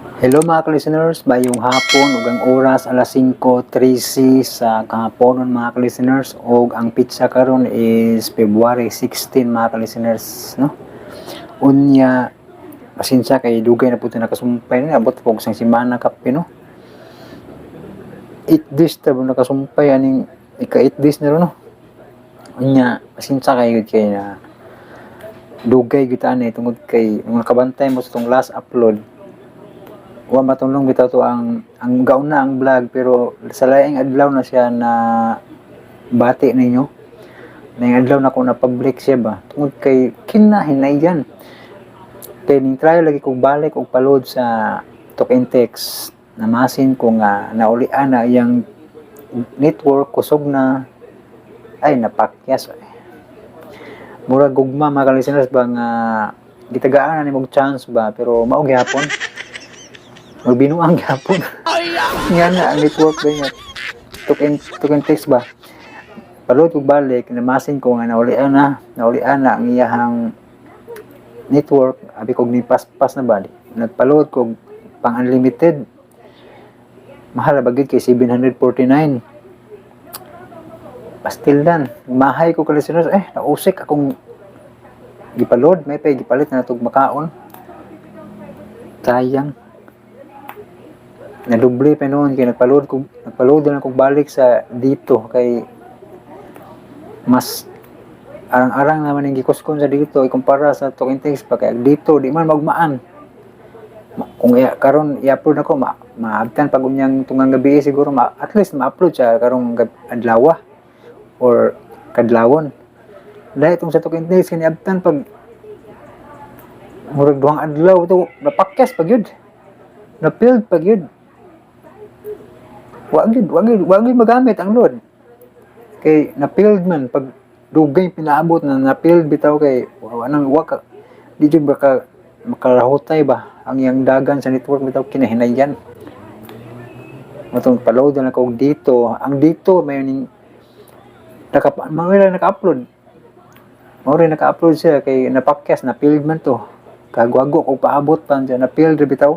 Hello, mga ka-listeners, maayong hapon ug ang oras alas 5:13 sa kahaponon, mga ka-listeners, ug ang petsa karon is February 16, mga ka-listeners, no. Unya, pasensya kay dugay na pud nakasumpay na, abot po isang semana kape, no. 8 days ta nakasumpay aning ika 8 days na ron, no. Unya, pasensya kayo kay na dugay gyud ani tungod kay nung nakabantay mo sa tong last upload, wa matulong bitaw to ang gauna ang vlog, pero sa laing adlaw na siya na bati ninyo, laing adlaw na ko na public siya ba, tungod kay kinahinayan kay ning try lagi kog balik og pa-load sa Talk and Text, namasin ko nga naulian na iyang network, kusog na ay napakyas. Murag gugma, mga listeners ba, nga gitagaan na nimog chance ba, pero mao gyapon magbinuang gyapon nga na ang network ba niya, Talk and Text ba. Pa-load kog balik, namasin ko nga naulian na ang iyahang network. Abi kog ni paspas na ba, nagpa-load kog pang unlimited. Mahal ba gyud kay 749. Pastildan mahay ko, ka-listeners, eh nausik akong gipa-load. May pay gipalit na natog makaon. Sayang, nadoble pa noon kay nagpa-load na kog balik sa Dito kay mas arang-arang naman yung gikuskon sa Dito ikumpara sa Talk and Text pa, kay dito di man magmaan. Kung iya, karon i-upload ako, maabtan pag unyang tungang gabi siguro, at least ma-upload siya karong adlaw or kadlawon. Dahil itong sa Talk and Text kini abtan pag murag 2 adlaw to, napakyas pag yun, napilled pag yun. Wa gyud magamit ang load kay napilled man. Pag dugay pinaabot na napilled bitaw, kay wa nang wa ka di jud ba ka makarahutay ba ang iyang dagan sa network bitaw, kinahinayan. Matong pa-load na ko Dito. Ang Dito may ning naka mao ra naka-upload, mao ra naka-upload siya kay napakyas, napilled man to. Kagwago kog paabot pa siya, napilled ra bitaw.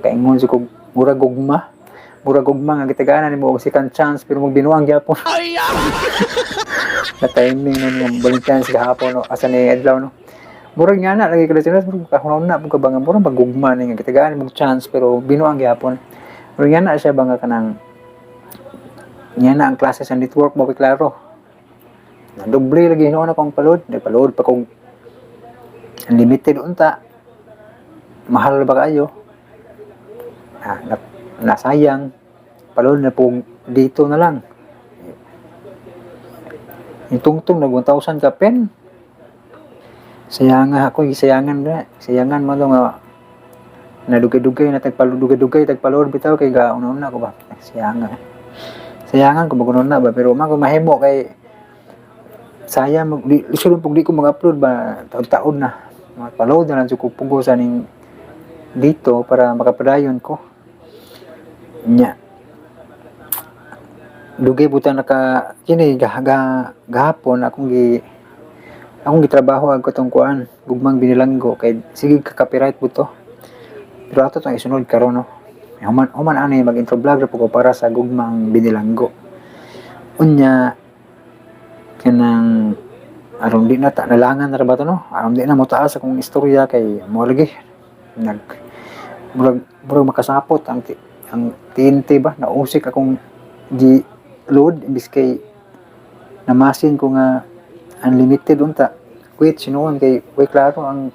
Kaingon si kog murag gugma nga gitagaan nimo og second chance pero magbinuang gyapon na timing nun nga Valentine's gahapon, no, asa ni adlaw, no. Murag nga na lagi ka sila, murag kahunaw na pud ka ba nga murag magugma ni nga gitagaan nimo og chance pero binuang gyapon. Murag nga na siya ba nga kanang nga na ang klase sa network mo, klaro nadoble lagi hinuon akong pa-load. Nagpa-load pa kog unlimited unta, mahal ba kayo na, nasayang. Pa-load na po Dito na lang. Yung tungtong nag 1,000 ka pen. Sayanga ako, sayangan na. Sayangan mo nga nadugay-dugay na tagpaludugay-dugay tagpa-load bitaw kay ga una-una ko ba. Sayanga. Sayangan ko magunon na ba, pero man ko mahimo kay sayang mag di lisod pug di ko mag-upload ba, taon-taon na. Magpa-load na lang jud ko pugo sa ning Dito para makapadayon ko. Nya. Dugay buta naka kini ga, ga, gahapon akong gitrabaho ag katong kuan, Gugmang Binilanggo, kay sige ka copyright buto. Pero ato tong isunod karon, no. Human human ani mag intro vlog ra po ko para sa Gugmang Binilanggo. Unya kanang aron di na ta nalangan na ra ba to, no? Aron di na mo taas akong istorya kay mo lagi nag murag makasapot ang TNT ba. Nausik akong gi load imbis kay namasin ko nga unlimited unta, which sinuon kay way klaro ang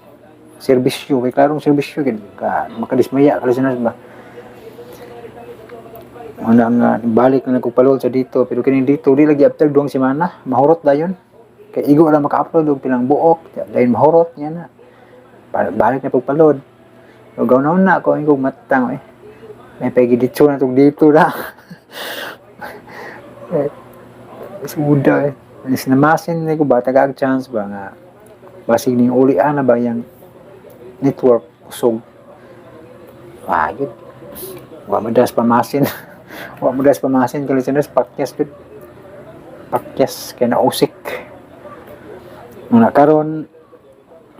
serbisyo, way klarong serbisyo gid ka makadismaya ka listeners ba. Una nga balik na nagpa-load sa Dito, pero kini Dito di lagi after 2 semana mahurot dayon kay igo lang maka-upload og pilang buok, dayon mahurot niya na. Balik na pagpa-load. Ug na ako ingkog matang eh. May pagiditso na tog Dito na. Eh, suda eh. Is namasin ni ko ba tagaag chance ba nga basig ning ulian na ba yang network kusog. Ah, yun. Wa mo das pamasin. Wa mo das pamasin kay listeners, pakyas gud. Pakyas kay nausik. Muna karon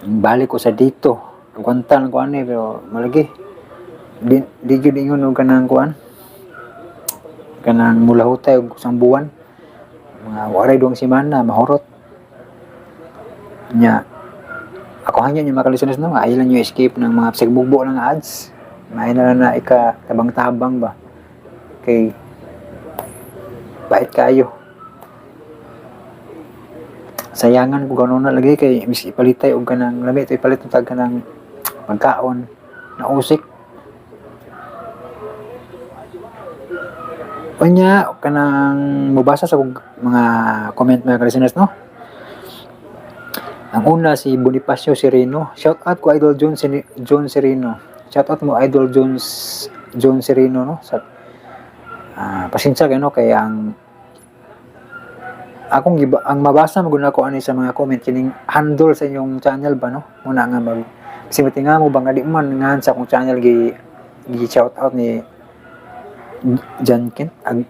balik ko sa Dito. Kwantan ko ani pero malagi. Di gyud ingon og kanang kuan, kanang mulahutay og isang buwan, mga waray 2 semana mahurot nya. Ako hangyo nyo, mga listeners, no, nga ayaw lang nyo escape ng mga sigbugbo ng ads. Maayo na lang na ika tabang-tabang ba kay bait kayo. Sayangan ko gano'n na lagi kay mis ipalitay og kanang lami ito, ipalit tag kanang pagkaon na usik. Unya, kanang mobasa sa kog mga comment, mga listeners, no. Ang una, si Bonifacio Sereno. Shout out ko, Idol John, John Sereno. Shout out mo, Idol John, John Sereno, no. Sa pasensya kayo, no, kay ang akong giba, ang mabasa mo gud nako ani sa mga comment kining handle sa inyong channel ba, no. Muna nga mag kasi nga mo ba nga di man nga sa akong channel gi shout out ni John Kent ag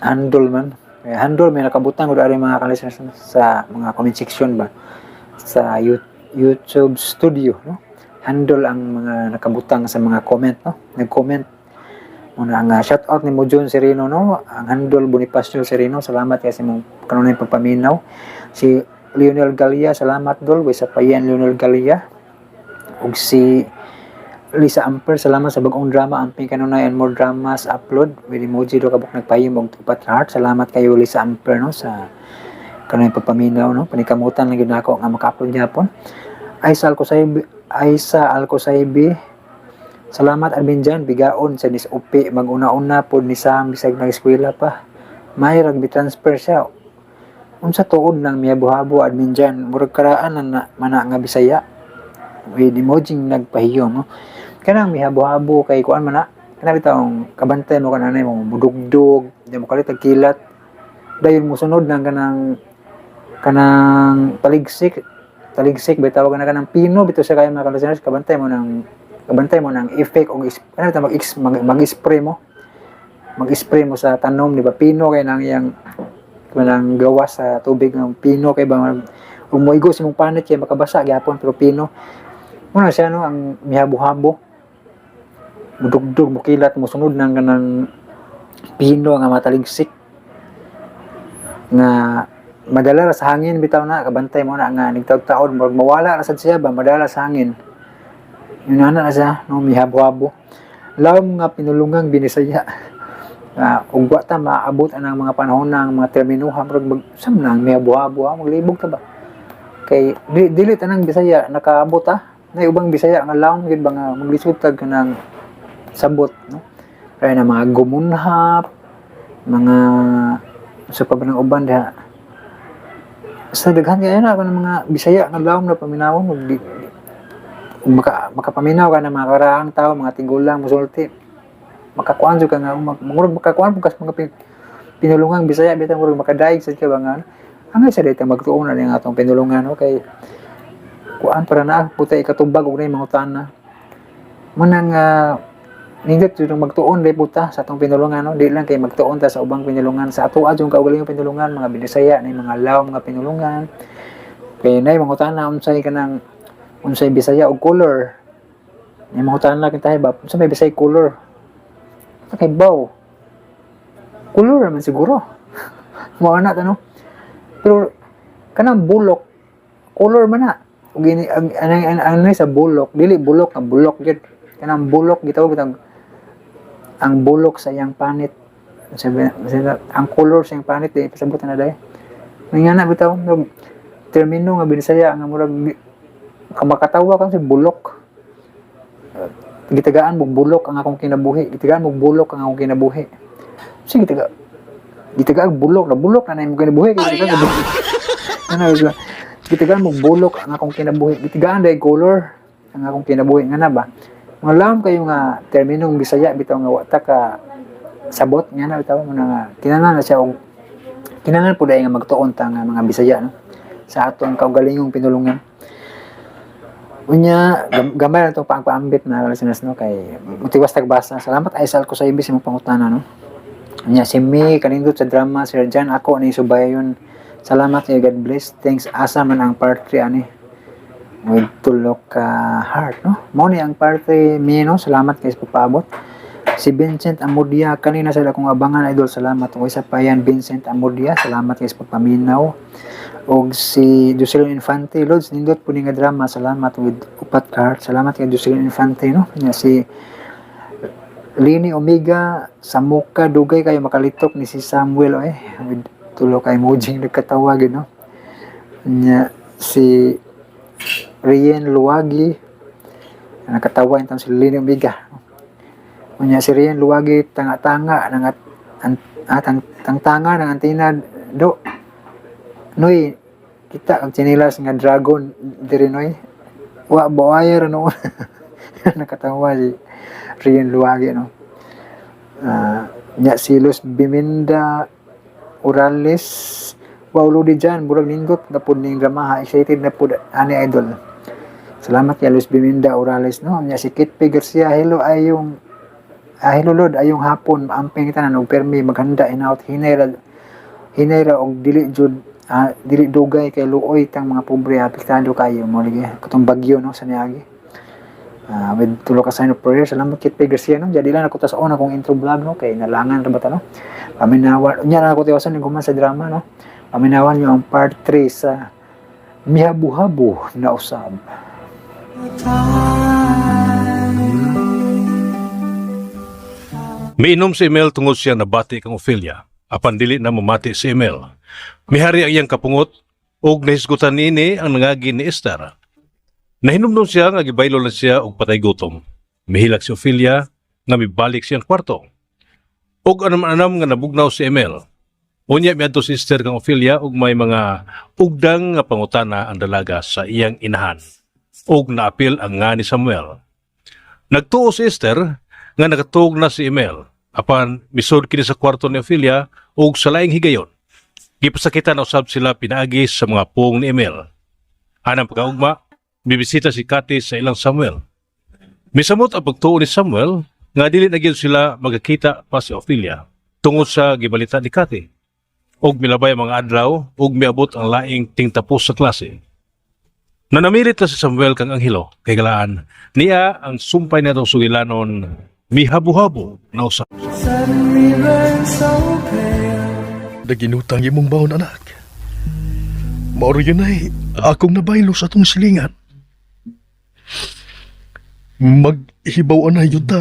handle man. Kaya handle may nakabutang gud ari, mga ka-listeners, sa mga comment section ba sa YouTube Studio, no. Handle ang mga nakabutang sa mga comment, no, nag-comment. Muna ang shout out ni mo, John Sereno, no. Ang handle Bonifacio Sereno. Salamat kay sa imong kanunay pagpaminaw. Si Lionel Galia, salamat dol way sa payan, Lionel Galia. Ug si Lisa Amper, salamat sa bagong drama amping kanunay and more dramas upload with emoji do kabuk nagpahimo og upat heart. Salamat kayo, Lisa Amper, no, sa kanunay pagpaminaw, no. Panikamutan lang gyud nako nga maka-upload gyapon. Aisa Alcosaybi, Aisa Alcosaybi, salamat admin dyan, bigaon sa nis upi, maguna-una pod ni Sam bisag nag-eskwela pa. May rugby transfer siya. Unsa tuod nang miyabo-habo, admin dyan, murag karaan na, na mana nga Bisaya. With emoji nagpahiyom, no. Kanang mihabo-habo kay kuan man na, kanang bitawng kabantay mo kananay mo mudugdog, di mo kalit kilat. Dayon mo sunod ng kanang taligsik, taligsik bitaw na kanang pino bitaw siya kayo, mga listeners. Kabantay mo ng effect og ano bitaw mag mag-spray mo sa tanom, di ba? Pino kay nang iyang kanang gawas sa tubig ng pino kay ba ug moigo sa imong panit kay makabasa gyapon, pero pino muna siya, no. Ang mihabo-habo, mudugdog, mukilat, musunod ng kanang pino nga mataligsik nga madala ra sa hangin bitaw na. Kabantay mo na nga nagtaod-taod, murag mawala ra sad siya ba, madala sa hangin. Yun na na siya, no, mihabo-habo. Lawom nga pinulungang Binisaya. Ug wa ta maabot anang mga panahon ng mga terminuha, murag mag sam na ang mihabo-habo, ah, maglibog ta ba kay dili tanang Bisaya nakaabot, ah. Na ubang Bisaya nga lawom gyud ba nga maglisod tag kanang sabot, no. Kaya na mga gumunhap, mga sa pa ba ng uban diha sa daghan kaya na ng mga Bisaya nga lawom na paminawon ug di, ug makapaminaw ka ng mga karaang tao, mga tigulang musulti, makakuan jud ka nga murag makakuan pud ka sa mga pinulungang Bisaya bitaw, murag makadaig sad ka ba nga angay sa dayta magtuon na ning atong pinulungan, no, kay kuan para na putay ikatubag og nay mangutana mo nang nindot jud magtuon day puta sa atong pinulungan, no. Di lang kay magtuon ta sa ubang pinulungan, sa ato jud kaugalingong pinulungan, mga Binisaya na mga Law mga pinulungan, kay nay mangutana unsay kanang unsay Bisaya og color. Nay mangutana kita ba unsa may Bisaya color. Sa kay baw color naman siguro mo ana ta, no. Pero kanang bulok, color man na. Ug ini ang sa bulok, dili bulok nga bulok gyud, kanang bulok gitawag bitang ang bulok sa iyang panit. Sabi, sabi, ang color sa iyang panit di pasabot na day. Nga na bitaw murag termino nga Binisaya nga murag makatawa ka sa bulok. Gitagaan mong bulok ang akong kinabuhi. Gitagaan mong bulok ang akong kinabuhi. Sige, gitagaan bulok na bulok na na imong kinabuhi kay gitagaan bulok. Ano ba? Gitagaan mong bulok ang akong kinabuhi. Gitagaan day color ang akong kinabuhi nga na ba. Mga lam kayo nga terminong Bisaya bitaw nga wa ta ka sabot nga na bitaw mo na nga kinahanglan na siya og kinahanglan po dahil nga magtuon ta nga mga Bisaya, no, sa atong kaugalingong pinulungan. Unya, gamay na itong paagpaambit na listeners, no, kay mutiwas tagbasa. Salamat ay sal ko sa ibis imong pangutana, no. Unya si May kanindot sa drama Sir Jan, ako ni subayon. Salamat kay God bless. Thanks. Asa man ang part 3 ani? With tulo ka heart, no? Mao ni ang parte mi, no? Salamat kay sa pagpaabot. Si Vincent Amudia, kanina sa akong abangan, idol, salamat. Ug isa pa yan, Vincent Amudia, salamat kay sa pagpaminaw. Og si Jocelyn Infante, Lods, nindot po ni nga drama, salamat, with upat ka heart. Salamat kay Jocelyn Infante, no? Nya si Lini Omega, sa muka dugay kayo makalitok ni si Samuel, eh, with tulo ka emoji nagkatawa gyud, no? Nya si Rien Luwagi, nakatawa yung si Lini Omega. Unya si Rien Luwagi, tanga-tanga ng at, an, ah, tang, tang-tanga ng antina do. Noy, kita ang tsinilas nga dragon diri, noy. Wa buaya ra noon. Nakatawa si Rien Luwagi, no. Nya si Luz Biminda Urales, wow, lodi dyan, murag nindot na pud ning drama, excited na pud ani, idol. Salamat kay Luz Biminda Urales, no. Nya si Kit P. Garcia, hello ayong hello Lord, ayong hapon, amping tanan og permi maghanda inaot, hinay ra hinay ra og dili jud dili dugay kay luoy tang mga pobre, apektado kayo mo lagi katong bagyo, no, sa niagi. With tulo ka sign of prayer. Salamat, Kit P. Garcia, no. Jadi lang ako tas on akong intro vlog, no, kay nalangan ra ba ta, no. Paminawan unya na ako tiwason ning human sa drama, no. Paminawan niyo ang part 3 sa Mihabuhabo na Usab. Miinom si Emel tungod siya nabati kang Ophelia. Apan dili na mamati si Emel. Mihari ang iyang kapungot ug nahisgutan niini ang nangagi ni Esther. Nahinumdum siya nga gibaylo na siya og patay gutom. Mihilak si Ophelia nga mibalik siyang kwarto. Ug anam-anam nga nabugnaw si Emel. Unya miadto si Esther kang Ophelia ug may mga ugdang nga pangutana ang dalaga sa iyang inahan. Ug naapil ang nga ni Samuel. Nagtuo si Esther nga nakatuog na si Emel. Apan misud kini sa kwarto ni Ophelia ug sa laing higayon. Gipasakitan na usab sila pinaagi sa mga puong ni Emel. Anang pagkaugma, bibisita si Kati sa ilang Samuel. Misamot ang pagtuo ni Samuel nga dili na gyud sila magkakita pa si Ophelia tungod sa gibalita ni Kati. Ug milabay ang mga adlaw ug miabot ang laing tingtapos sa klase. Nanamilit na si Samuel kang Angelo kay galaan niya ang sumpay na itong sugilanon Mihabuhabo na Usab. Naginutang imong baon, anak. Mao yun ay akong nabaylo sa atong silingan. Maghibaw na yun ta.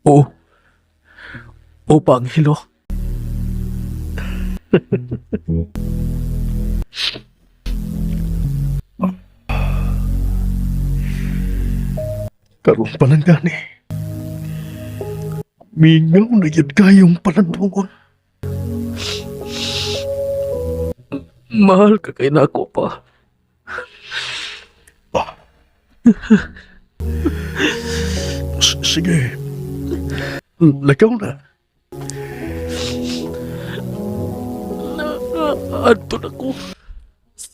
Oo. Oo pa, Angelo. Karon pa lang gani. Mingaw na yun kayong palandungon. Mahal ka kay nako pa. Sige. Lakaw na. Adto na ko.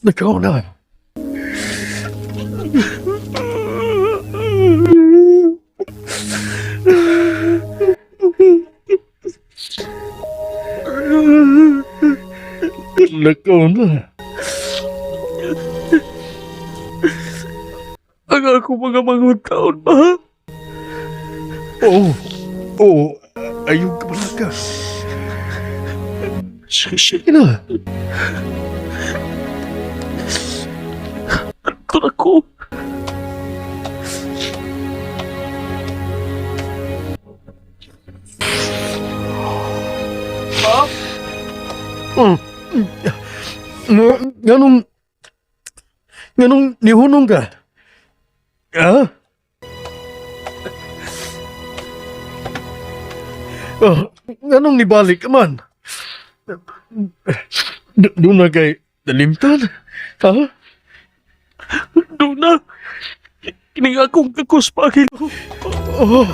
Lakaw na. Lakaw na. Ang ako mga manguntaon ba? Oo. Oo. Ayaw ka malaka. Sige na. Adto na ko. Nganong nihunong ka? Ha? Oh, nganong nibalik ka man? Doon na kay nalimtan? Ha? Doon na. Kining akong kakus pa, Angelo. Oh.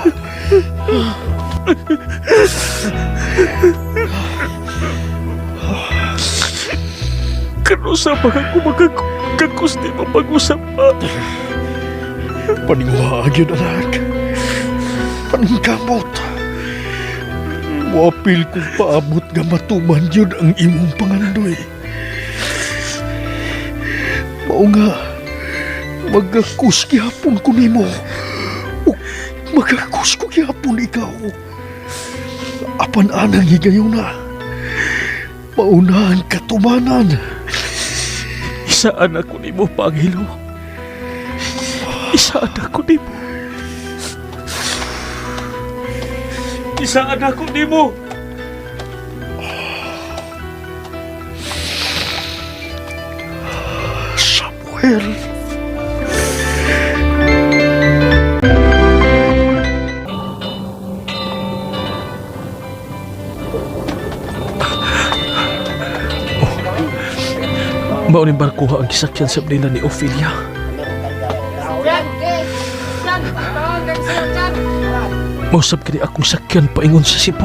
Kano sa mga kumakakus di mapag-usap pa. Paninguha yun, anak. Paningkamot. Muapil kong paabot nga matuman yun ang imong pangandoy. Mao nga, Magakos gihapon ko nimo. Ug magakos ko gihapon ikaw. Apan anang higayuna. Paunahan katumanan. Isaan ako nimo, Pangilo. Isaan ako nimo. Isaan ako nimo. Samuel. Mao ning barkuha ang gisakyan sa nila ni Ophelia. Mausap kini akong sakyan paingon sa Cebu.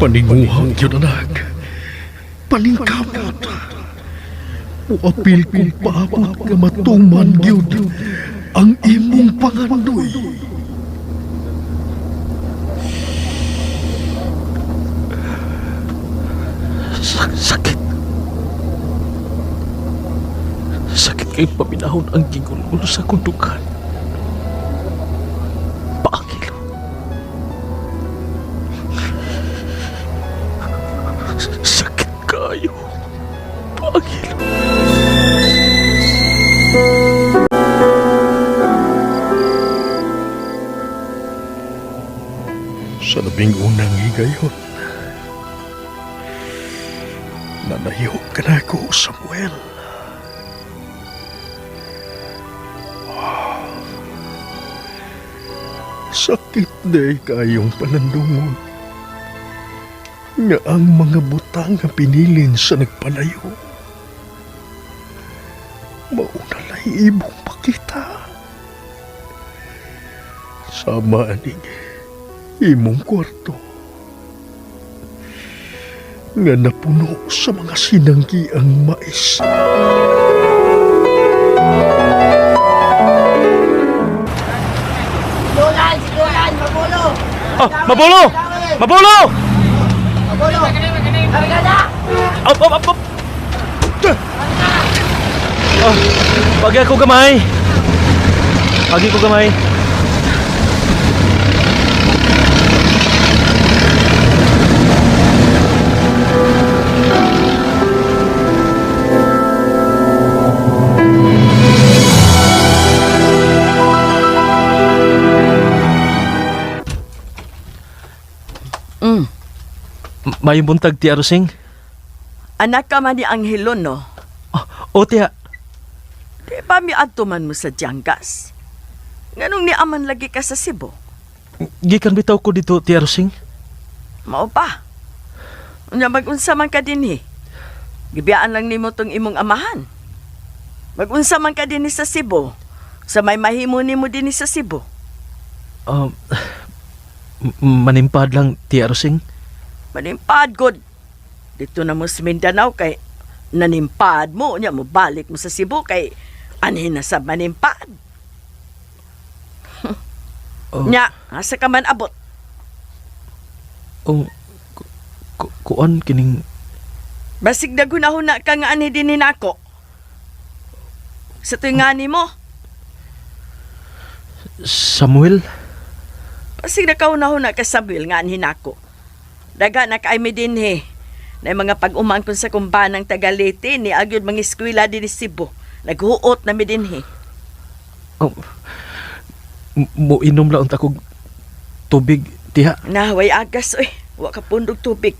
Paninguhang yun, anak. Paningkamot. Muapil kong paabot nga matuman gyud ang imong pangandoy. Sakit. Sakit kay paminahon ang gigulgulo sa kundukan. Paangilo. Sakit kayo. Paangilo. Sa labing unang higayon, nanayo ka na ako, Samuel. Sakit na kayong panandungon nga ang mga butang nga pinilin sa nagpalayo. Mauna lay imong pakita. Sama aning imong kwarto nga napuno sa mga sinanggi ang mais. Dulan, si Dulan, mabulo! Oh, mabulo! Mabulo! Mabulo! Kargada! Up, up, up, up! Oh, pagi ako gamay. Pagi ko gamay. Mayong buntag ti Arosing. Anak ka man ni Angelo, no? O tiya, Di ba mi adto man mo sa Diangas? Nganong ni aman lagi ka sa Cebu? gikan bitaw ko dito ti Arosing. Mao pa. Unya magunsa man ka dinhi. Gibiyaan lang nimo tong imong amahan. Magunsa man ka dinhi sa Cebu. Sa may mahimo nimo dinhi sa Cebu. Manimpad lang ti Arosing. Manimpad god. Dito na mo sa Mindanao kay nanimpad mo unya mo balik mo sa Cebu kay anhin na sa manimpad. Oh. Nya, asa ka man abot? Oh, kuan kining Basig daghunahuna ka nga anhi dinhi nako. Sa tuwing nga nimo, Samuel. basig nakahunahuna ka Samuel nga anhi nako. Daga na kay mi dinhi. Na mga pag-umangkon sa kumbanang Tagalite ni agyod mga eskwela dinhi Cebu. Naghuot na mi dinhi. Oh, mo inom lang unta kog tubig tiha. Na way agas oy, wa ka pundog tubig.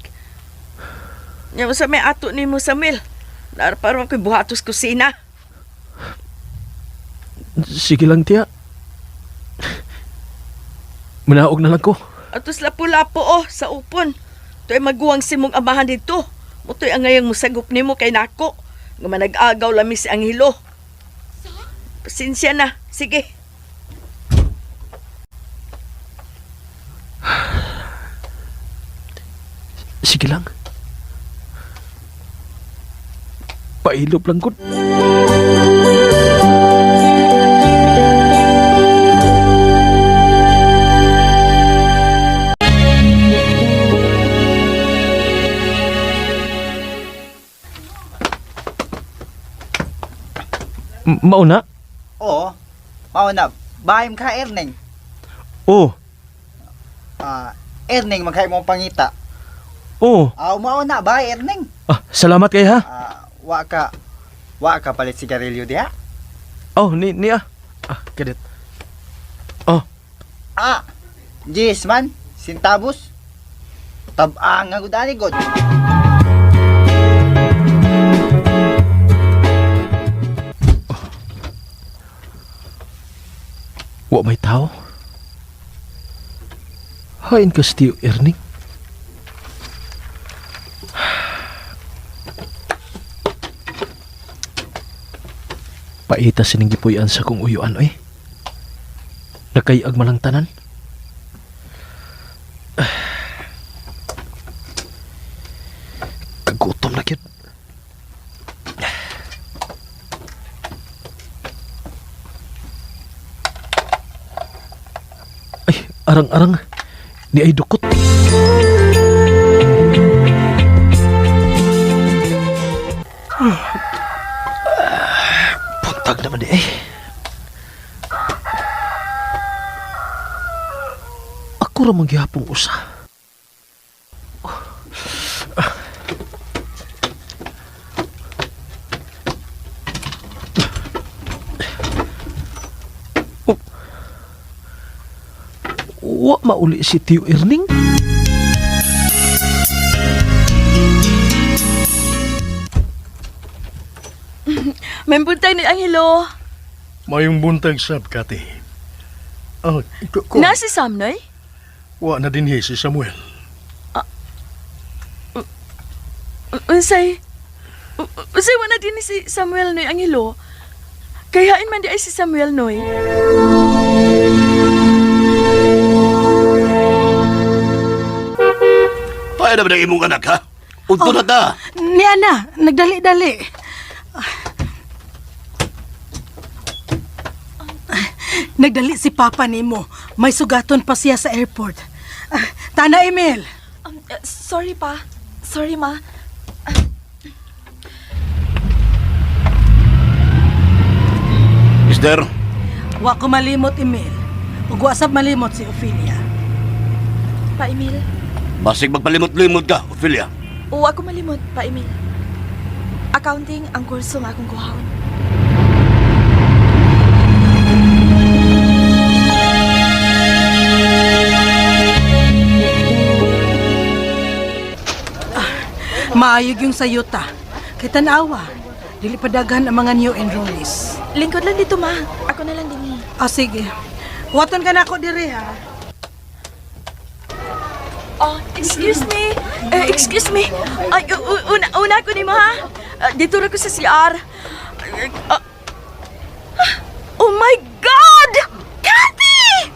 Nya mo sa may ato nimo Samuel. Naara ko'y buhatos kusina. Sige lang tiya. Manaog na lang ko. Atos lapu-lapo oh sa upon. To'y maguwang simong amahan dito. Mutoy ang ngayang musagop nimo kay nako. Nga manag-agaw lami si Angelo. Pasensya na. Sige. Sige lang. Pailop lang ko. Mauna? Oo. Mao na. Bahay ka Erning. Oh, Ah, Erning maghay mo pangita. oh. Ah, mao na bahay Erning. Ah, salamat kay ha. Ah, wa ka palit sigarilyo diha. Oh, ni ni ah. Ah, kadit. Oh, Ah, Jis man, sintabos. Tabang nga gud ani god. wa may tao. Hain ka si Tio Erning. Paita sining gipuy-an sa kong uyuan oy. Nakayag malang tanan. Kagutom na gyud. Ay, arang-arang. Ni ay dukot. Puntag naman di eh. Ako ra man gihapong usa. Wa mauli si Tio Erning. May buntag ni Angelo. Mayong buntag sab, Kati. Ah, ko, Na si Sam, Noy? wa na dinhi si Samuel. Unsay? Unsay wala din ni si Samuel Noy Angelo? Kayain man di ay si Samuel Noy. Paano naman ang imong anak, ha? Unto na ta. Ni ana, nagdali-dali. Nagdali si Papa nimo. May sugaton pa siya sa airport. Ah, Tana Emil. Sorry pa. Sorry ma. Mister, Wa ko malimot Emil. Ug wa sab malimot si Ophelia. Pa Emil. basig magpalimot-limot ka, Ophelia. Oo, ako malimot, pa Emil. Accounting ang kurso nga akong kuhaon. Maayog yung sayota. Kay tanawa, dili pa daghan ang mga new enrollees. Lingkod lang dito ma. Ako na lang din eh. Ah, sige. Waton ka na ako diri ha. Oh, excuse me. Eh, excuse me. Ay, una ko ni mo ha. Ah, dito ra ko sa CR. Ah, ah, oh my God! Kathy!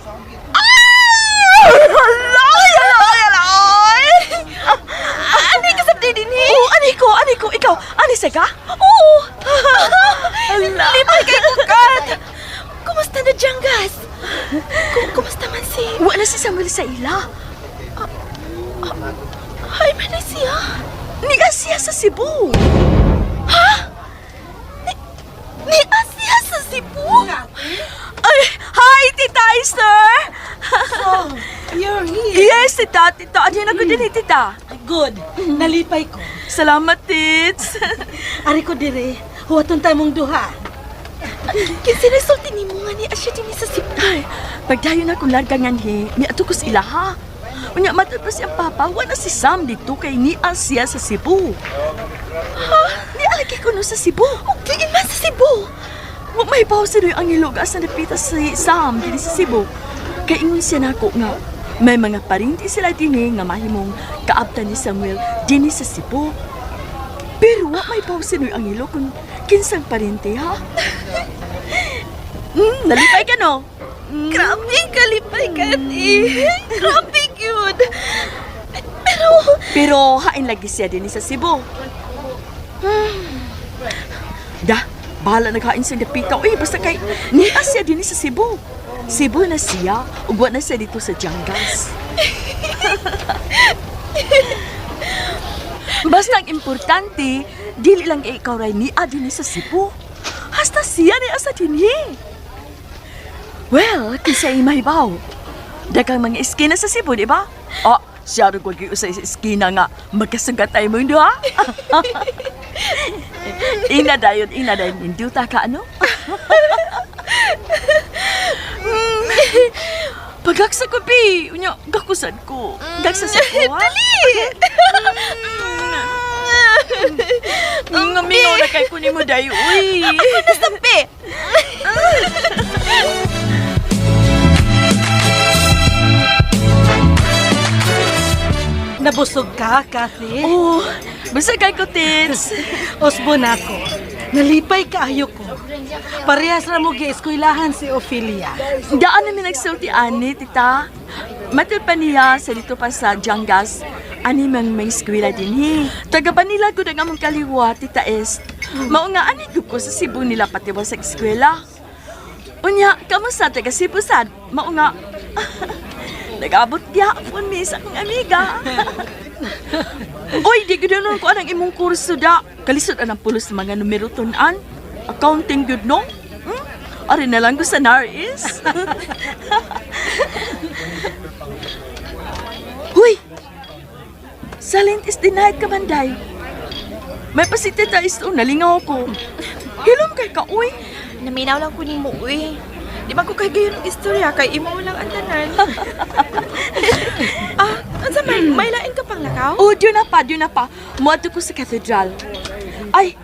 Ah! Alay, alay, alay! Ani ka sa din eh. Oh, ani ko, ani ko. Ikaw, ani sa ka? Oo. Ala. Lipay kay kukat. Kumusta na Jangas? Kumusta man si? Wala si Samuel sa ila. Ay, man na siya. Niya siya sa Cebu. Ni Asia sa Cebu. Ay, hi, Tita Esther! You're here. Yes, Tita, Tita. Andiyan ako din, eh, Tita. Good. Nalipay ko. Salamat, Tits. Ari ko dire. Huwaton tayo mong duha. Kinsa nagsulti nimo nga ni Asia din sa Cebu? Ay, pagdayon na kung larga nga ni, niadto ko sa ila, ha? Unya, matod pa siyang papa, wala si Sam dito kay niya siya sa Cebu. Ha? Nialagi ko no sa Cebu. Og diin man sa Cebu. Wa may baw si Roy ang ilog asa napita si Sam dinhi sa Cebu. Kay ingon siya nako nga may mga parinti sila dinhi nga mahimong kaabtan ni Samuel dinhi sa Cebu. Pero wa may baw si Roy ang ilog kung kinsang parinti ha. Nalipay ka no? Grabe kalipay Kati. Grabe gyud. Pero Pero hain lagi siya dinhi sa Cebu. Da, bahala naghain sa dapita. Uy, basta kay niya siya dinhi sa Cebu. Cebu na siya, ug wa na siya dito sa Jangas. Basta ang importante, dili lang kay ikaw ray niya dinhi sa Cebu. Hasta si Siya ni asa dinhi. Well, kinsa mahibaw. Daghang mga iskina sa Cebu, di ba? Oh, siya rin ko sa iskina nga magkasugat tayo mong duha. Ina dayon, ina dayon. Induta ka, ano? Pagaksa ko, bi. Unya, gakusad ko. Gaksa sa ko, ha? Dali! Nga mingaw na kay kunin mo dayo, uy. Ako na sampi! Nabusog ka, Kathy? Oh, basta kay ko, tits. Osbo na ako. Nalipay kaayo ko. Parehas ra mo gieskuylahan si Ophelia. Daan namin nagsulti ani, tita. Matil pa niya sa dito pa sa Jangas. Ani mang may eskwela dinhi. Taga Banila gud ang among kaliwa, tita Est. Mao nga ani gud ko sa Cebu nila patiwa sa eskwela. Unya, kamusta taga Cebu sad? Mao nga nag-abot gyapon mi sa akong amiga. Uy, di gud nun ko anang imong kurso da. Kalisod anang pulos sa mga numero tun-an. Accounting gud no? Hmm? Ari na lang ko sa Naris. Huy! Silent is denied ka banday. May pasitita is to, nalingaw ko. Hilom kay ka, uy. Naminaw lang ko nimo, uy. Di ba ko kay gayon ang istorya kay imo lang ang tanan. Ah, unsa man may lain ka pang lakaw? Oh, diyo na pa, diyo na pa. Muadto ko sa cathedral. Ay,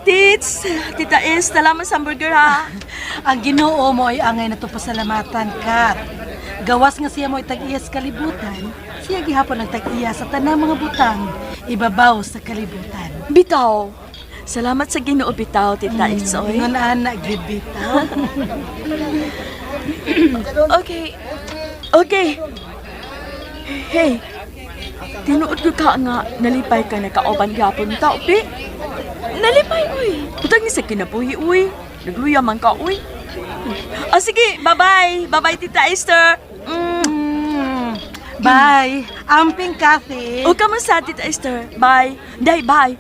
tits, tita is, salamat sa hamburger ha. Ang Ginoo mo ay angay na to pasalamatan, Kat. Gawas nga siya mo ay tag-iya sa kalibutan, siya gihapon ang tag-iya sa tanang mga butang ibabaw sa kalibutan. Bitaw. Salamat sa Ginoo bitaw, tita is, oy. Ingon ana gyud bitaw. Okay. Okay. Hey, tinuod ko ka nga nalipay ka nakauban gapon ta, upi. Nalipay, uy. Putang ni sa kinabuhi, uy. Nagluya man ka, uy. Ah, sige, bye-bye. Bye-bye, Tita Esther. Bye. Amping, Kathy. O, kamusta, Tita Esther? Bye. Day, bye.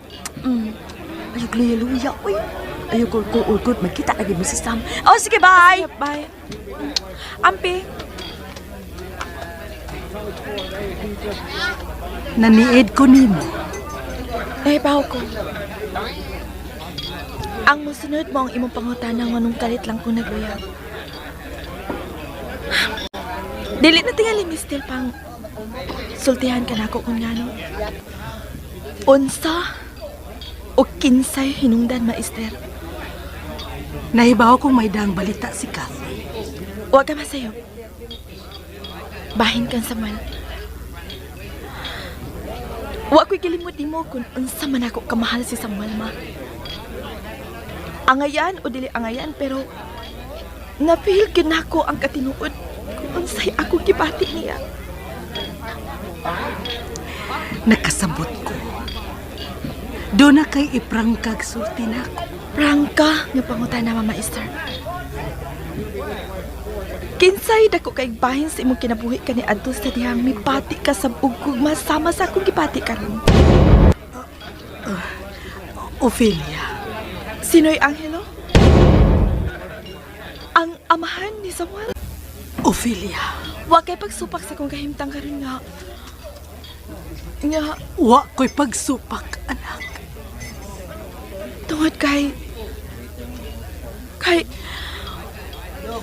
Ayaw, luya-luya, uy. Ayaw, ko, ko, ko, magkita lagi mo si Sam. Oh, sige, bye. Bye. Ampi. Naniid ko nimo. Nahibaw ko. Ang musunod mo ang imong pangutana nganong kalit lang kung nagluyab. Dili na tingali mistil pang sultihan ka nako kung ngano. Unsa o kinsay hinungdan maister. Nahibaw kong may daang balita si Kathy. Wa ka masayo. Bahin kan Samuel. Wa ko'y gilimot nimo kung unsa man ako kamahal si Samuel ma. Angayan o dili angayan pero na-feel gyud nako ang katinuod kung unsay ako gibati niya. Nakasabot ko. Doon na kay iprangkag sulti nako. Prangka nga pangutana Mama Esther. Kinsay dako kay bahin sa imong kinabuhi kani adto sa dihang mipati ka sa ug sama sa akong gibati karon. Ophelia, Sinoy Angelo? Ang amahan ni Samuel? Ophelia, Wa kay pagsupak sa akong kahimtang karon nga nga wa ko'y pagsupak, anak. tungod kay kay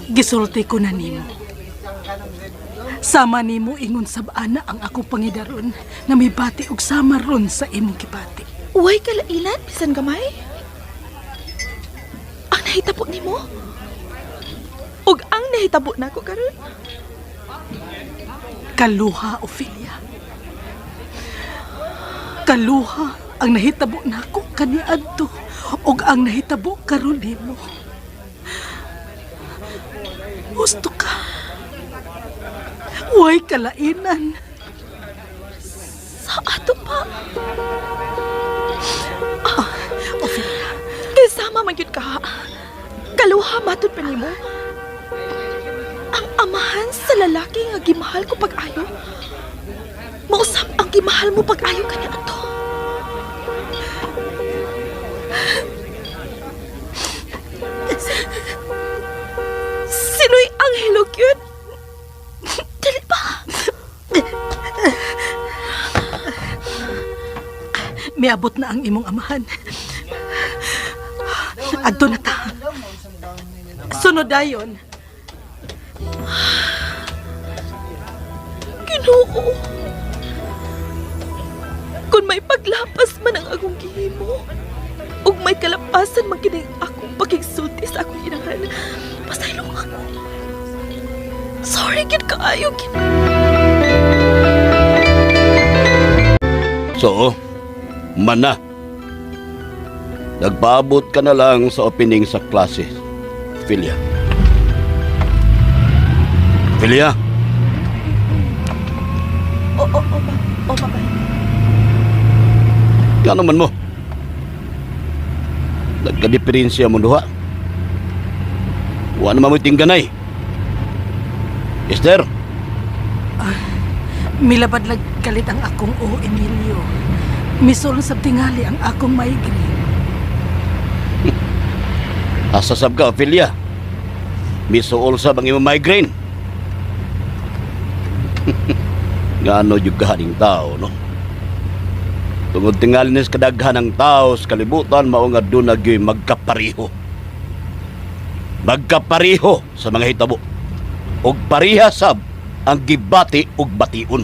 Gisulti ko na nimo. Sama nimo ingon sab-ana ang akong pangidaron nga mibati og sama ron sa imong kipati. Uway kalainan bisan gamay. Ang nahitabo nimo? Ug ang nahitabo nako karon? Kaluha, Ophelia. Kaluha ang nahitabo nako kaniadto ug ang nahitabo karon nimo. Gusto ka. Way kalainan. Sa ato pa. Ah, Ophelia, Kay sama man gyud ka. Kaluha matud pa nimo. Ang amahan sa lalaki nga gimahal ko pag-ayo. Mausap ang gimahal mo pag-ayo kani ato. Miabot na ang imong amahan. Adto na ta. Sunod dayon. Ginoo. Kung may paglapas man ang akong gihimo, ug may kalapasan man kini akong pakigsulti sa akong inahan, pasaylo ako. Sorry gid kaayo, Ginoo. So, mana. Nagpaabot ka na lang sa opening sa klase, Ophelia. Ophelia, O, o, o, pa, o, papa. nga naman mo. Nagka-diferensya mo duha. Wa naman mo'y tingganay. Esther, Milabadlag kalit ang akong o Emilio. Misulon sa tingali ang akong migraine. asasab ka, Ophelia. Misuol sa bang imong migraine. Nga ano yung kahaning tao, no? Tungod tingali nis kadaghan ng tao sa kalibutan, mao nga doon na gyud magkapariho. Magkapariho sa mga hitabo. Og pariha sab ang gibati ug bation.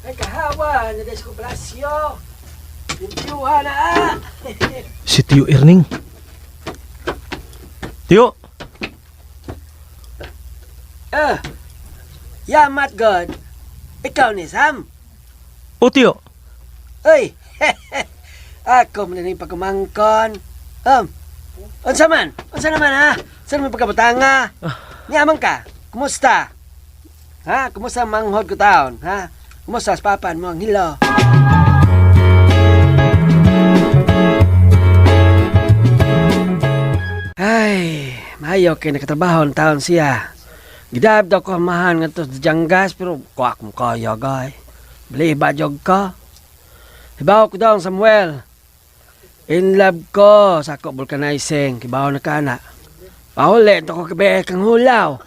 Ay, kahawa, na ko Blasio. Limpyuha na ah. Si Tio Erning. Tio! Ah, yamat God. Ikaw ni Sam. O Tio! Uy, ako man ni pagkumangkon. Unsa man? Unsa naman ha? Unsa naman pagkabutanga? Niyaman ka? Kumusta? Ha? Kumusta ang manghod ko taon? Ha? Kumusta sa papan mo ang hilo? Ay, maayo kay nakatrabaho ang taon siya. Gidab daw ko amahan nga to sa Janggas pero kuwak mo kaya gay. Bali ba jog ka? Hibaw ko daw ang Samuel. In love ko sa ako vulcanizing. Kibaw na kana. Pauli to ko kabe kang hulaw.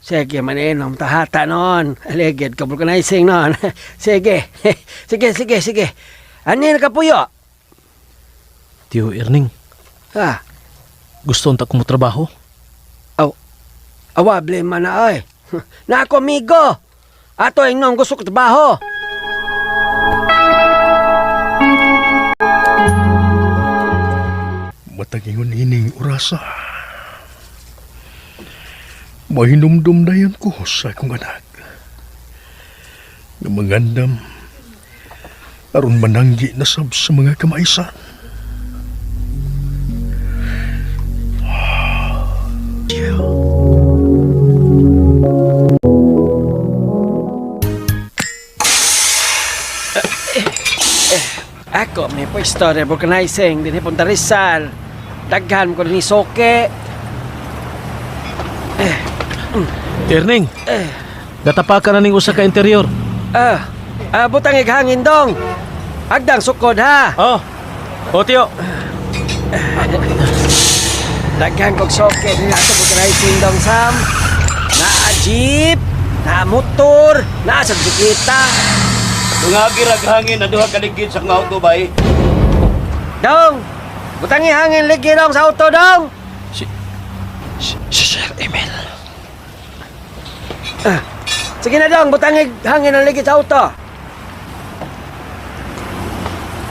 Sige, maninom tahata noon. Aligid ko vulcanizing noon. Sige. Sige, sige, sige. Ano yung nakapuyo? Tio Erning, Ha? gusto unta ko mo trabaho? Awa, blema na ay. Na ako, amigo. Ato ay nung gusto ko trabaho. Matagingon ining orasa. Mahinumdum na yan ko sa akong anak. Nga mangandam, aron mananggi na sab sa mga kamaisan. Ako, may pwesto de vulcanizing din Punta Rizal. Daghan ko ni Soke. Erning! Gatapakan na ning usa ka interior. Ah, ah, butang ighangin dong. Agdang sukod ha. Oh! O Tio! Daghan kog soke din ato vulcanizing dong Sam. Naa jeep, naa motor, naa sa bisikleta. Tungagi rag hangin na duha kaligid sa akong auto bay. Dong, butang ihangin ligi dong sa auto dong. Si Sir Emil. Ah, sige na dong, butang hangin ang ligi sa auto.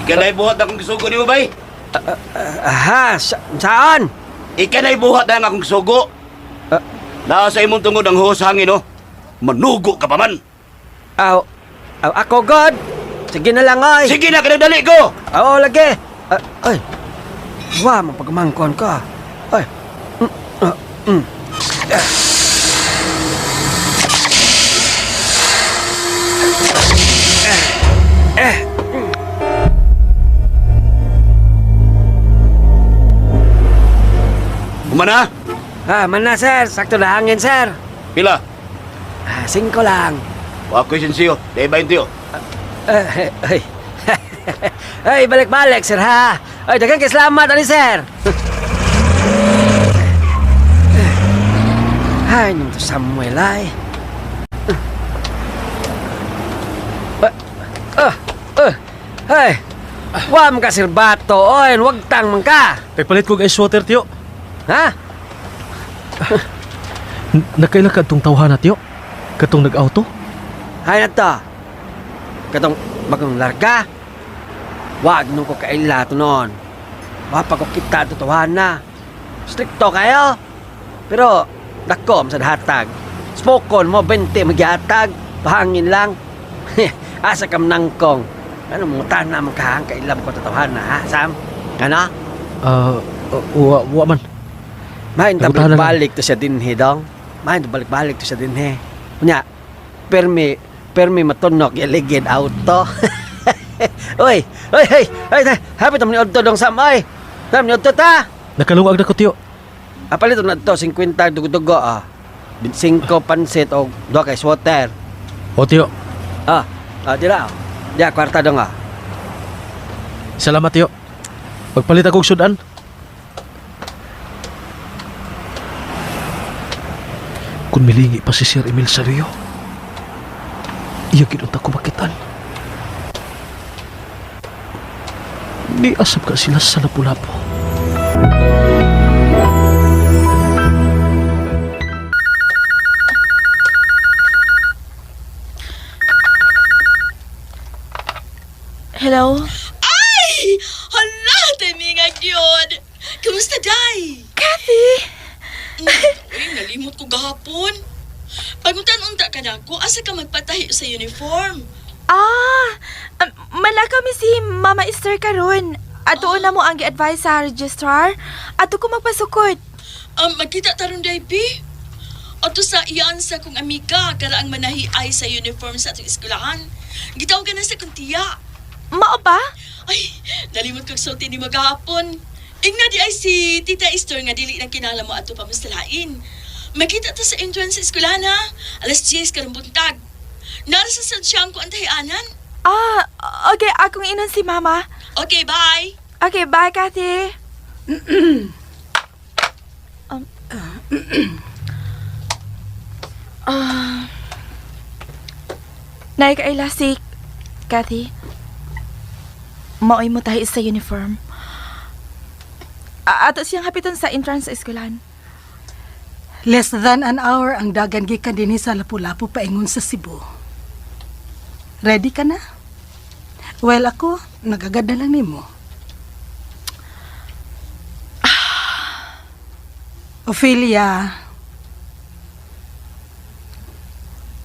Ikanay buhat akong gisugo nimo bay. Aha, saan? Ikanay buhat na ang akong gisugo. Ah. Naa sa imong tungod ang huos hangin oh. Manugo ka pa man. Aw, aw, ako God. Sige na lang ay. Sige na kanang dali ko. Oo, lagi. Ah, ay. Wa, mapagmangkon ka. Ay. Ah, mm. Ah. Eh. Eh. Humana? Ah, man na, sir. Sakto na hangin, sir. Pila? Ah, 5 lang. Wa ko'y sinsiyo. Dahil ba yun, Eh, ay. Ay, balik-balik, sir, ha? Ay, daghang kay salamat, ani, sir. Ay, nung to Samuel ay. Ah, ah, ay. Wa man ka sirbato, oy, wag tang man ka. Kay palit kog ice water, tiyo. Ha? Nakaila ka tong tawhana, tiyo? Katong nag-auto? Hay na to. Katong bagong larga. Wag nung ko kaila to noon. Wa pa ko kita to na. Stricto kayo. Pero dako sa hatag. Spokon mo 20 maghatag, pahangin lang. Asa kam nangkong. Ano mo na man kahang kaila mo ko tawhana ha, Sam? Ano? Ah, wa man. Mahin ta Nagutahan na lang. balik-balik to siya dinhi dong. Mahin ta balik-balik to siya dinhi. Unya, permi permi matunok iligid auto. Oy, oy, hey, hey, hapit naman ni Odto dong Sam, oy. Tam ni Odto ta. Nakalungag na ko, tiyo. Apalit na to 50 dugo-dugo ah. 5 pansit o duha kay water. O, tiyo. Ah, ah dira. ah. Diya kwarta dong ah. Salamat, tiyo. Pagpalit akong sudan. Kung milingi pa si Sir Emil sa Rio, iya ginunta ko makitan. Ni asap ka sila sa lapu-lapu. Hello? Ay! Hala, timingag yun! Kamusta, Day? Kathy! Uy, nalimot ko gahapon. Paguntan-unta ka na ako, asa ka magpatahi sa uniform? Ah, malaka mi si Mama Esther karon. Ato na mo ang gi-advise sa registrar. Ato ko magpasukot. Magkita taron, Day, B. Ato sa iyaan sa kong amiga, karaang manahi ay sa uniform sa atong eskwelahan. Gitaw ka na sa kong tiya. Mao ba? Ay, nalimot kong sulti ni magahapon. Ingna di ay si Tita Esther nga dili na kinala mo ato pamustalain. Magkita ta sa entrance sa eskwelahan ha. Alas 10 karong buntag. Nara sa sadyang ko ang tahianan. Ah, okay, akong inon si Mama. Okay, bye! Okay, bye, Kathy. Ah. Naikaila si Kathy. Maoy mo tayo sa uniform. Ato siyang hapiton sa entrance sa eskwelahan. Less than an hour ang dagan gikan dinhi sa Lapu-Lapu paingon sa Cebu. Ready ka na? Well, ako, nagagad na lang nimo. Ophelia,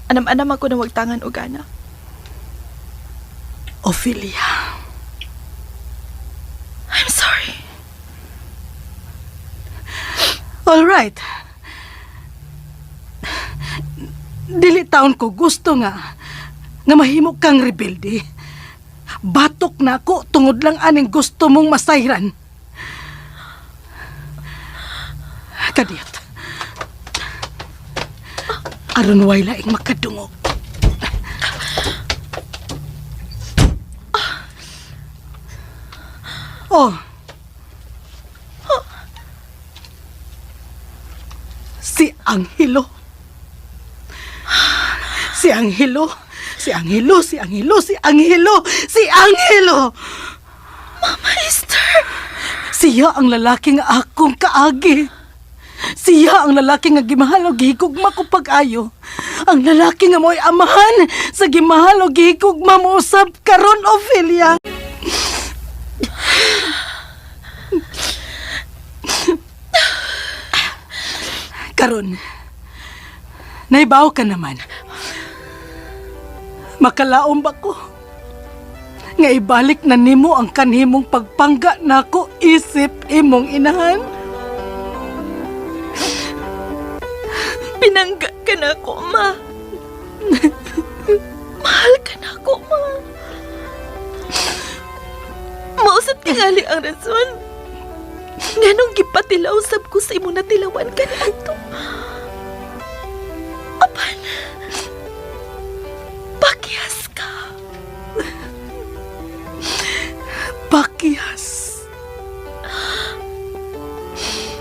Anam-anam ako na wagtangan og gana. Ophelia. I'm sorry. All right. Dili taon ko gusto nga nga mahimo kang rebelde. Batok na ako tungod lang aning gusto mong masayran. Kadiyot. Aron way laing makadungog. Oh. Si Angelo. Si Angelo. Si Angelo, si Angelo, si Angelo, si Angelo. Mama Esther! Siya ang lalaki nga akong kaagi. Siya ang lalaki nga gimahal og gihigugma ko pag-ayo. Ang lalaki nga mo'y amahan sa gimahal og gihigugma mo usab karon, Ophelia. Karon, naibaw ka naman. Makalaom ba ko? Nga ibalik na nimo ang kanhimong pagpangga nako isip imong inahan. Pinangga ka na ako, ma. Mahal ka na ako, ma. Mausap tingali ang rason. Nganong gipatilaw sab ko sa imo natilawan ka ni Ato. Apan, pakyas ka. Pakyas.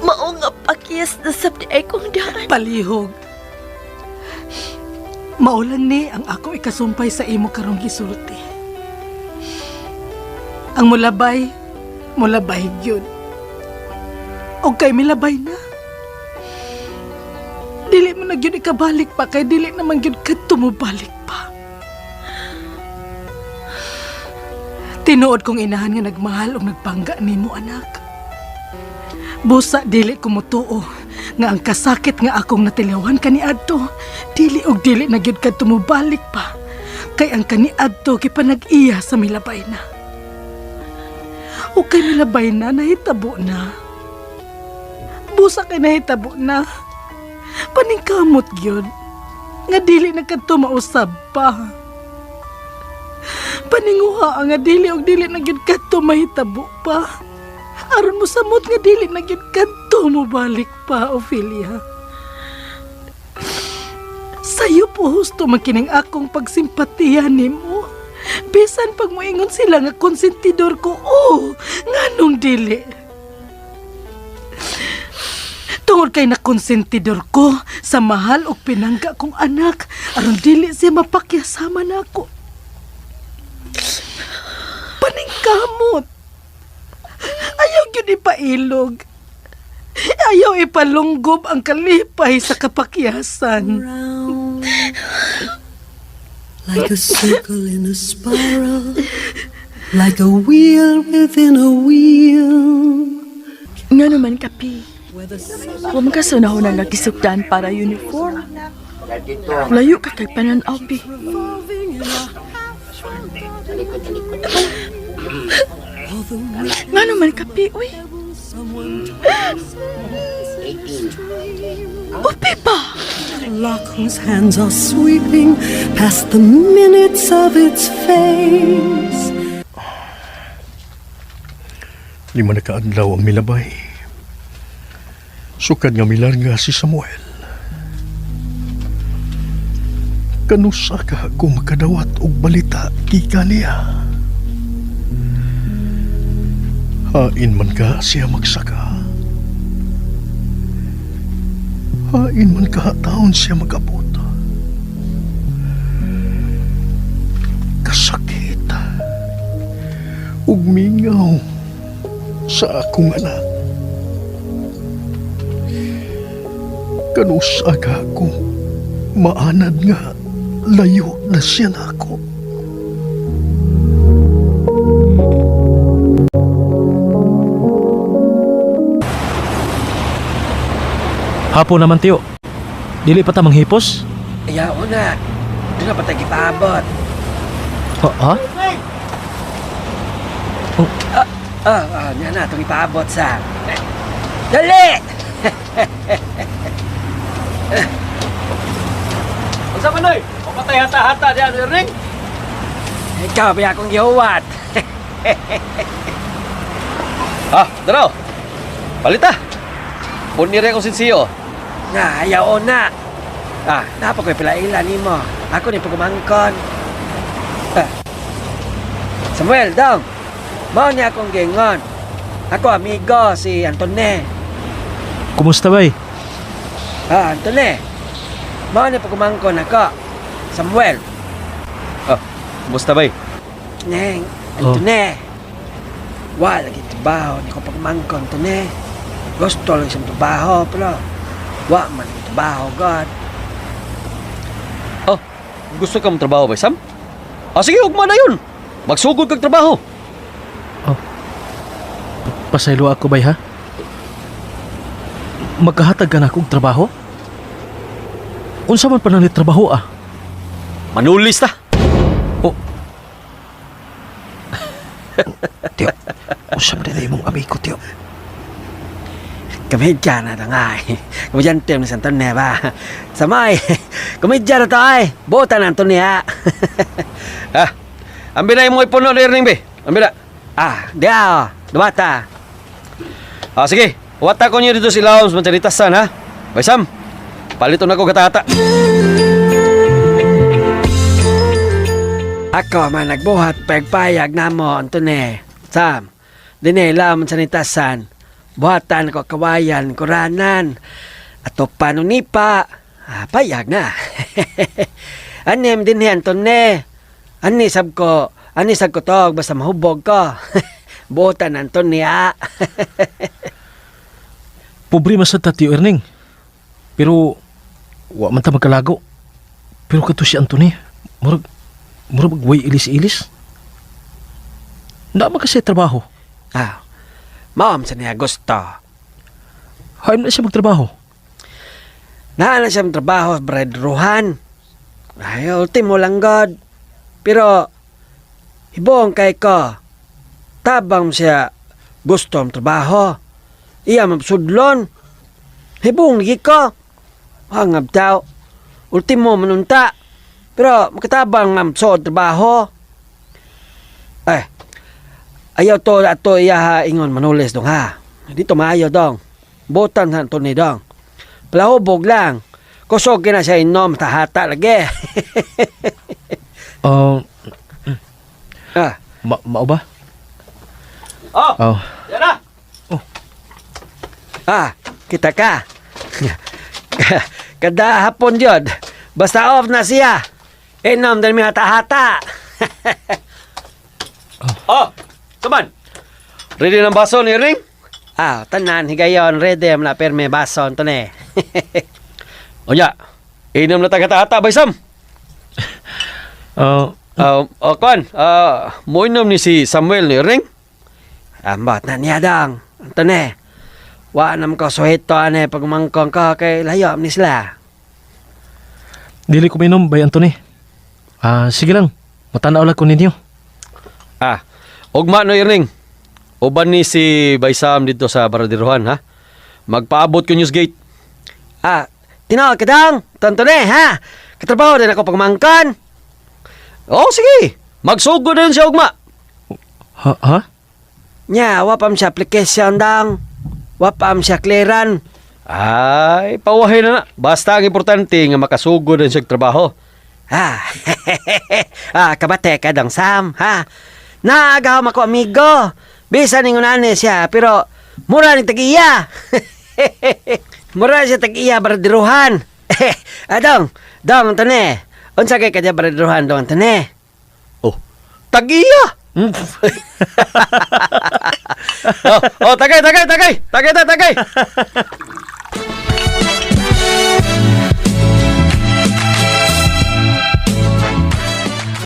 Mao nga pakyas Tapos na sab di ay kong daan. Palihog. Maulan ni ang ako ikasumpay sa imo karong gisulti. Ang mulabay, mulabay gyud. Og kay milabay na. Dili mo na gyud ikabalik pa kay dili naman gyud kadto mobalik pa. Tinuod kong inahan nga nagmahal og nagpangga nimo anak. Busa dili ko motuo nga ang kasakit nga akong natilawan kaniadto dili og dili na gyud kadto mobalik pa kay ang kaniadto gipanag-iya sa milabay na. O kay milabay na nahitabo na. Busa kay nahitabo na. Paningkamot gyud nga dili na kadto mausab pa. Paninguha nga dili og dili na gyud kadto mahitabo pa. Aron mo samot nga dili na gyud kadto mobalik pa, Ophelia. Sayo po husto man kining akong pagsimpatiya nimo. Bisan pag moingon sila nga konsentidor ko, oh, nganong dili. Tungod kay nakonsentidor ko sa mahal og pinangga kong anak, aron dili siya mapakyasama nako. Paningkamot. Ayaw gyud ipailog. Ayaw ipalunggob ang kalipay sa kapakyasan. Like a circle in a spiral, like a wheel within a wheel. Nga naman kapi. Wa man ka sa unahon nga gisugdan para uniform. Layo ka kay pananaw, pi. Nga naman kapi, uy. Upi pa! Clock whose hands are sweeping past the minutes of its face. 5 na kaadlaw ang milabay. Sukad nga milarga si Samuel. Kanusa ka kung makadawat og balita gikan niya. Hain man ka siya magsaka. Hain man ka taon siya magabot. Kasakit ug mingaw sa akong anak. Kanusa ka ako, maanad nga, layo na siya na ako. Hapon naman tiyo. Dili pa ta manghipos? Ayaw na. Doon na pa tayo gipaabot. Ha? Ha? Oh, niya na, itong ipaabot sa... Dali! Unsa man oy? Mapatay hata-hata diyan Erning. Ikaw ba akong gihuwat? Ah, daraw. Palita. Punir akong sinsiyo. Na, ayaw na. Ah, napa ko'y pilaila nimo. Ako ni pagumangkon. Ah. Samuel, dong. Mao niya akong gingon. Ako amigo si Antone. Kumusta bay? Ah, Antone. Mao ni pagumangkon ako. Samuel. Ah, kumusta bay? Neng, Antone. Wa lagi trabaho ni ko pagumangkon, Antone. Gusto lang siyang trabaho, pero wa man ang trabaho, God. Oh, gusto ka mong trabaho bay Sam? Ah, sige, ugma na yun. Magsugod kag trabaho. Pasaylo ako bay ha? Magkahatag ka na akong trabaho? Unsa man pa na ni trabaho ah? Manulis ta. Oh. Tiyo, unsa man na imong amigo tiyo? Komedya na ito nga eh. Komedyante mo sa Antone ba? Samay, komedya na to ay. Buta na Antone ha. Ah, ambi na imo ipuno ni Erning be. Ambi na. Ah, di ah, dumata. Ah, sige. Wata ko niyo dito si Laos Manchanitas-san ha. Bay Sam, palito na ko katata. Ako man nagbuhat pagpayag na mo, Antone. Sam, dinela man sa nitasan. Buhatan ko kawayan, kuranan. Ato panunipa. Ah, payag na. Anim din ni Anton ne. Ani sab ko, ani sab ko tog basta mahubog ko. Buotan Anton niya. Pobre man sa Tio Erning. Pero wa man ta magkalago. Pero kato si Anthony, murag murag way ilis-ilis. Naa man kasi trabaho. Ah. Maom sa niya gusto. Haim na siya magtrabaho. Naa na siyang trabaho sa Bredruhan. Ay, ultimo lang God. Pero, hibuong kay ko. Tabang siya gusto ang trabaho. Iya mabsudlon. Hibuong lagi ko. Hangab tao. Ultimo manunta. Pero makatabang nga sa trabaho. Ay, ayaw to ato iya ha ingon manulis dong ha. Dito maayo dong. Butan ha to ni dong. Palahubog lang. Kusog na siya inom, tahata lagi. Ah. Mao ba? Oh. Oh. Yan na. Oh. Ah, kita ka. Kada hapon jud. Basta off na siya. Inom din mi hata-hata. Oh, saman. Ready ng baso ni Ring? Ah, tanan higayon ready am na perme bason to ne. Unya, inom na taga-hata, bay Sam. Oh, kwan, moinom ni si Samuel ni Ring? Ambot na niya dong. Antone. Wa nam ko suhito ane pag mangkong ko kay layo ni sila. Dili ko minom bay Anthony. Ah, sige lang. Matanaw lang ko ninyo. Ah, ugma no Irning. Uban ni si Baysam dito sa Baradiruhan, ha? Magpaabot ko news gate. Ah, tinawag ka dong. Tontone ha. Katrabaho din ako pagmangkon. Oh, sige. Magsugod din siya ugma. Ha? Ha? Nya, wapam siya application dong. Wapam siya clearan. Ay, pawahin na na. Basta ang importante nga makasugod din siya og trabaho. Ah, ah, kabate ka dong Sam, ha? Naagaw ako amigo. Bisan ningon ani siya, pero mura ni tag-iya. Mura siya tag-iya baradiruhan. Adong, dong tane. Unsa kay kadya baradiruhan dong tane? Oh, tag-iya. Oh, oh, tagay, tagay, tagay. Tagay ta, tagay.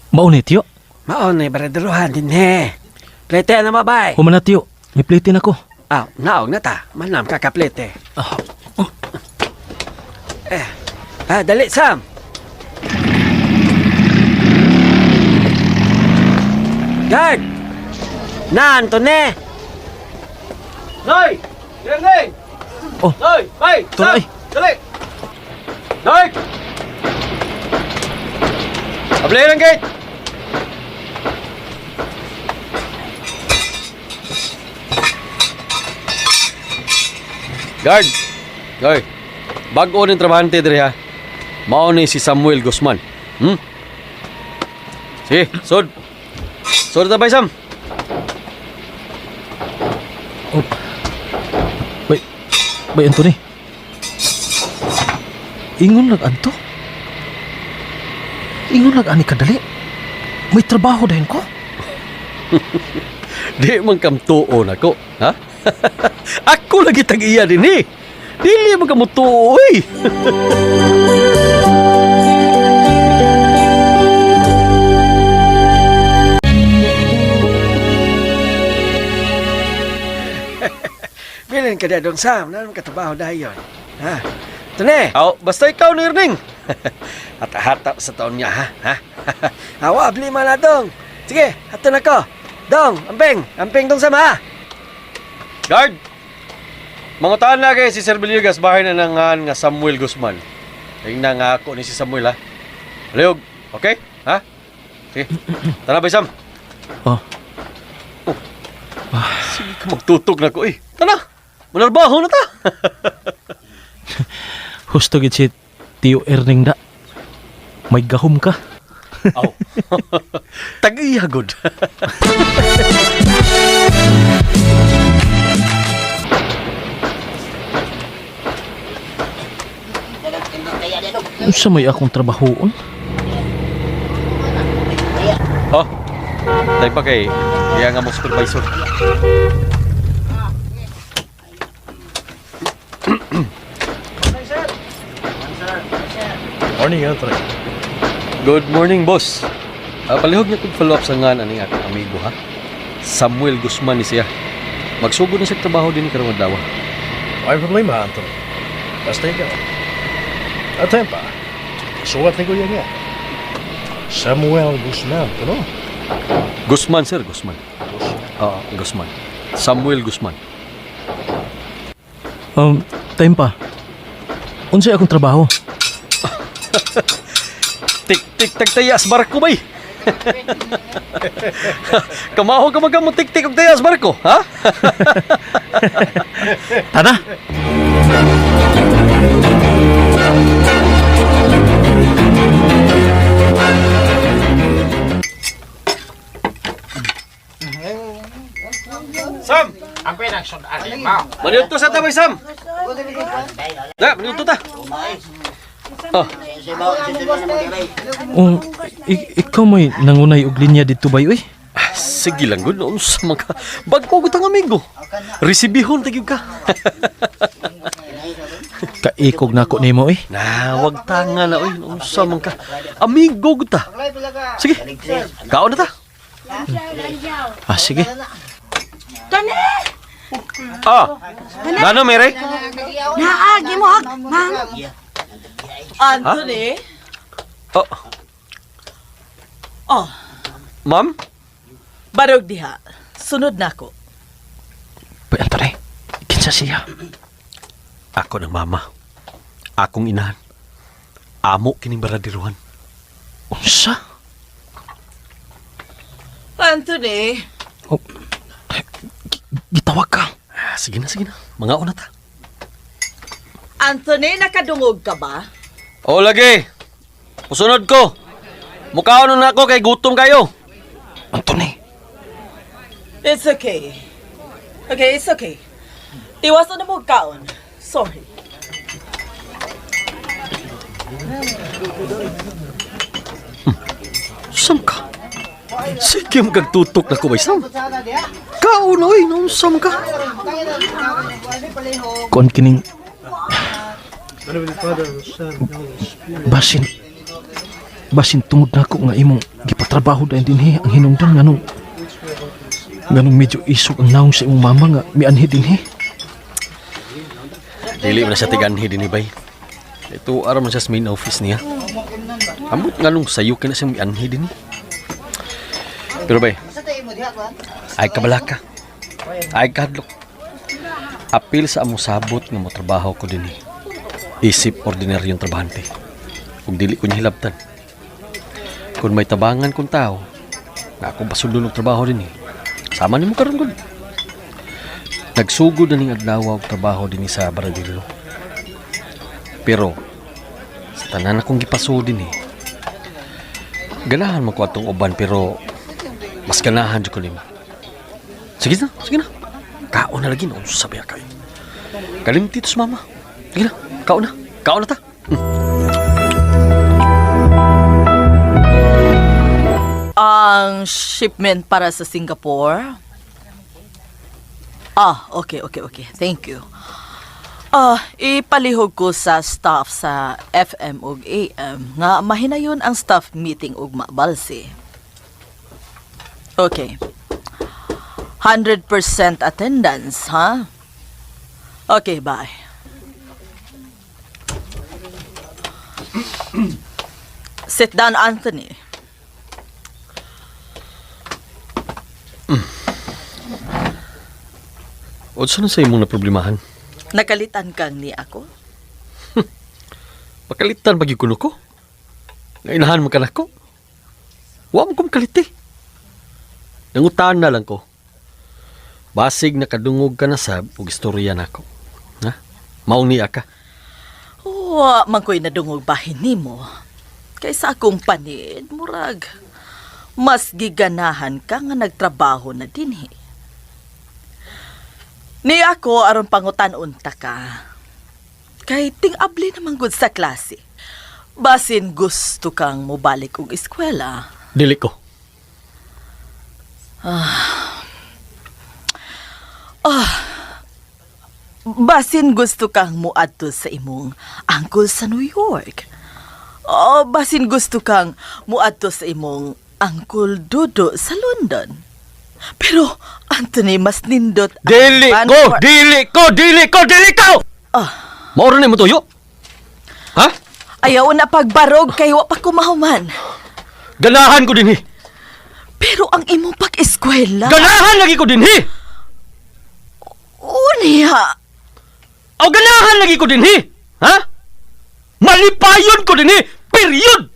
Mao ni Tiyo. Mao ni baradiruhan din he. Plete na mabay. Human na Tiyo. Miplitin ako. Ah, naog na ta. Manam ka kaplete. Eh, ah, dali Sam. Guard! Na, Antone! Noy! Irning! Oh. Noy! Bay! Tuloy. Sam! Dali! Noy! Abli ng gate! Guard! Guard! Bago ning trabahante diri ha. Mao ni si Samuel Guzman. Sige, sod. Sod ta bay Sam. Oh. Bay, bay Anthony. Ingon lag anto. Ingon lag ani kadali. May trabaho dahin ko. Di man kam tuo nako, ha? Ako lagi tag-iya din eh. Dili man kamo tuo eh. Bilin ka dong Sam, na katrabaho dayon. Ha? Tune! Aw, basta ikaw ni Irning. Hata-hata sa taon niya, ha? Ha? Awa, abli man na dong. Sige, ato na ko. Dong, amping, amping dong Sam, ha? Guard! Mangutaan na kay si Sir Villegas bahay na nangan nga Samuel Guzman. Tingnan nga ako ni si Samuel ha. Leyog, okay? Ha? Sige. Tara bay Sam. Oh. Oh. Sige ka magtutog na ko eh. Tara. Manarbaho na ta. Husto gid si Tio Erning da. May gahom ka. Aw. Tag-iya gud. Unsa may akong trabahoon? Oh, tayo pa kay iya nga mo supervisor. Morning, Anthony. Good morning, boss. Palihog niya kong follow up sa nga aning akong amigo, ha? Samuel Guzman ni siya. Magsugod na siya trabaho din karong adlaw. Ay problema, Anthony. Basta ikaw. At pa, suwat ni Kuya niya. Samuel Guzman, ano? Guzman, sir, Guzman. Oo, Guzman. Samuel Guzman. Time pa. Unsay akong trabaho? Tik-tik tagtayas barko bay. Kamaho ka magamo tik-tik og tayas barko, ha? Tara! Sam! Maniudto sa tabay, Sam! Da, maniudto ta. Oh, Oh, ikaw may nangunay og linya dito bay oy. Ah, sige lang gud no sa mga bag-o gud ang amigo. Resibihon ta gyud ka. Kaikog nako nimo oy. Na, wag tanga na oy, unsa man ka. Amigo gud ta. Sige. Kaon na ta. Ah, sige. Tani! Ah. Nano mere? Naagi mo hag, ma'am. Anthony? Oh, Oh, ma'am? barog diha. Sunod na ko. Bay Anthony, kinsa siya? Ako ng mama. Akong inahan. Amo kining baradiruhan. Unsa? Anthony? Oh, gitawag ka. Ah, sige na, sige na. Mga una ta. Anthony, nakadungog ka ba? O lagi. Musunod ko. Mukhaon na ako kay gutom kayo. Anthony, It's okay. Okay, it's okay. Tiwasan na mo kaon. Sorry. Sam ka. Sige magagtutok na ko bay Sam. Kaon oy, naunsa man ka? kuan kining basin basin tungod nako nga imong gipatrabaho dahil dinhi ang hinungdan nganong nganong medyo isog ang naong sa imong mama nga mianhi dinhi. Dili man na siya tiganhi dinhi bay. Ito ara man siya sa main office niya. Ambot nganong sayo kay na siya mianhi dinhi. Pero bay, ay kabalaka. Ay kahadlok. Apil sa among sabot nga mo trabaho ko dinhi. Isip ordinaryong trabahante. Ug dili ko niya hilabtan. Kung may tabangan kong tao, na ako basudlon og trabaho dinhi. Sama nimo karon gud. Nagsugod na ning adlaw og trabaho dinhi sa Baradillo. Pero sa tanan akong gipasod dinhi. Ganahan man ko atong uban pero mas ganahan jud ko nimo. Sige na, sige na. Kaon na lagi na unsa ba kayo. Kalimti to sa mama. Sige na, kaon na. Kaon na ta. Ang shipment para sa Singapore? Ah, okay, okay, okay. Thank you. Ah, ipalihog ko sa staff sa FM ug AM nga mahinayon ang staff meeting ug mabalsi. Okay. 100% attendance, ha? Okay, bye. Sit down, Anthony. Unsa na sa imong naproblemahan? Nakalitan kang ni ako? Pakalitan ba gyud kuno ko? Nga inahan man ka nako. Wa man ko makalit eh. Nangutan na lang ko. Basig nakadungog ka na sab og istorya nako. Ha? Maong niya ka. Wa man ko'y nadungog bahin nimo. Kaysa akong panid, murag. Mas giganahan ka nga nagtrabaho na dinhi. Ni ako aron pangutan-unta ka. Kay ting-abli naman gud sa klase. Basin gusto kang mobalik og eskwela. Dili ko. Basin gusto kang muadto sa imong uncle sa New York. O basin gusto kang muadto sa imong Uncle Dudo sa London. Pero Anthony, mas nindot ang Dili ko! Dili ko! Dili ko! Dili ko! Ah. Mauro na mo tuyo? Ha? Ayaw na pagbarog kay wa pa kumahuman. Ganahan ko dinhi. Pero ang imong pag-eskwela... Ganahan lagi ko dinhi. Unya! Aw ganahan lagi ko dinhi. Ha? Malipayon ko dinhi. Period.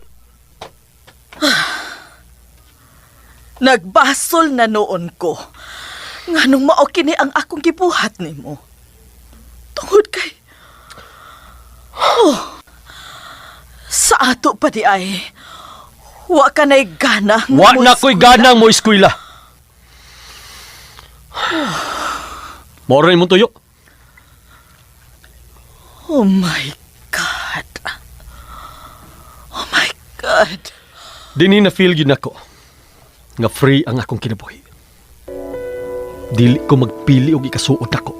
Nagbasol na noon ko. Nganong mao kini ang akong gibuhat nimo. Tungod kay... Oh, sa ato pa di ay, wa ka na'y gana nga Wa na ko'y moeskwela. ganang mo eskwela. Mauro na mo tuyo. Oh my God. Oh my God. Dinhi na feel gyud nako nga free ang akong kinabuhi. Dili ko magpili og ikasuot ako.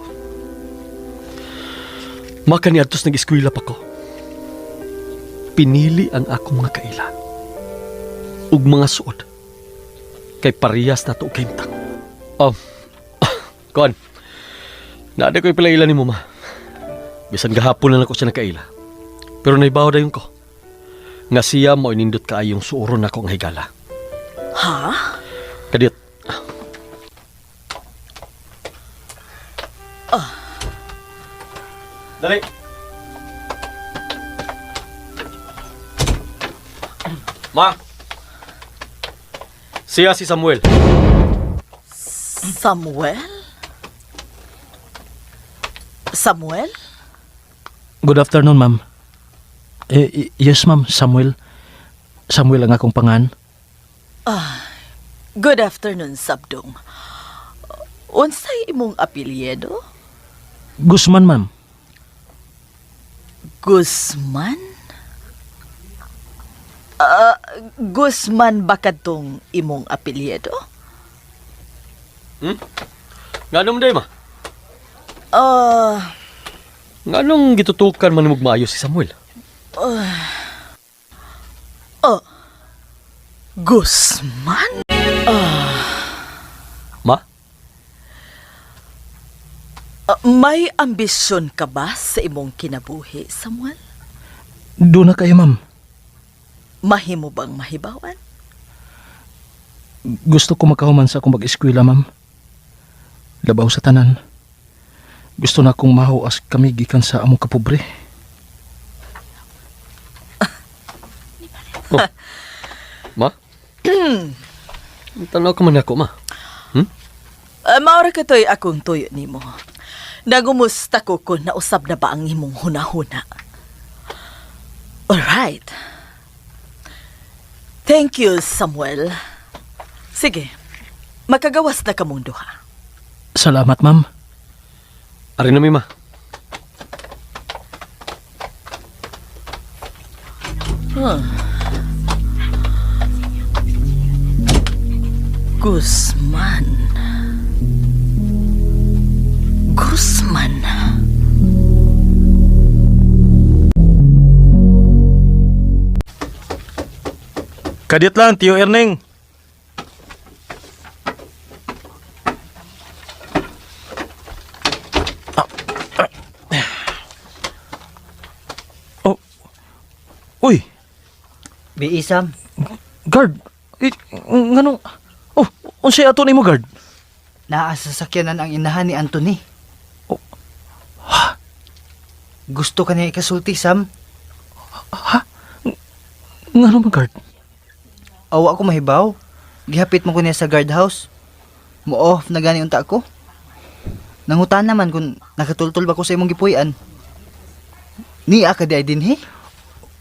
Maka niadtos nag-eskwela pa ko. Pinili ang akong mga kaila ug mga suot kay parehas na to og kahimtang. Oh, kuan. Naa ko'y palaila nimo, ma. Bisan gahapon na nako siya nakaila. Pero naibaw dayon ko nga siya mao nindot kaayong suoron nako nga higala. Ha? Kadiyot. Dali. Ma. Siya si Samuel. Samuel? Samuel? Good afternoon, ma'am. Eh, yes, ma'am, Samuel. Samuel ang akong pangan. Good afternoon, Sabdong. Unsay imong apelyido? Guzman, ma'am. Guzman? Ah, Guzman ba kadtong imong apelyido? Nganong day, ma? Nganong gitutukan man mo maayo si Samuel? Oh, Guzman? Ma? Ah, may ambisyon ka ba sa imong kinabuhi, Samuel? Doon na kayo, ma'am. Mahimo bang mahibawan? Gusto ko makahuman sa akong pag-eskwela, ma'am. Labaw sa tanan. Gusto na akong mahuas kami gikan sa among kapobre. Oh. Ma? Tanaw ka man ako, ma. Maura ka to'y akong tuyo nimo. Nagumusta ko kung nausab na ba ang imong hunahuna. Alright. Thank you, Samuel. Sige, makagawas na kamong duha. Salamat, ma'am. Ari na mi, ma. Guzman. Guzman. Kadiyot lang, Tiyo Erning. Ah, ah. Oh. Uy, Biisam, guard. Eh, nganong... Oh, unsay ato nimo, guard? naa sa sakyanan ang inahan ni Anthony. Oh. Gusto ka niya ikasulti, Sam? Ngano man, guard? Awa ko mahibaw. Gihapit mo ko niya sa guardhouse. Mo-off na gani unta ko. Nangutan naman kung nakatultol ba ko sa imong gipuy-an. Niya ka di ay dinhi?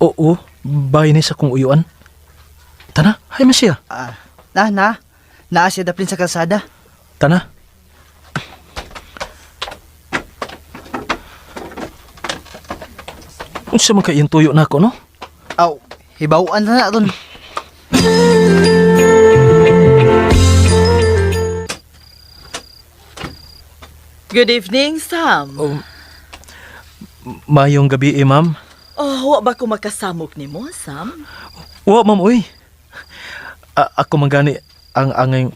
Oo, bahay ni sa kong uyuan. Tana, hay man siya. Ah, na na. Naa siya daplin sa kalsada. Tana. Unsa man kay iyang tuyo nako, no? Aw, hibaw-an na na ron. Good evening, Sam. Oh, mayong gabi eh, ma'am. Oh, wa ba ko makasamok nimo, Sam? Wa, ma'am, uy. Ako man gani ang angay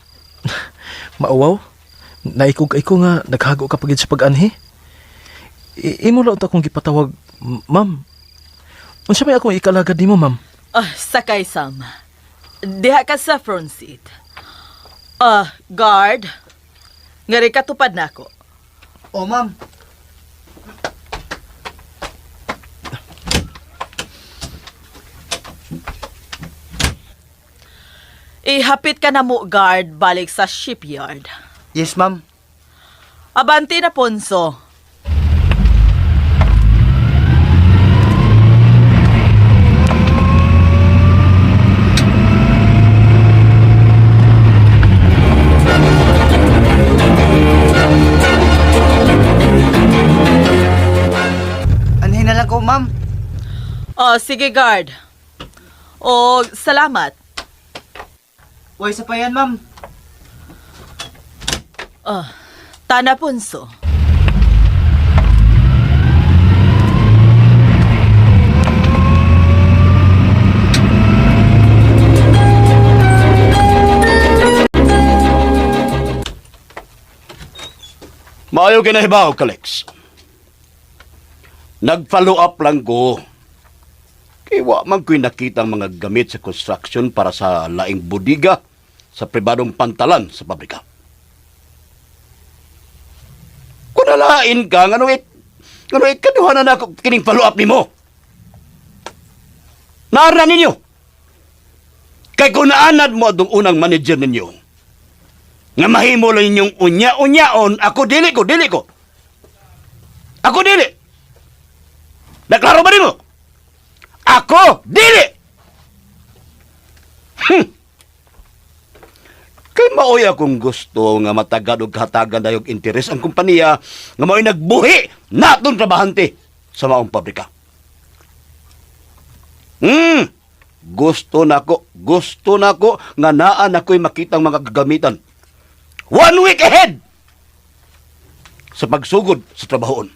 mauwaw. Naikog ay ko nga naghago ka pagid sa pag-anhi. Imo lang akong gipatawag, ma'am. Unsa may akong ikalagad nimo, ma'am? Ah, sakay, Sam. Diha ka sa front seat. Ah, guard. Ngari katupad na ako. Oh, ma'am. Ihapit ka na mo, guard, balik sa shipyard. Yes, ma'am. Abante na, Ponso. Anhin na lang ko, ma'am. Oh, sige, guard. Oh, salamat. Uy, sa pa yan, ma'am. Ah, tana, Ponso. Maayo kinahibaw, Kalex. Nag-follow up lang ko. Kay wa man ko'y nakita ang mga gamit sa construction para sa laing budiga sa pribadong pantalan sa pabrika. Kung nalain ka, ngano it kaduha na nako kining follow up nimo. Naara ninyo. Kay kung naanad mo atong unang manager ninyo, nga mahimo lang ninyong unya-unyaon, ako dili ko, dili ko. Ako dili. Naklaro ba nimo? Ako dili. Kay maoy akong gusto nga matagad og hatagan dayog interes ang kompanya nga maoy nagbuhi natong trabahante sa maong pabrika. Gusto nako nga naa nako'y makitang mga gagamitan. One week ahead sa pagsugod sa trabahoon.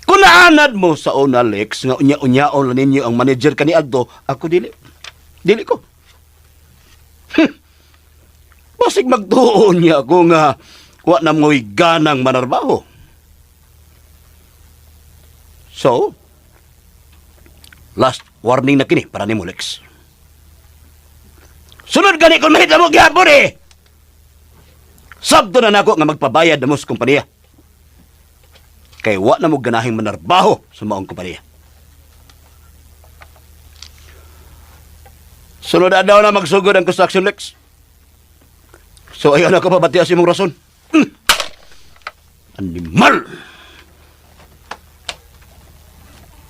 Kung naanad mo sa una, Lex, nga unya-unyaon lang ninyo ang manager kaniadto, ako dili. Dili ko. Basig magtuon niya ako nga wa na mo'y ganang manarbaho. So, last warning na kini para nimo, Lex. Sunod gani kung mahit mo gihapon eh. Sabto na nako nga magpabayad na mo sa kompanya. Kay wa na mo ganahing manarbaho sa maong kompanya. Sunod adlaw na magsugod ang construction, Lex. So ayaw na ko pabatias imong rason. Animal!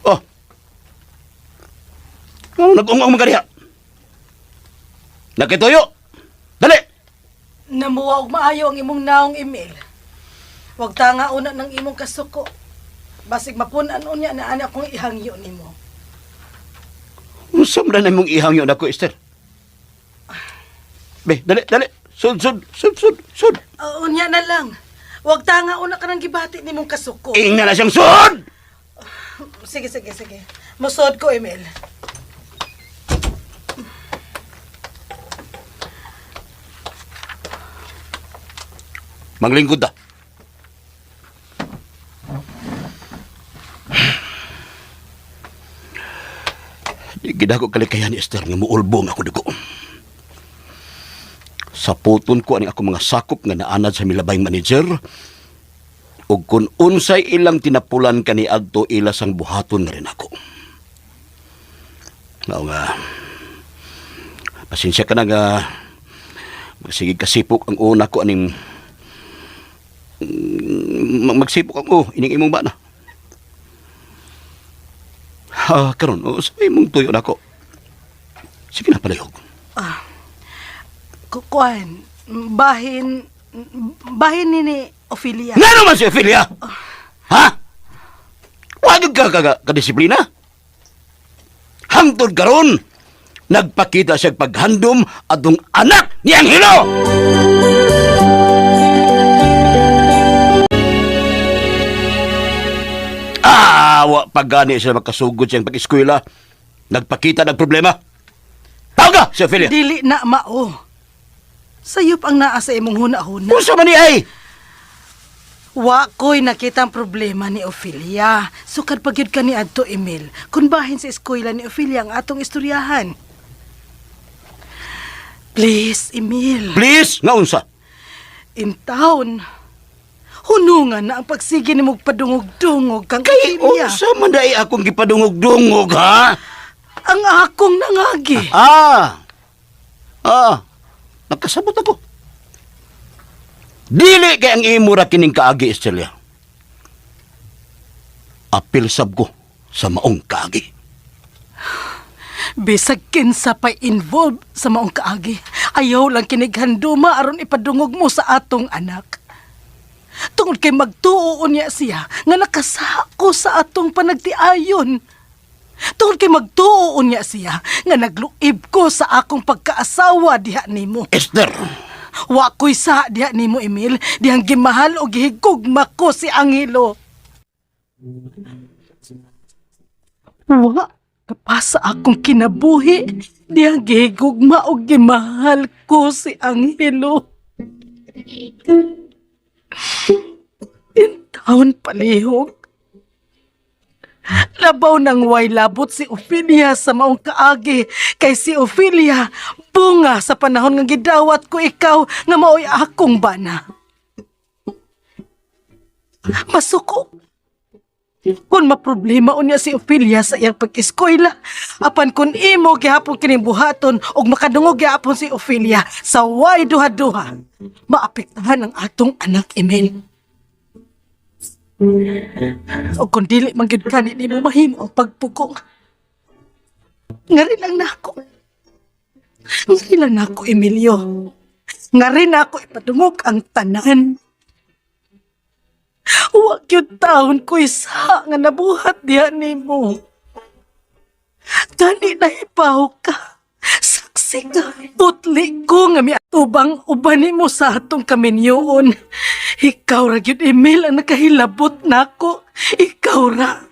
Oh! Ano nag-ungong mga diha? Nakituyo! Dali! Namuha og maayo ang imong naong email. Wag ta nga una ng imong kasuko. Basig mapun-an unya na ani akong ihangyo nimo. Unsa man na imong ihangyo nako, Esther? Be, dali, dali. Sud, sud, sud, sud, sud. Unya na lang. Wag ta nga una ka nang gibati nimong kasuko. Ingna na siyang sud! Sige, sige, sige. Musod ko, Emil. Maglingkod ta. Di gid ako kalikayan ni Esther nga muulbong ako dugo. Saputon ko ani ako mga sakop nga naanad sa milabay manager ug kun unsay ilang tinapulan kaniadto ila sang buhaton na rin ako. Mao nga pasensya ka na nga magsige kasipok ang una ko aning magsipok ako ining imong bana. Ha, karon oh, sa imong tuyo nako. Sige na palayog. Kuan, bahin, bahin ni ni Ophelia. Ngano man si Ophelia? Ha? Wag ka ka, ka disiplina? Hangtod karon, nagpakita siya paghandom atong anak ni Angelo. Ah, wa pa gani siya makasugod siyang pag-eskwela. Nagpakita ng problema. Tawag si Ophelia. Dili na mao. Sayop ang naa sa imong huna-huna. Unsa man ni ay? Wa ko'y nakita ang problema ni Ophelia. Sukad pa gyud ka ni adto, Emil. Kun bahin sa eskwela ni Ophelia ang atong istoryahan. Please, Emil. Please, nga unsa? In town. Hunungan na ang pagsige ni mong padungog-dungog kang Kay Ophelia. unsa man dai akong gipadungog-dungog ha? Ang akong nangagi. Ah. Ah. Nakasabot ako. Dili kay ang imo ra kining kaagi, Estrella. Apil sab ko sa maong kaagi. Bisag kinsa pa'y involved sa maong kaagi. Ayaw lang kinighanduma aron ipadungog mo sa atong anak. Tungod kay magtuo niya siya nga nakasako sa atong panagtiayon. Tungod kay magtuo niya siya nga nagluib ko sa akong pagkaasawa diha nimo. Esther, Wa ko'y sa diha nimo, Emil, dihang gimahal o gihigugma ko si Angelo. Wa ka pa sa akong kinabuhi, dihang gihigugma o gimahal ko si Angelo. Intawon palihog. Labaw ng way labot si Ophelia sa maong kaagi kay si Ophelia bunga sa panahon nga gidawat ko ikaw nga maoy akong bana. Masuko. Kung maproblema unya si Ophelia sa iyang pag-eskwela, apan kung imo gihapon kining buhaton ug makadungog gihapon si Ophelia sa way duha-duha, maapektahan ang atong anak, Emil. O kung dili man gyud kani nimo mahimo ang pagpugong. Ngari lang nako. Ngari lang nako, Emilio. Ngari nako ipadungog ang tanan. Wa gyud taon ko isa nga nabuhat diha nimo. Gani nahibaw ka. Saksi ka. Putli ko nga miatubang uban nimo sa atong kaminyoon. Ikaw ra gyud, Emil, ang nakahilabot nako. Ikaw ra.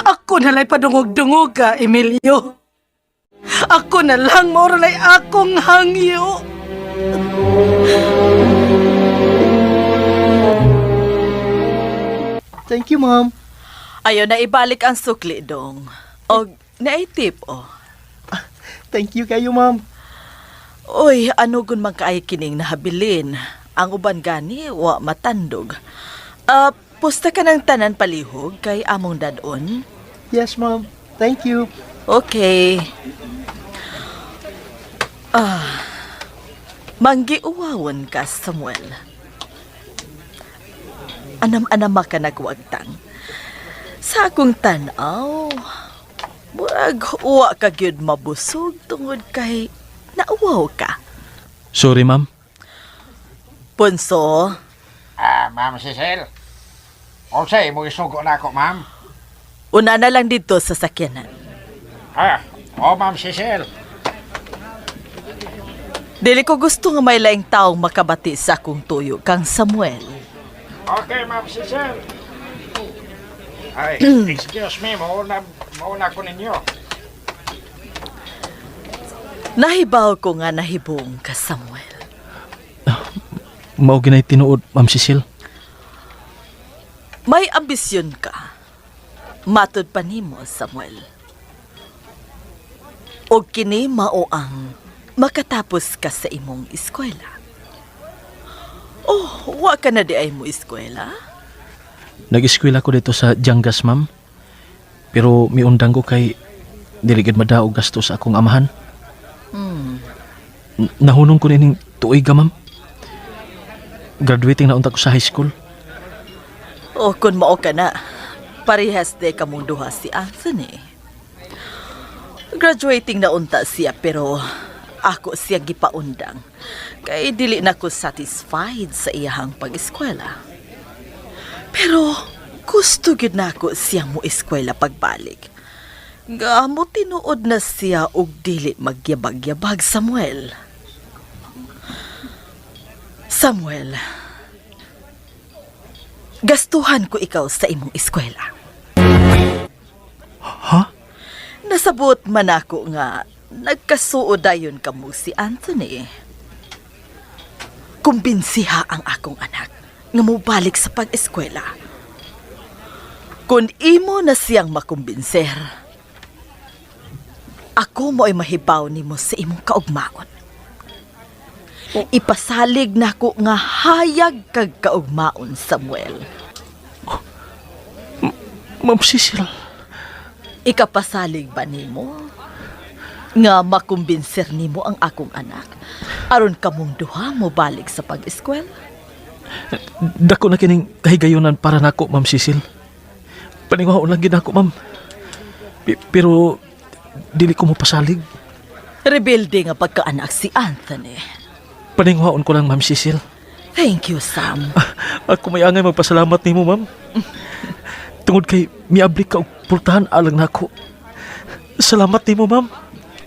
Ako na lang padungog-dungog ka, Emilio. Ako na lang, mao ra lay akong hangyo. Thank you, ma'am. Ayaw na ibalik ang sukli dong. Og naitip oh. Thank you kayo, ma'am. Uy, ano gun man kaay kining nahabilin. Ang uban gani wa matandog. Ah, pusta ka ng tanan palihog kay among dadon. Yes, ma'am. Thank you. Okay. Ah. Manggiuwawon ka, Samuel. Anam-anama ka nagwagtang. Sa akong tanaw, murag uwa ka gyud mabusog tungod kay nauwaw ka. Sorry, ma'am. Punso, Ah, Ma'am Cecil. Unsay mo isugo na ako, ma'am? una na lang dito sa sakyanan. Ah, oh, Ma'am Cecil. Dili ko gusto nga may laing taong makabati sa akong tuyo kang Samuel. Okay, Ma'am Cecil. Ay, excuse me, mauna ko ninyo. Nahibaw ko nga nahibong ka, Samuel. Mao ginay tinuod, Ma'am Cecil. May ambisyon ka. Matod pa nimo, Samuel. O kini mao ang makatapos ka sa imong eskwela. Oh, wa ka na di ay mo eskwela? Nag-eskwela ko dito sa Jangas, ma'am. Pero miundang ko kay dili gid madaog gasto sa akong amahan. Nahunong ko nining tuig ka, ma'am. Graduating na unta ko sa high school. O kung mao ka na, parehas de kamong duha si Anthony. Graduating na unta siya pero ako siya gipaundang. Kay dili na ko satisfied sa iyahang pag-eskwela. Pero gusto gyud nako siya mo eskwela pagbalik. Nga mo tinuod na siya og dili magyabag-yabag, Samuel. Samuel, gastuhan ko ikaw sa imong eskwela. Ha? Nasabot man ako nga nagkasuo dayon kamo si Anthony. Kumbinsiha ang akong anak nga mobalik sa pag-eskwela. Kung imo na siyang makumbinser, ako mo ay mahibaw nimo sa imong kaugmaon. Ipasalig nako nga hayag kag kaugmaon, Samuel. Ma'am Cecil. Ikapasalig ba nimo nga makumbinser nimo ang akong anak aron kamong duha mo balik sa pag-eskwela? Dako na kining kahigayunan para nako, Ma'am Cecil. Paninguhaon lang gid ako, ma'am. Pero dili ko mopasalig. Rebelde nga pagkaanak si Anthony. Paninguhaon ko lang, Ma'am Cecil. Thank you, Sam. Ako may angay magpasalamat nimo, ma'am. Tungod kay miabli ka og pultahan alang nako. Salamat nimo, ma'am.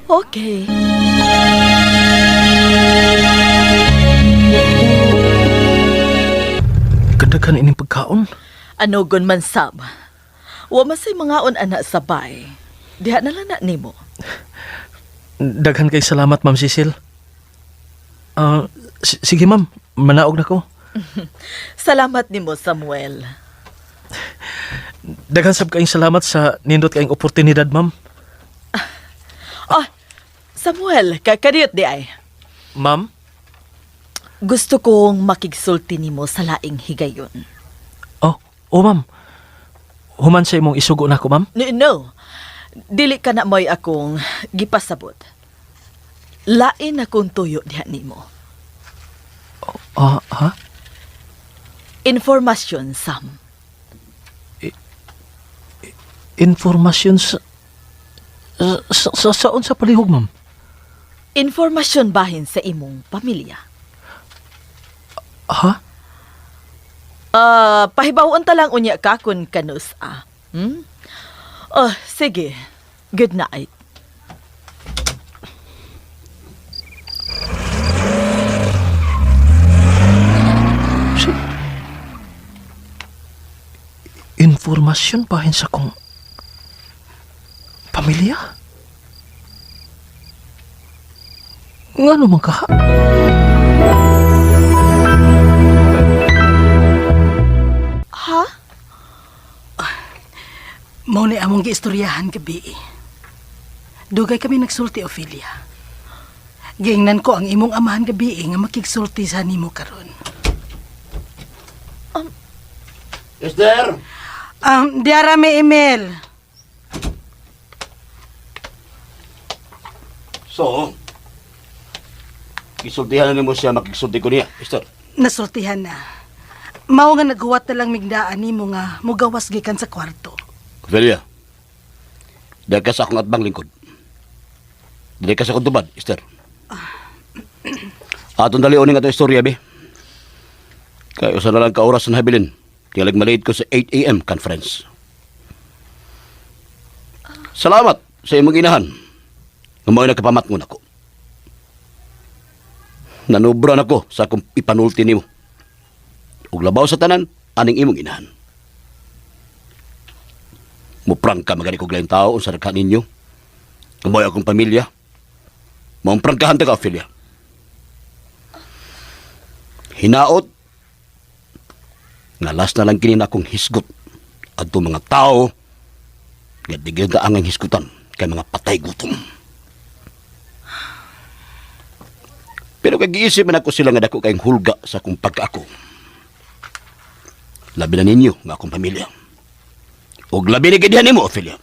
Okay. Kadaghan ining pagkaon. Ano gun man, Sam? Wa man say mangaon ana sabay. Diha na lang na nimo. Daghan kay salamat, Ma'am Cecil. Ah, sige, ma'am. Manaog na ko. Salamat nimo, Samuel. Daghan sab kayong salamat sa nindot kayong oportunidad, ma'am. Oh, Samuel, kakadiyot di ay. Ma'am? Gusto kong makigsulti nimo sa laing higayon. Oh, oh ma'am. Human sa imong isugo nako, ma'am. No, no. Dili ka na mo'y akong gipasabot. Lain akong tuyo diha nimo. Ah, ha? Informasyon, Sam. Informasyon sa unsa palihog, ma'am? Informasyon bahin sa imong pamilya. Ha? Ah, pahibawon ta lang unya ka kun kanus ah. Hmm? Oh, sige. Good night. Informasyon bahin sa kong pamilya? Ngano man ka? Ha? Mao ni among giistoryahan gabi. Dugay kami nagsulti, Ophelia. Giingnan ko ang imong amahan gabi nga makigsulti sa nimo karon. Esther! Diara mi, Emil. So, gisultihan na nimo siya, makigsulti ko niya, Esther. Nasultihan na. Mao nga naghuwat na lang migdaan nimo nga mugawas gikan sa kwarto. Ophelia, dahil ka sa akong atbang lingkod. Dili ka sa akong tubad, Esther. Atong dalion nga itong istorya, be. Kaya usa na lang ka oras na habilin. Tiyalag maliit ko sa 8 a.m. conference. Salamat sa imong inahan. Nga mao'y nagkapamatngon ako. Nanubra na ko sa akong ipanulti nimo. Ug labaw sa tanan, aning imong inahan. Muprangka magani ko laing tao unsa nagka ninyo. Nga mao'y akong pamilya. Maong prangkahan ta ka, Ophelia. Hinaot nga last na lang kini na akong hisgot adto mga tao nga di gyud ang hisgutan kay mga patay gutom. Pero kay giisip man ako sila nga dako kayong hulga sa akong pagkaako. Labi na ninyo nga akong pamilya. Og labi ni gid nimo, Ophelia.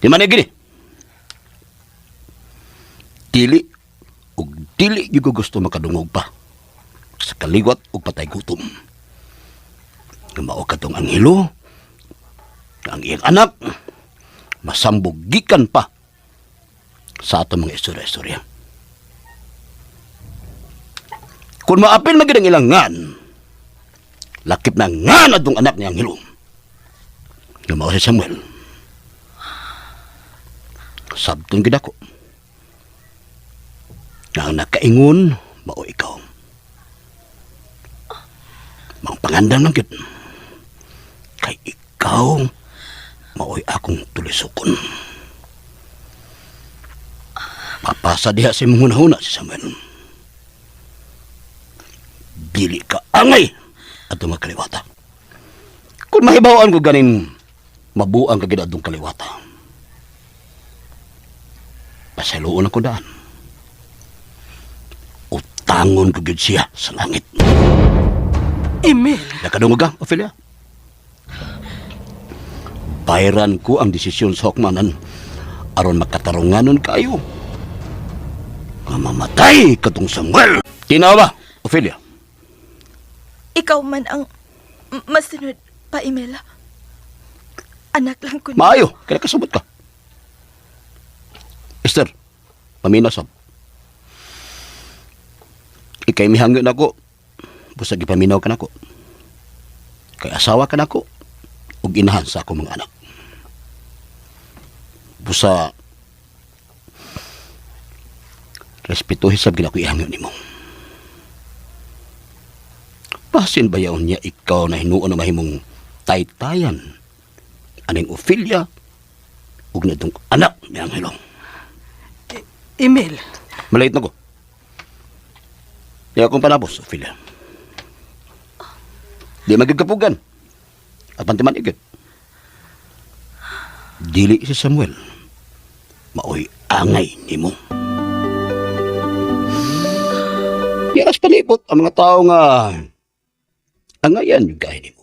Di man ni gini. Dili og dili gyud ko gusto makadungog pa sa kaliwat og patay gutom. Nga mao katong Angelo, nga ang iyang anak masambog gikan pa sa atong mga istorya-istorya. Kung maapil man gid ang ilang ngan, lakip na ngan adtong anak ni Angelo. Nga mao si Samuel. Sabton gid ako. Nga ang nakaingon, mao ikaw. Mang pangandam lang gid. Kay ikaw, mao'y akong tulisukon. Papasa diha sa imong hunahuna si Samuel. Dili ka angay at mga kaliwata. Kung mahibawaan ko ganin, mabuang ka gid adtong kaliwata. Pasaluon ako daan. Utangon ko gid siya sa langit. Emil. Nakadungog ka, Ophelia? Bayran ko ang desisyon sa hukmanan aron makatarunganon kayo. Nga mamatay katong Samuel. Tinaw ba, Ophelia? Ikaw man ang masunod pa, Emil. Anak lang ko. Maayo, kaya kasabot ka. Esther, paminaw sab. Ikay mihangyo nako. Busa gipaminaw ka nako. Kay asawa ka nako ug inahan sa akong mga anak. Busa respetuhin sab gid ako ihangyo nimo. Basin bayaon niya ikaw na hinuon na mahimong taytayan aning Ophelia ug natong anak ni Angelo. Emil. Malait na ko. Di akong panabos, Ophelia. Di magigkapugan. At pantiman igit. Dili si Samuel. Maoy angay nimo. Di aras palibot ang mga tao nga angayan yung gaya nimo.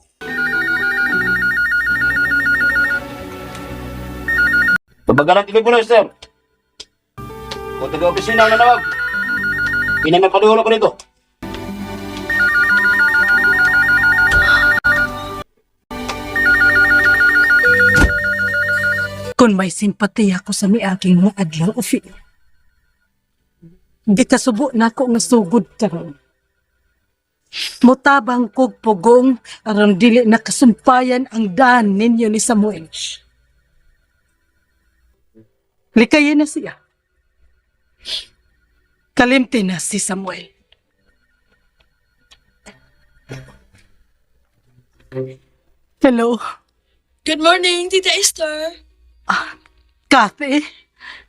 Pabagalan telepono, sir. Kung taga-opisina ang nanawag, pinamapadulo ko nito. Kung may simpatiya ko sa miaging mga adlaw, Ophelia. Gikasubo na ko nga sugod karon. Mutabang kog pugong aron dili na kasumpayan ang daan ninyo ni Samuel. Likayin na siya. Kalimti na si Samuel. Hello, Good morning, Tita Esther. Kathy.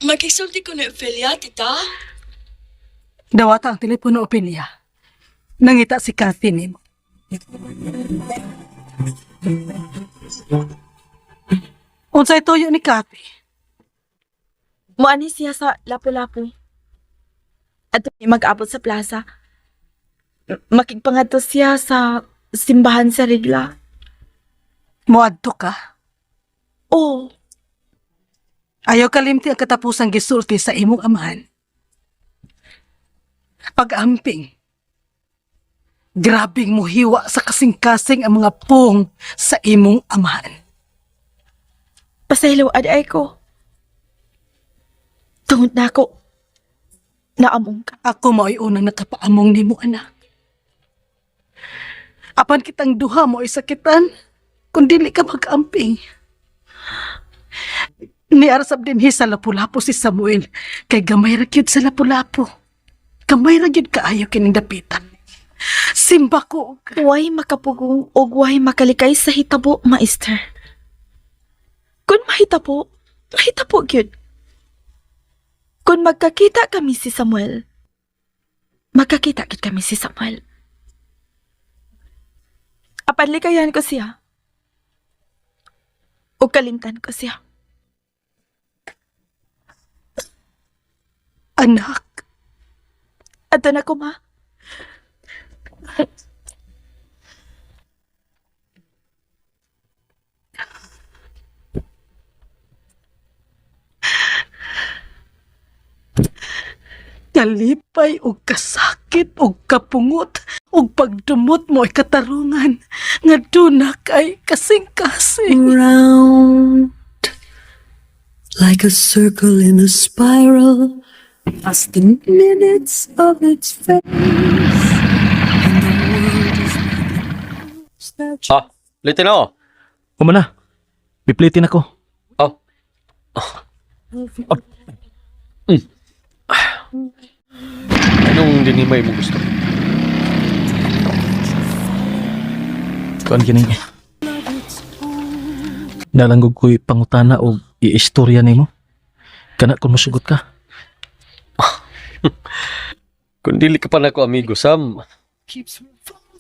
Makisulti ko ni Ophelia, Tita. Dawata ang telepono, Ophelia. Nangita si Kathy nimo. Unsay tuyo ni Kathy? Muani siya sa Lapu-Lapu. At mag-abot sa plaza. Makigpangadto siya sa simbahan sa Rigla. Moadto ka? Oo. Ayaw kalimti ang katapusang gisulti sa imong amahan. Pag-amping, grabing muhiwa sa kasing-kasing ang mga pong sa imong amahan. Pasaylo ad ay ko. Tungod na ako. Naamong ka. Ako mao'y unang nakapaamong nimo, anak. Apan kitang duha mo'y sakitan kung dili ka mag-amping. Niarasab dinhi sa Lapu-Lapu si Samuel kay gamay ra gyud sa Lapu-Lapu. Gamay ra gyud kaayo kining dapitan. Simba ko. Way makapugong og way makalikay sa hitabo, Maester. Kung mahitabo, mahitabo gyud. Kung magkakita kami si Samuel, magkakita gyud kami si Samuel. Apan likayan ko siya. O kalimtan ko siya. Anak. Ato na ko, ma. Kalipay og kasakit og kapungot og pagdumot mo ay katarungan nga duna kay kasing-kasing. Round like a circle in a spiral, past the minutes of its face. And the world is Ah, late na ako. Kuma na. Piplitin ako. Oh. Oh. Anong dinhimay mo gusto? Kuan kining. Nalanggog ko'y pangutana o iistorya nimo. Kana kung musugot ka. Kung dili ka pa na ako amigo, Sam,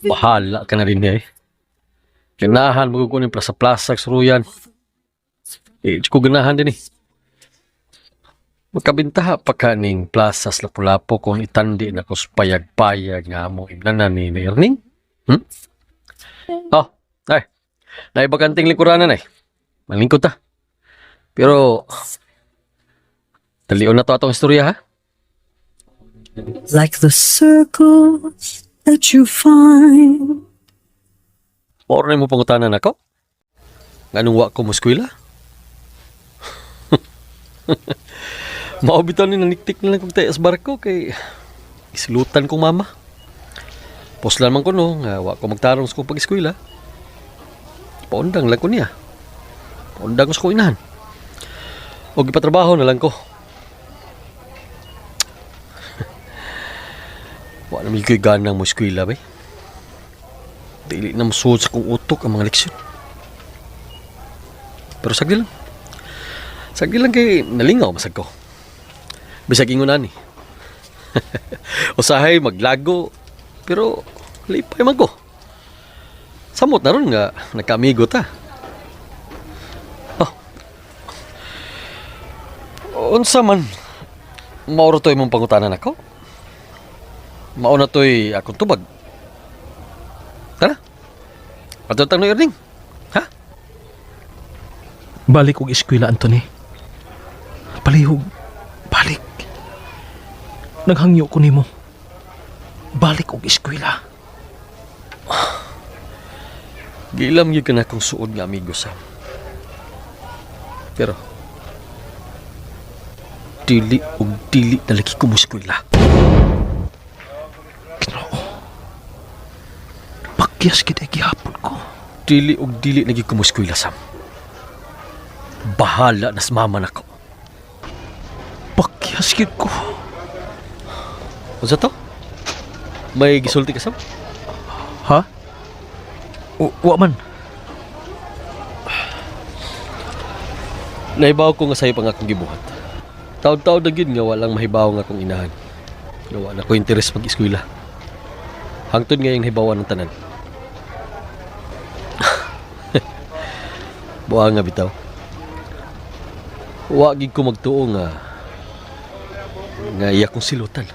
bahala ka na rin eh. Ganahan mo ko yung plaza-plaza, suruyan. Eh, di ko ganahan din eh. Magkabintaha pa ka ning plaza sa Lapu-Lapu kung itandi na ko sa payag-payag nga mo imnanan ni Erning. Hmm? Oh, ay. Naibakanting lingkuranan ay. Malingkod ta. Pero, dalion na to atong istorya ha? Like the circles that you find. Mao na mo pangutanan ako? Nganong wa ko mo eskwela? Mao bitaw ni naniktik na lang kong tayo sa barko kay isilutan kong mama. Poslan man ko no, nga wa ko magtarong sa kong pag-eskwela. Paundang lang ko niya. Paundang ko sa kong inahan. O gipatrabaho na lang ko. Wa naman ko'y ganang mo eskwela bay. Dili na mosuod sa kong utok ang mga leksyon. Pero sagdi lang. Sagdi lang kay nalingaw masag ko. Bisag ingon ani. Usahay maglago pero lipay man ko. Samot na ron nga nagkaamigo ta. Oh. Unsa man mao ra to imong pangutanan ako? Mao na to'y akong tubag. Tara. Adto tang Erning. Ha? Balik og eskwela, Anthony. Palihog, balik. Naghangyo ko nimo. Balik og eskwela. Gilam gyud ka na akong suod nga amigo Sam. Pero dili og dili na lagi ko mo eskwela. Ginoo. Pakyas gid ay gihapon ko. Dili og dili lagi ko mo eskwela Sam. Bahala na sa mama nako. Pakyas gid ko. Unsa to? May gisulti ka Sam? Ha? Wa man. Nahibaw ko nga sayo pang akong gibuhat. Taod-taod na gyud nga walang mahibaw nga akong inahan. Nga wa na ko interes mag-eskwela. Hangtod ngayong nahibawan ng tanan. Buha nga bitaw. Wa gid ko magtuo nga nga iya kong silutan.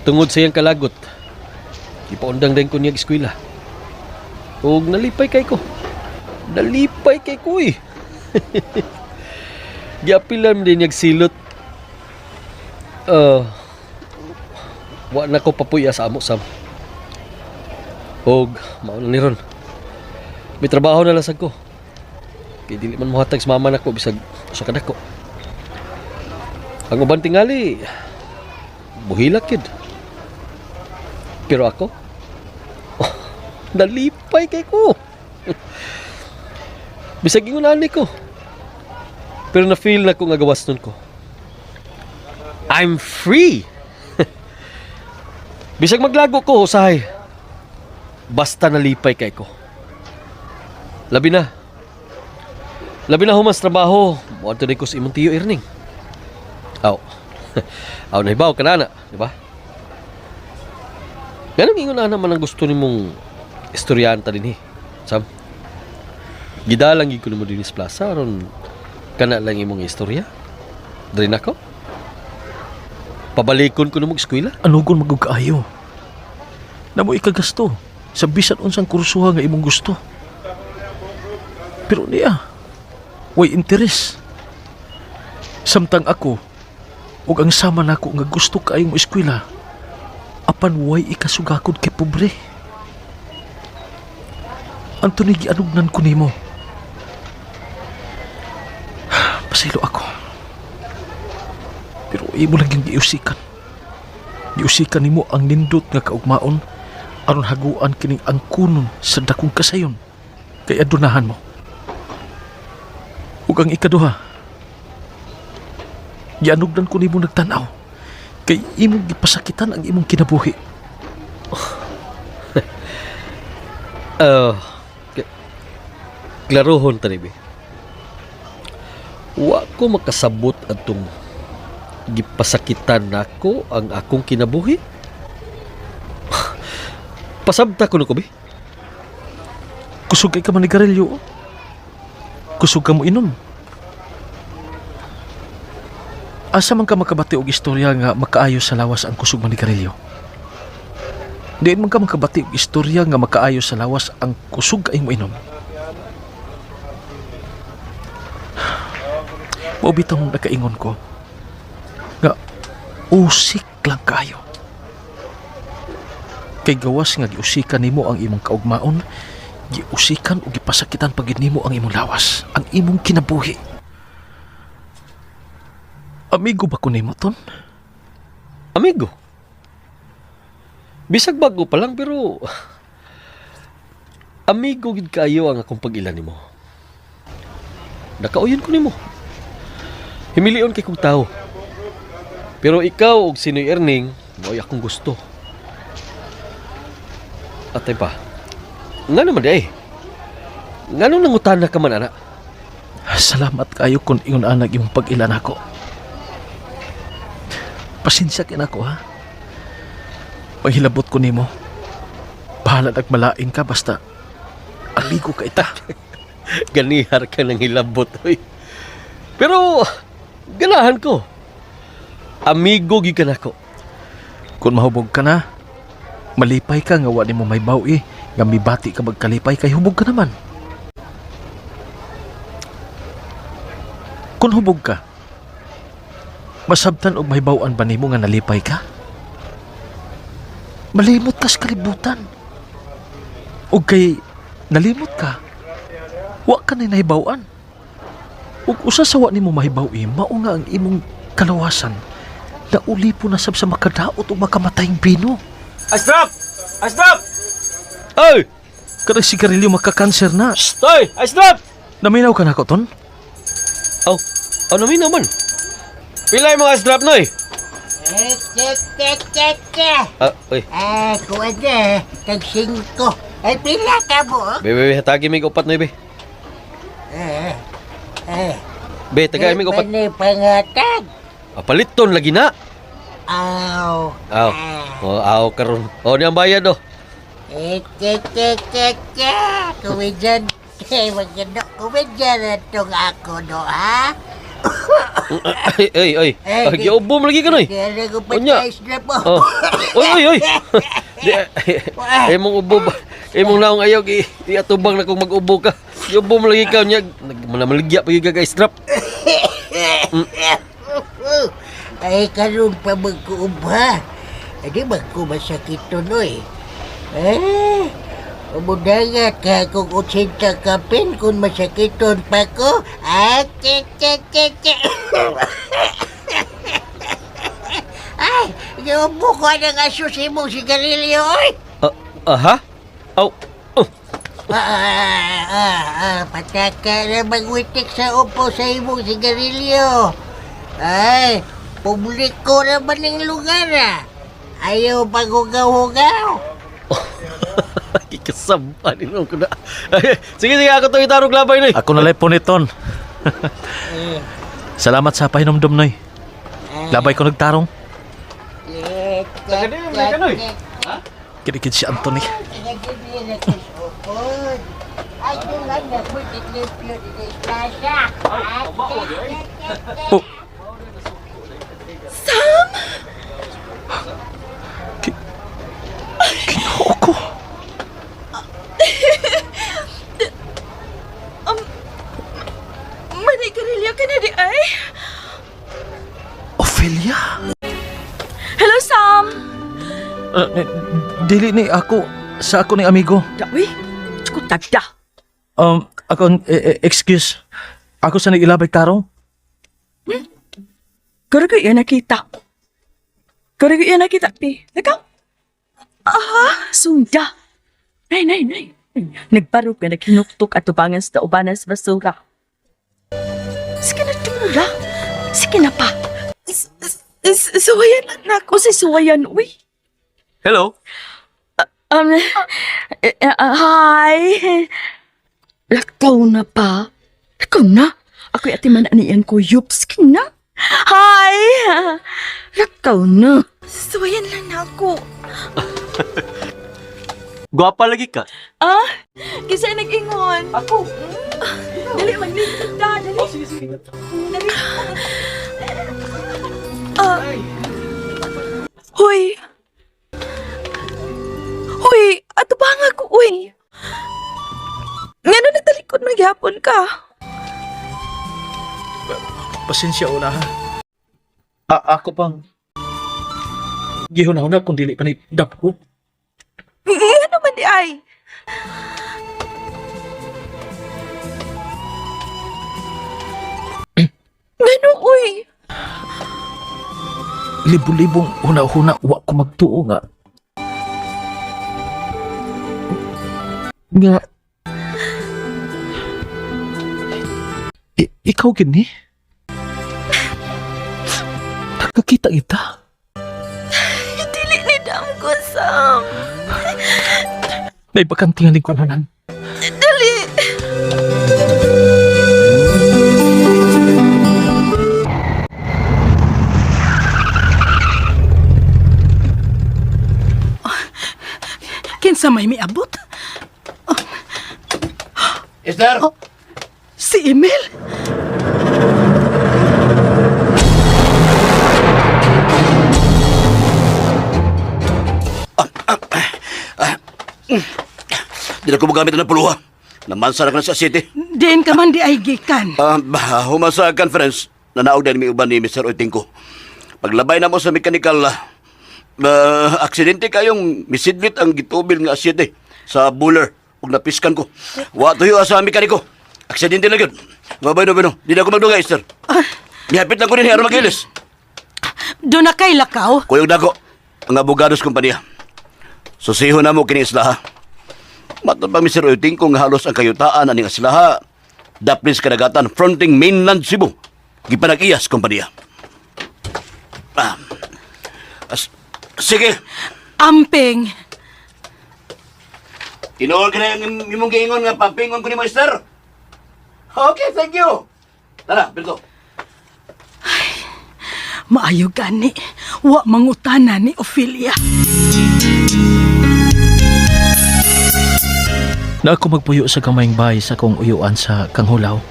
Tungod sa iyang kalagot, gipaundang din ko niya eskwela. Ug nalipay kay ko. Nalipay kay ko eh. Giapilan din niyag silot. Wa na ko papuya sa amo Sam. Og mao na ni ron. May trabaho na lang sad ko. Kay dili man mohatag sa mama nako bisag usa ka dako. Ang uban tingali buhilak yun. Pero ako, oh, nalipay kay ko. Bisag ingon ani ko. Pero na-feel na ko nga gawas nun ko. I'm free! Bisag maglago ko, usahay. Basta nalipay kay ko. Labi na. Labi na humas trabaho. Moadto din ko sa imong tiyo Erning. Aw. Aw, nahibaw ka na, na, di ba? Ganun ingon na naman ang gusto nimong istoryanta din eh. Sam? Gidalang gid ko nimo dinhi sa plaza aron kana lang imong istorya. Diri nako. Pabalikon ko nimo eskwela. Anugon magug kaayo. Namo ikagasto sa bisan unsang kursuha nga imong gusto. Pero niya, way interes. Samtang ako ug ang sama nako nga gusto kaayong mo eskwela, apan way ikasugakod kay pobre. Anthony, gianugnan ko nimo. Pasaylo ako. Pero imo lang yung giusikan. Giusikan nimo ang nindot nga kaugmaon aron haguan kining angkunon sa dakong kasayon kay adunahan mo. Ug ang ikaduha, gianugdan ko nimo nagtan-aw kay imong gipasakitan ang imong kinabuhi. Klarohon ta ni be. Wa ko makasabot atong gipasakitan nako ang akong kinabuhi. Pasabta ko na ko be. Kusog kay ka manigarilyo. Kusog ka mo inom. Asa man ka makabati og istorya nga makaayo sa lawas ang kusog manigarilyo? Diin man ka makabati og istorya nga makaayo sa lawas ang kusog kay mo inom? Mao bitong nakaingon ko nga usik lang kayo. Kay gawas nga giusikan nimo ang imong kaugmaon, giusikan o gipasakitan pagid nimo ang imong lawas, ang imong kinabuhi. Amigo ba ko nimo, Ton? Amigo? Bisag bago pa lang pero amigo gid kaayo ang akong pag-ila nimo. Nakauyon ko nimo. Himilion kay kong tao. Pero ikaw og si Noy Erning, mo'y akong gusto. Atay pa. Nga naman di ay. Ngano nangutana ka man ana? Salamat kayo kung ingon anag imong pag-ila nako. Pasensya kay nako ha. Paghilabot ko nimo. Bahala nagmalain ka basta amigo ka ita. Ganihar ka ng hilabot oy. Pero ganahan ko. Amigo gyud ka nako. Kung mahubog ka na, malipay ka nga wa nimo may bawi, nga mibati ka magkalipay kay hubog ka naman. Kung hubog ka, masabtan og mahibaw-an ba nimo nga nalipay ka? Malimot ka sa kalibutan. Og kay nalimot ka, wa ka na nahibaw-an. Ug usa sa wa nimo mahibaw-i, mao nga ang imong kalawasan na ulipo na sab sa makadaot o makamatayng bino. Ice drop! Ice drop! Oy! Kanang sigarilyo makakanser na. Shh! Oy! Ice drop! Naminaw ka na ko, Ton? Oh, oh, naminaw man. Pila yung mga ice drop, Noy? Eh, che, che, che, che. Ah, oy. Ah, kuha na. Tag 5. Ay, pila ka mo? Be, be, be, hatagi mig upat, Noy, be. Eh, eh. Be, tagay mig upat. Di pa ni pangatag. Ah, paliton lagi na. Aw. Aw. Oh, aw karon. Oh, niyang bayad oh. Eh, che, che, che, che. Kumidyan. Eh, maganda. Kumidyan na itong ako, no, ha? Ay, ay, ay. Eh, Ah, giubo mo lagi ka, Noy. Kaya ko pa Unya. ice drop mo. Oh. Oy, oy, oy. Di, eh, imong ubo ba? Imong naong ayaw iatubang na kung mag-ubo ka. Giubo mo lagi ka nya. Nagmaligya pa gyud ka ice drop. Ay, karon pa magkuubha. Di ba ko masakit to, Noy? Eh, umudangat ka kung 80 kapin kung masakiton pa ko. Ah, che, che, che, che. Ay, giubo ko ng aso sa imong sigarilyo, oy. Aha? Aw. Oh. Pataka na magwitik sa upo sa imong sigarilyo. Ay, publiko naman ang lugar, ah. Ayaw paghugaw-hugaw. Kikasama ni ko na. Sige, sige, ako itong itarong labay, Noy. Ako na po ni Ton. Salamat sa pahinomdom, Noy. Labay ko nagtarong. Kinikid si Anthony. Oh. Sam! Ginoo ko. Manigarilyo ka na di ay? Ophelia? Hello, Sam! Dili ni ako sa ako ni amigo. Dawi, ko tagda. Ako, excuse. Ako sa nag-ilabay tarong. Karo ko iya nakita. Karo ko iya nakita, pi. Nakaw. Aha, sunda. Nay, nay, nay. Nagbarog ka, naghinuktok at tubangan sa ubanan sa basura. Ra, sige na pa. Suwayan lang na ako. O si Suwayan, uy. Hello? Hi. Lakaw na pa. Lakaw na. Ako'y ati man aniyan ko, yups na. Hi! Lakaw na. Suwayan lang na ako. Gwapa lagi ka. Ah, kinsa nag-ingon? Ako. Dali, maglingkod ta. Dali. Oh, sige, sige. Dali. Ah. Hoy. Hoy, ato ba nga ko, uy? Ngano nagtalikod man gihapon ka? Pasensya una ha. Ako pang gihuna-huna kung dili pa ni dap ko. Ngano man di ay? Ngano, uy? Libo-libong huna-huna wa ko magtuo nga. Nga ikaw gini? Nakakita kita. Dili ni dam ko, Sam. May bakantingan lingkuhanan. Dali. Kinsa may miabot? Esther! Si Emil? Di na ko magamit ng puluha. Namansa na ka na sa city. Diin ka man di ay gikan. Ah, human sa conference, nanaog din mi uban ni Mr. Oitingko. Paglabay na mo sa mechanical, aksidente kayong misidlit ang gitubil nga asyete sa buller ug napiskan ko. Wa tuyo sa mekaniko. Aksidente na gyud. Babay no bino. Di na ko magdugay, Esther. Mihapit lang ko din aron magilis. Doon na kay lakaw. Kuyog dako ang abogados kompanya. Susiho na mo kini islaha. Matod pa Mr. Oitingko nga halos ang kayutaan aning islaha. Daplis kadagatan fronting mainland Cebu. Gipanag-iyas kompanya. Ah. Sige, Amping. tinuol ka na yung imong giingon nga pampingon ko ni Master. Okay, thank you. Tara, Bilko. Maayo gani. Wa mangutana ni Ophelia. Na ako magpuyo sa gamayng bahay sa akong uyuan sa Kanghulaw.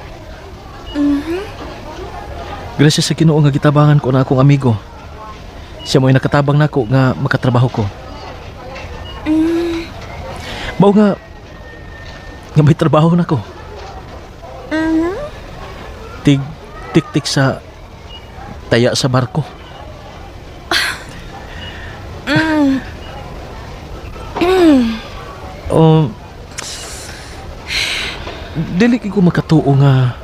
Gracias sa Ginoo nga gitabangan ko na akong amigo. Siya mo'y nakatabang nako nga makatrabaho ko. Mao nga nga may trabaho nako. Tig tik-tik sa taya sa barko. Dili ko makatuo nga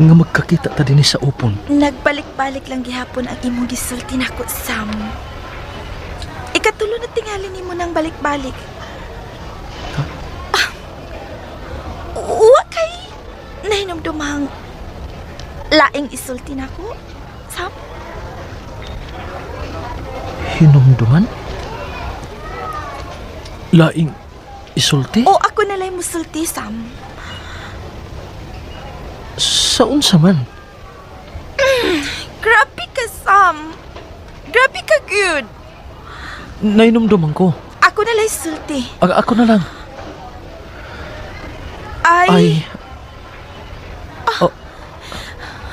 nga magkakita ta dinhi sa upon. Nagbalik-balik lang gihapon ang imong gisulti nako, Sam. Ikatulo na tingali nimo nang balik-balik. Ah, wa kay nahinumdumang laing isulti nako, Sam? Hinumduman? Laing isulti? O ako na lang musulti, Sam. Sa unsa man? Grabe ka, Sam. Grabe ka, good. Nahinumduman ko. Ako na lang sulti. Ako na lang. Ay, Ay,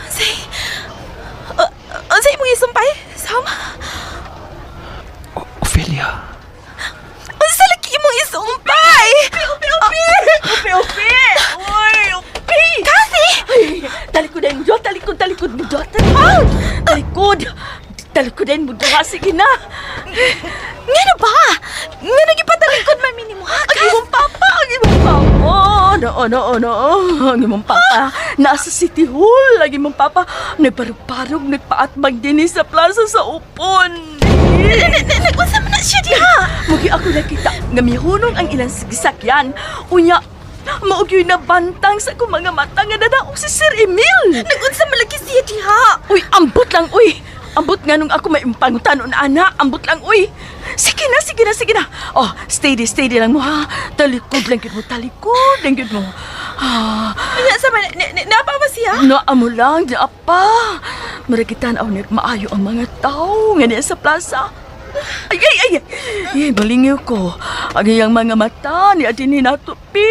Say, unsay imong isumpay, Sam? Ophelia. Unsa lagi imong isumpay? Upi, upi, Upi, upi! Uy, upi! Kasi! Ay, talikod ay mo doon, talikod, talikod mo doon, talikod! Talikod! Talikod ay mo doon, sige na! Ngano ba? Ngano gipatalikod man mi nimo ha? Ang imong papa, ang imong papa! No, no, no, ang imong papa. Nasa City Hall, ang imong papa. Nagparug-parug, nagpaatbag din sa plaza sa Upon. Nag-unsa man na siya diha? Mugi ako nakita nga mihunong ang ilang sigisakyan. Unya, Mao gyud nabantang sa akong mga mata nga nadaog si Sir Emil. Nagunsa malagi siya diha. Uy, ambot lang, uy. Ambot nga nung ako may pangutanon, ana. Ambot lang, uy. Sige na, sige na, sige na. Oh, steady, steady lang mo, ha. Talikod lang gyud mo, talikod lang gyud mo. Ah, Unya sa man napa ba siya? Naa mo lang, di apa. Maragitan aw nagmaayo ang mga tao nga niya sa plaza. Ay, ay, ay! Ay, malingiw ko. Ang iyang mga mata, niya din ni nato, pi.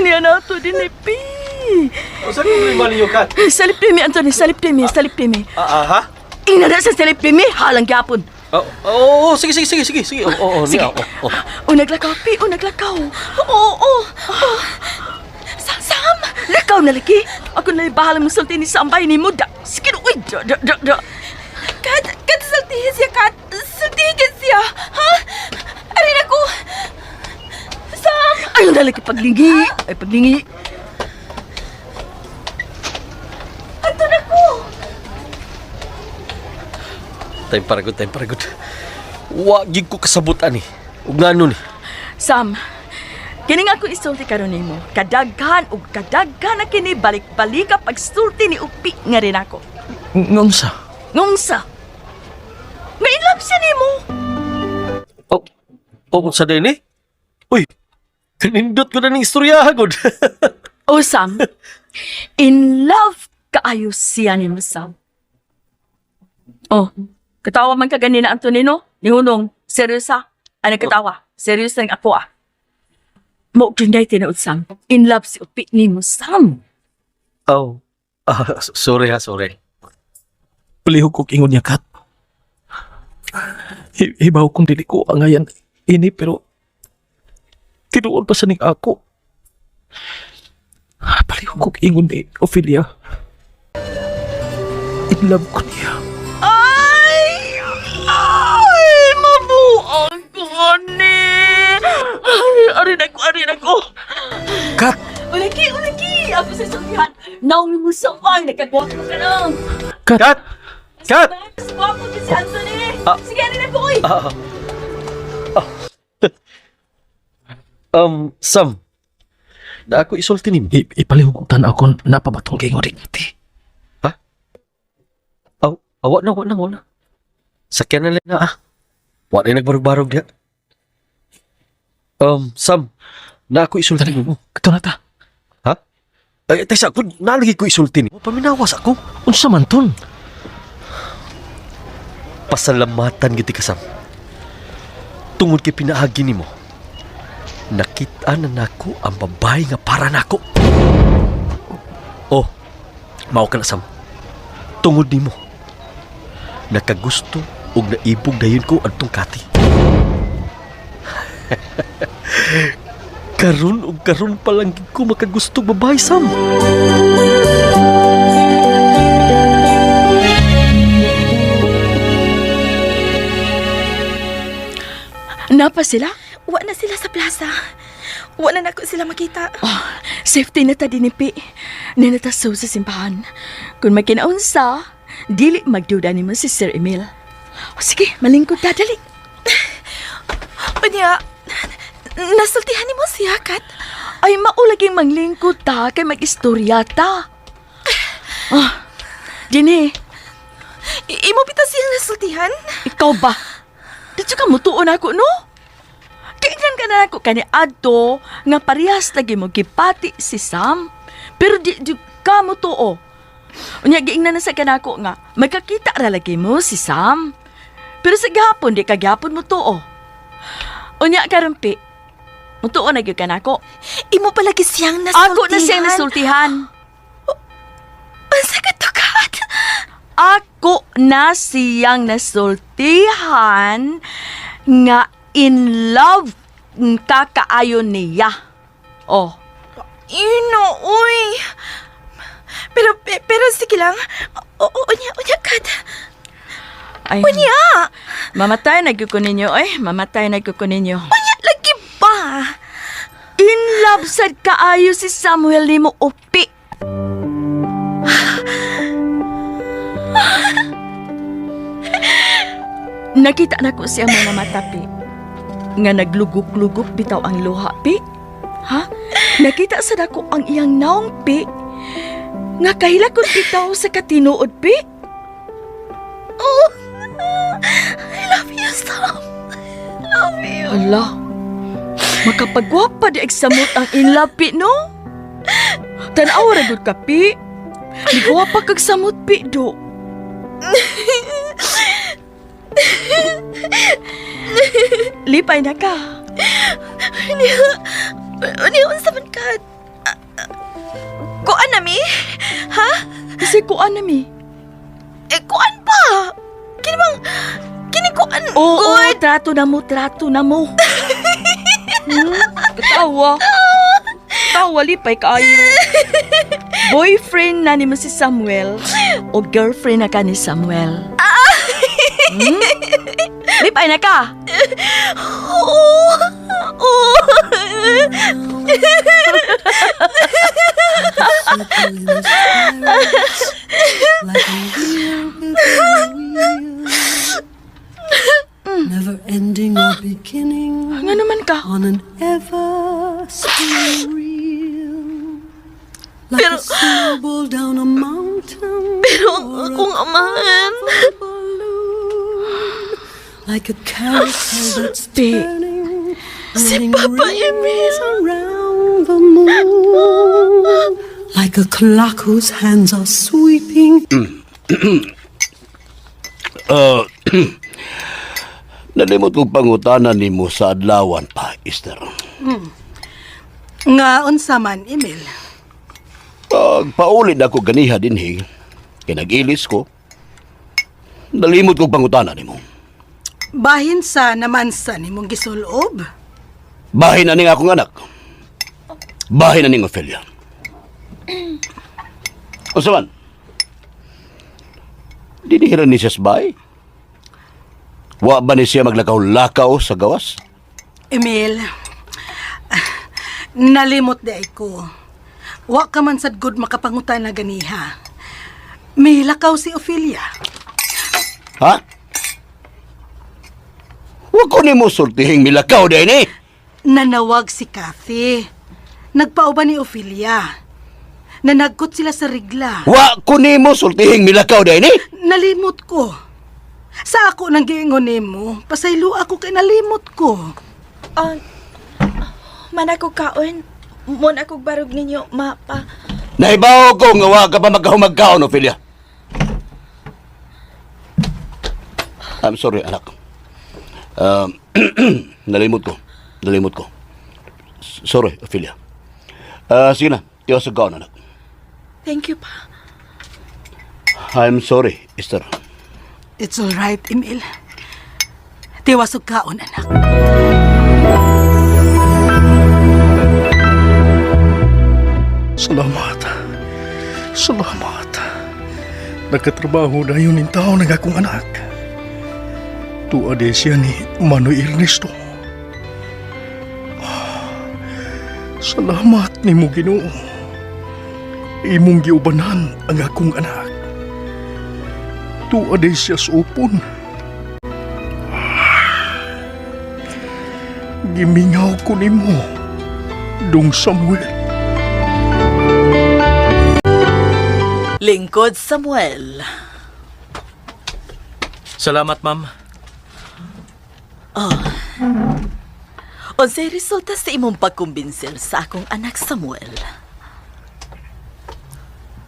Niya nato din ni pi. Usa ni problema ninyo, Kat? Salip mi, Anthony, salip mi, salip mi. Ah, ah, ha? Ina na sa salip mi, halang gyapon. Oh, oh, oh, sige, sige, sige, sige, sige. Oh, oh, oh, Sige. niya, oh, oh. O naglakaw, pi, o naglakaw. Oo, oo. Oh. Sam, Sam. Lakaw na lagi. Ako na bahala mo sulti ni Sambay ni mo. Da, sige, uy, da, da, da, da. Kat, Kat sultihin siya, Kat. Sultihin siya. Ha? Arin ako. Sam. Ayaw na lagi paglingi. Ay, paglingi. Ato na ko. Time para good, time para good. Wa gid ko kasabot ani. Ug ngano ni? Sam, kini nga akong isulti karon nimo. Kadaghan og kadaghan na kini balik-balika pagsulti ni Upi nga rin ako. Ngunsa? Ngungsa. Nga in love siya nimo. Oh, oh, sa din eh? Uy, kanindot ko na ning istorya gud. Oh, Sam. In love kaayo siya nimo, Sam. Oh, katawa man ka ganina, Antonino. Ni Hunong, serious ha? Ano katawa? Serious lang ako ah. Mo gyud tinuod, Sam. In love si Upi nimo, Sam. Oh. Ah, sorry ha, sorry. Palihog kog ingon niya, Kat. Hibaw kong dili ko angayan ini pero tinuod pa sa ning ako. Palihog kog ingon ni Ophelia. In love ko niya. Ay! Ay! Mabuang ko ni! Ay, arin ako, arin ako! Kat! Ulaki, ulaki! Ako sa sultihan! Naong mo sa pang! Nagkagwapo ka lang! Kat! Kat! Kat! Gwapo ka si Anthony! Ah. Sige, arin ako, uy! Ah. Ah. Sam. Na ako isulti nimo. Ipalihog kong tan-aw kon napabatong kay ngorik ti. Aw, awa na, wa na, wa na. Sakyan na lang na ah. Wa na nagbarog-barog diha. Sam, na ako isulti nimo. Kato na ta. Ha? Ay, tesa, kung nalagi ko isulti nimo, paminawas ako. Unsa man ton? Pasalamatan giti ka, Sam. Tungod kay pinaagi nimo, nakita na nako ang babae nga para nako. Oh, mao ka na, Sam. Tungod nimo, nakagusto og naibog dayon ko adtong kati. Karon og karon pa lang gid ko makagusto og babae, Sam. Napa sila? Wa na sila sa plaza. Wa na nako sila makita. Oh, safety na ta dinipi. Ninatasaw sa simbahan. Kung may kinaunsa, dili magduda nimo si Sir Emil. O sige, malingkod ta, dali. Unya, nasultihan nimo siya, Kat. Ay, maulaging manglingkod ta kay mag-istorya ta. Ah, dini, Imo pita siyang nasultihan? ikaw ba? Dito ka mutuon ako, no? Kaingnan ka na ako kani adto nga parehas lagi mo gipati si Sam. Pero di, di ka mutuo. Unya giingnan na sa kanako nga magkakita ra lagi mo si Sam. Pero sa gihapon di ka gihapon mutuo. Unya karon pi. Mutuo na gyud kanako. Imo palagi siyang nasultihan. Ako na siyang nasultihan. Unsa ka to, Kat? Ako na siyang nasultihan nga in love kakaayon niya. Oh, Ino, uy. Pero, pero sige lang. O, unya, unya, Kat. ay. Unya! Mamatay na gyud ko ninyo, ay. Mamatay na gyud ko ninyo. Unya, lagi ba? In love sad kaayo si Samuel nimo upi. Nakita na ko siya mga mata, pi. Nga naglugok-lugok bitaw ang luha, pi. Ha? Nakita sa dako ang iyang naong, pi. Nga kahilakon bitaw sa katinuod, pi. Oh, I love you, Sam. Love you. Ala, makapagwapa di samot ang in love, pi, no? Tanaw ra gud ka, pi. Nigwapa kag samot, pi, do. Lipay na ka. Niya, niya, unsa man ka? Kuan na mi? Ha? Kasi kuan na mi. Eh, kuan pa! Kini bang, kini kuan. Oo, oh, trato na mo, trato na mo. Katawa. Tawa, lipay kaayo. Boyfriend na ni mo si Samuel o girlfriend na ka ni Samuel. Lipay na ka! Oo! Oo! Like a wheel within a wheel, never ending or beginning. Nga naman ka. On an ever spinning reel, like a snowball down a mountain. Pero ang akong amahan. Like a carousel that's Pi. Turning, Si running Papa rings Emil. Around the moon, like a clock whose hands are sweeping. Nalimot kong pangutana nimo sa adlawan pa, Esther. Nga unsa man, Emil? Pag paulit ako ganiha dinhi, kay nag-ilis ko, nalimot kong pangutana nimo. Bahin sa naman sa nimong gisulob. Bahin na ning akong anak. Bahin na ning Ophelia. Unsa man? Dinihira ni siya sa bahay? Wa ba ni siya maglakaw-lakaw sa gawas? Emil, nalimot di ay ko. Wa ka man sad gud makapangutan na ganiha. Milakaw si Ophelia. Ha? Wa ko nimo sultihing milakaw din eh. Nanawag si Kathy. Nagpauban ni Ophelia. Nanagkot sila sa rigla. Wa ko nimo sultihing milakaw din eh. Nalimot ko. Sa ako nang giingon nimo, pasaylo ako kay nalimot ko. Ah, man ako kaon. Mon ako barog ninyo, mapa. Nahibaw ko nga wa ka pa magkahumagkaon, Ophelia. I'm sorry, anak. Nalimot ko. Nalimot ko. Sorry, Ophelia. Sige na, tiwas sa kaon, anak. Thank you, pa. I'm sorry, Esther. It's all right, Emil. Tiwas og kaon, anak. Salamat. Salamat. Nagkatrabaho dayon ning tao ng akong anak. Tuwa di siya ni Manoy Ernesto. Ah, salamat nimo, Ginoo. Imong giubanan ang akong anak. Tuwa di siya sa upon. Ah, gimingaw ko nimo, Dong Samuel. Lingkod Samuel. Salamat, ma'am. Oh. Unsay resulta sa imong pagkumbinsil sa akong anak Samuel?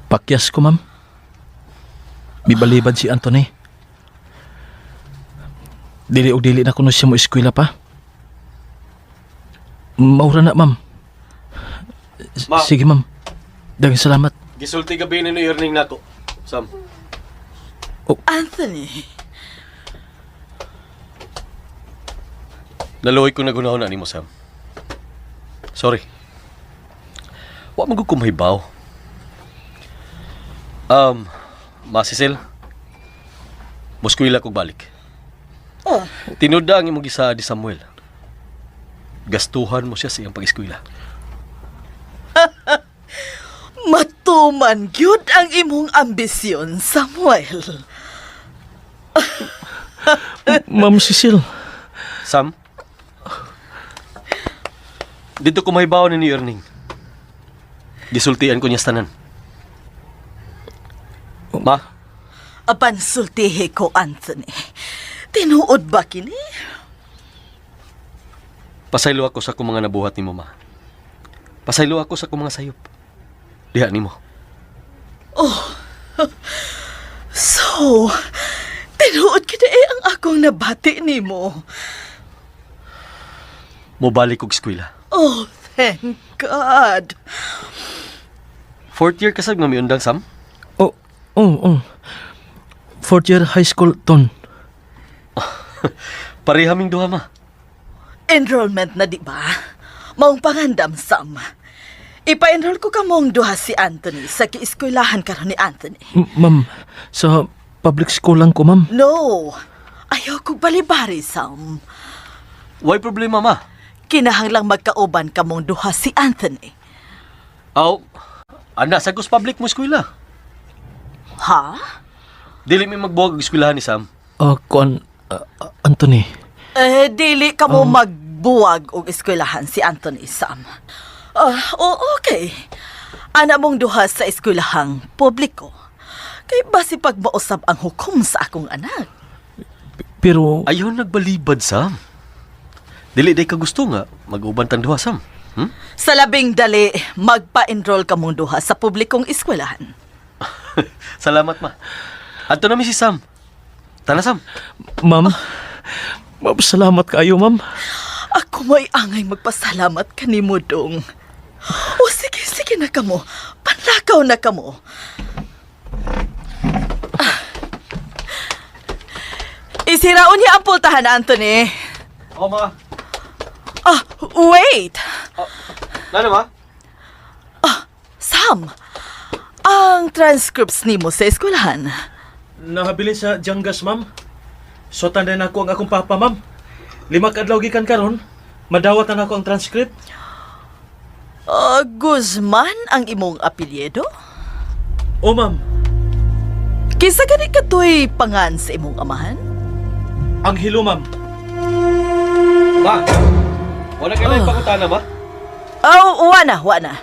Pakyas ko, ma'am. Mibalibad si Anthony. Dili og dili na kuno siya mo eskwela pa. Maura na, ma'am. Ma. Sige, ma'am. Daghang salamat. Gisulti gabi ni earning nako. Sam. Anthony. Naluoy ko nagunahon na nimo, Sam. Sorry. Wa man gud ko mahibaw. Ma Cecil. Muskwila kog balik. Oh. Tinuod ang imong gisaad ni Samuel. Gastuhan mo siya sa iyang pag-eskwela. Matuman gyud ang imong ambisyon, Samuel. Ma'am Cecil. Sam? Dito ko mahibaw ni Erning. Gisultian ko niya sa tanan. Ma, Apan sultihi ko, Anthony. Tinuod ba kini? Pasaylo ako sa akong mga nabuhat nimo, ma. Pasaylo ako sa akong mga sayop. Diha nimo. Oh. So, tinuod kita eh ang akong nabati nimo. Mobalik og eskwela. Oh, thank God. Fourth year kasag nga miundang, Sam? Oh, oh, oh. Fourth year high school ton. Pareha ming duha, ma. Enrollment na, di ba? Maong pangandam, Sam. Ipa-enroll ko kamong duha si Anthony sa kieskwelahan karon ni Anthony. Ma'am, sa public school lang ko, ma'am. No! Ayaw ko balibari, Sam. Why problema, ma? Kinahanglang magkauban kamong duha si Anthony. Aw, ana sa kus public mo eskwela. Ha? Dili mi magbuwag og eskwelahan ni Sam. Kuan, Anthony. Eh, dili ka mo magbuwag og eskwelahan si Anthony, Sam. Ah, okay. Ana mong duha sa eskwelahang publiko. Kay basi pag mausab ang hukom sa akong anak. Pero Ayaw nagbalibad, Sam. Dili day ka gusto nga mag-uban tang duha, Sam. Hmm? Sa labing dali, magpa-enroll ka mong duha sa publikong eskwelahan. Salamat, ma. Adto na mi si Sam. Tana, Sam. Ma'am, ma'am, salamat kayo, ma'am. Ako may angay magpasalamat kanimo dong. O sige, sige na kamo. Panlakaw na kamo. Ah. Isiraon niya ang pultahan, Anthony. Oh, ma. Ah, wait! Nano, ma? Sam, ang transcripts nimo sa eskwelahan. Nahabilin sa Jangas, ma'am. So, tanday na ako ang akong papa, ma'am. 5 ka adlaw gikan karon, madawat na nako ang transcript. Ah, Guzman ang imong apelyido? Oh, ma'am. Kinsa gani katoy pangan sa imong amahan? Ang hilo, ma'am. Ma, wala ka lang pangutana, ma? Oh, wa na, wa na.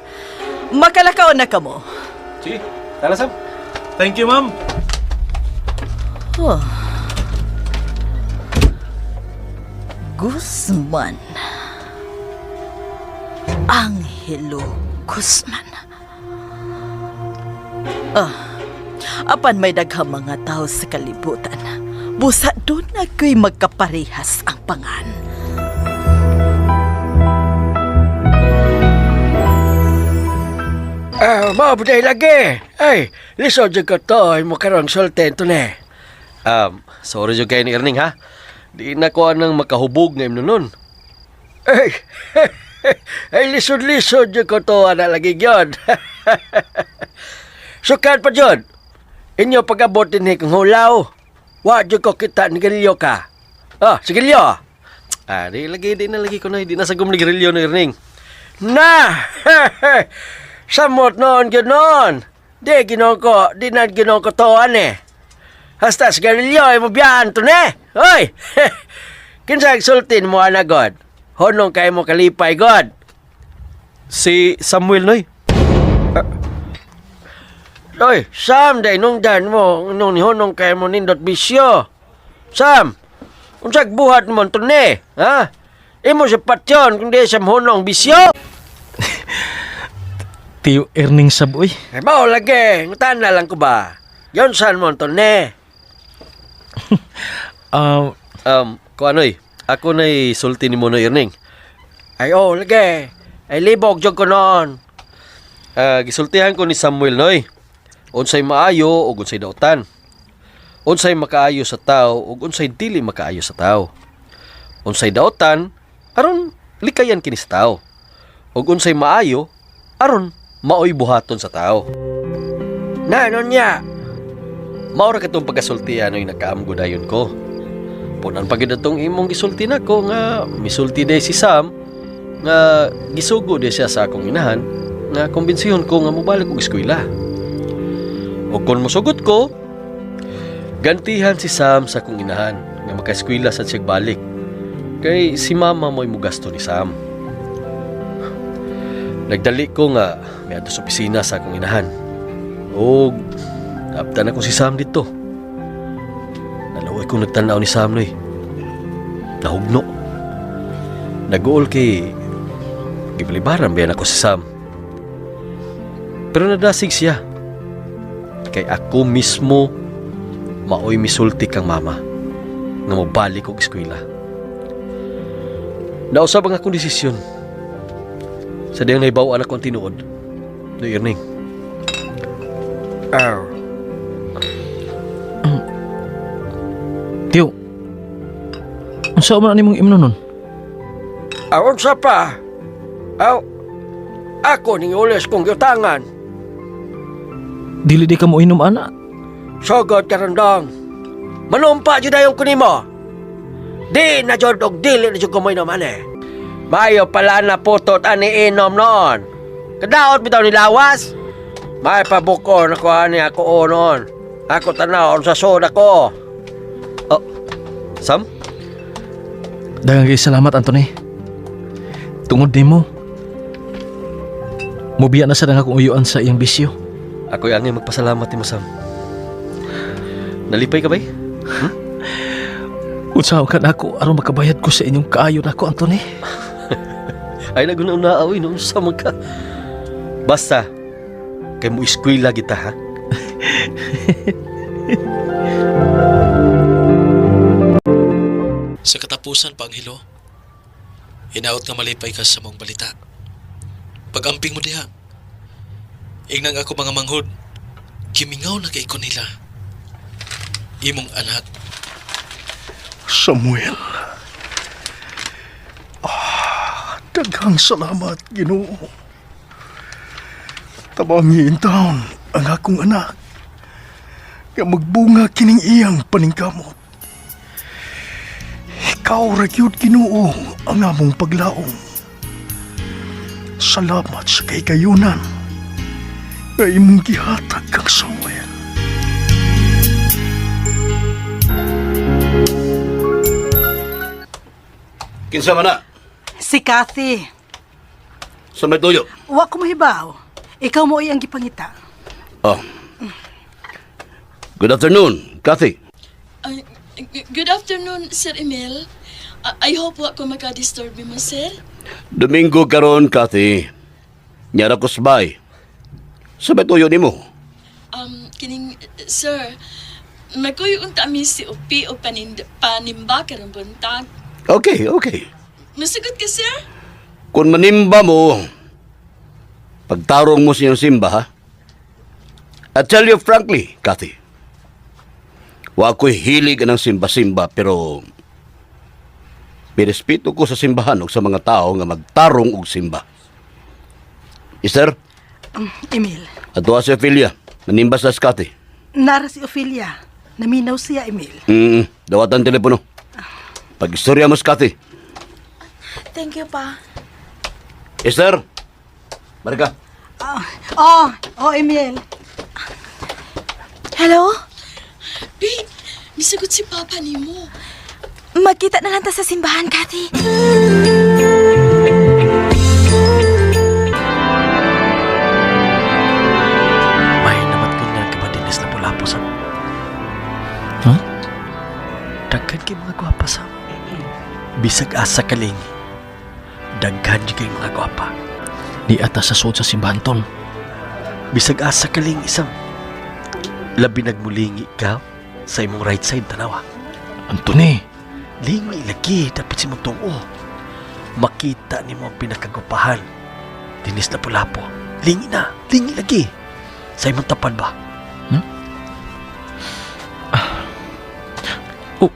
Makalakaw na kamo. Sige, tara, Sam. Thank you, ma'am. Oh. Guzman. Angelo Guzman. Ah, apan may daghang mga tao sa kalibutan. Busa doon na ko'y magkaparehas ang pangan. Ah, mabuday lagi. Ay, lisod jud ko to, ay mo karon sulti to ne. Sorry jud kay ni Erning, ha? Di na ko anang makahubog nga imno nun. Ay, ay lisod-lisod jud ko to ana lagi gyud. Sukad pa jud. Inyo pag-abot dinhi kung hulaw. Wa jud ko kita ni Gilyo ka. Ah, si Gilyo. Ah, di lagi, di na lagi ko na. Di na sa gumli grilyo ni Erning. Na! Samot noon gyud noon. Di ginoo ko, di na ginoo ko toan eh. Hasta sa garilyo ay mabiyaan to ne. Hoy! Kinsa sultin mo ana God? Honong kay mo kalipay God. Si Samuel, noy. Hoy, Sam day nung dan mo nung nihonong kay mo nindot bisyo. Sam, unsag buhat mo to ne? Ha? Imo sa patyon kung di sa honong bisyo. Tiyo Erning Saboy. Ay, mao lagi, ngutan na lang ko ba? Yon san mo to ne? Ah, Ko anoy, ako na'y sulti ni mo no, Erning. Ay, oh, lagi. Ay, libog jud ko noon. Ah, gisultihan ko ni Samuel, noy. Unsay maayo ug unsay dautan. Unsay makaayo sa tao ug unsay dili makaayo sa tao. Unsay dautan aron likayan kini sa tao. Ug unsay maayo aron maoy buhaton sa tao. Na, ano niya? Mao ra katong pagkasultian noy nakaamgo dayon ko. Punan pa gid atong imong gisulti nako nga misulti day si Sam nga gisugo day siya sa akong inahan nga kumbensihon ko nga mobalik og eskwela. O kon mosugot ko, gantihan si Sam sa akong inahan nga makaeskwela sa siyag balik. Kay si mama mo'y mugasto ni Sam. Nagdali ko nga miadto sa opisina sa akong inahan. Og naabtan ako si Sam dito. Naluoy kong nagtanaw ni Sam noy. Nahugno. Naguol kay gibalibaran ba ako si Sam. Pero nadasig siya. Kay ako mismo maoy misulti kang mama nga mobalik og eskwela. Nausab ang akong desisyon. Sa diyang nahibaw-an ako ang tinuod. No, Erning. Arr. Tiyo, unsa man nimong imno nun? Aron sa pa. Aw, ako ning ulis kong giutangan. Dili di ka mo inom ana. Sugod karon dong. Manumpa jud dayon ko nimo. Di na jud og dili na jud ko moinom ani. Mayo pala na putot ani inom noon. Kadaot bitaw ni lawas. May pabukon ako ani ako noon. Ako tanaw sa soda ko. Oh, Sam? Daghang kay salamat, Anthony. Tungod nimo, mubiya na sa akong uyuan sa iyang bisyo. Ako'y angay magpasalamat nimo, Sam. Nalipay ka ba? Hmm? Unsa ka nako aron makabayad ko sa inyong kaayo nako, Anthony? Ay naguna-una oy no unsa man ka. Basta kay mo eskwela kita ha. Sa katapusan, Panghilo, hinaot nga malipay ka sa mong balita. Pag-amping mo diha, ingnang ako mga manghod, gimingaw na kay ko nila. Imong anak. Samuel. Ah, daghang salamat, Ginoo. Tabangi in town ang akong anak. Nga magbunga kining iyang paningkamot. Ikaw ra gyud, Ginoo, ang among paglaom. Salamat sa kahigayunan nga imong gihatag kang Samuel. Kinsa man na? Si Kathy. Sa may tuyo. Wa ko mahibaw. Ikaw mo ang gipangita. Oh. Good afternoon, Kathy. Ay, good afternoon, Sir Emil. I hope wa ko maka-disturb mo, sir. Domingo karon, Kathy. Nyara ko sabay. Sa may tuyo nimo. Kining, sir, magkuyo unta mi si Upi o panimba karong buntag. Okay. Musugot ka, sir? Kung manimba mo, pagtarong mo sa iyong simba, ha? I tell you frankly, Kathy, wa ko'y hilig ng simba-simba, pero mirespeto ko sa simbahan ug sa mga tao nga magtarong og simba. Esther, Emil, adtoa si Ophelia. Manimba sa Kathy. Nara si Ophelia. Naminaw siya, Emil. Dawatan telepono. Pag-istorya mo si Kathy. Thank you, pa. Esther, balik ka. Oh, Emil. Hello? Babe, misagot si Papa nimo. Magkita na lang ta sa simbahan, Kathy. May namat ko nga kabadinis na pula po sa. Huh? Daghan kay mga gwapa sa. Bisag asa kaling. Daghan jud kay mga gwapa. Di ata sa suod sa simbahan, tol. Bisag asa kaling isang. Labi nagmulingi ka sa imong right side tanawa. Anthony, Lingi lagi dapat si mong tungo. Makita nimo ang pinakagwapahan. Dinis na pulapo. Lingi na, lingi lagi. Sa imong tapad ba? Oh.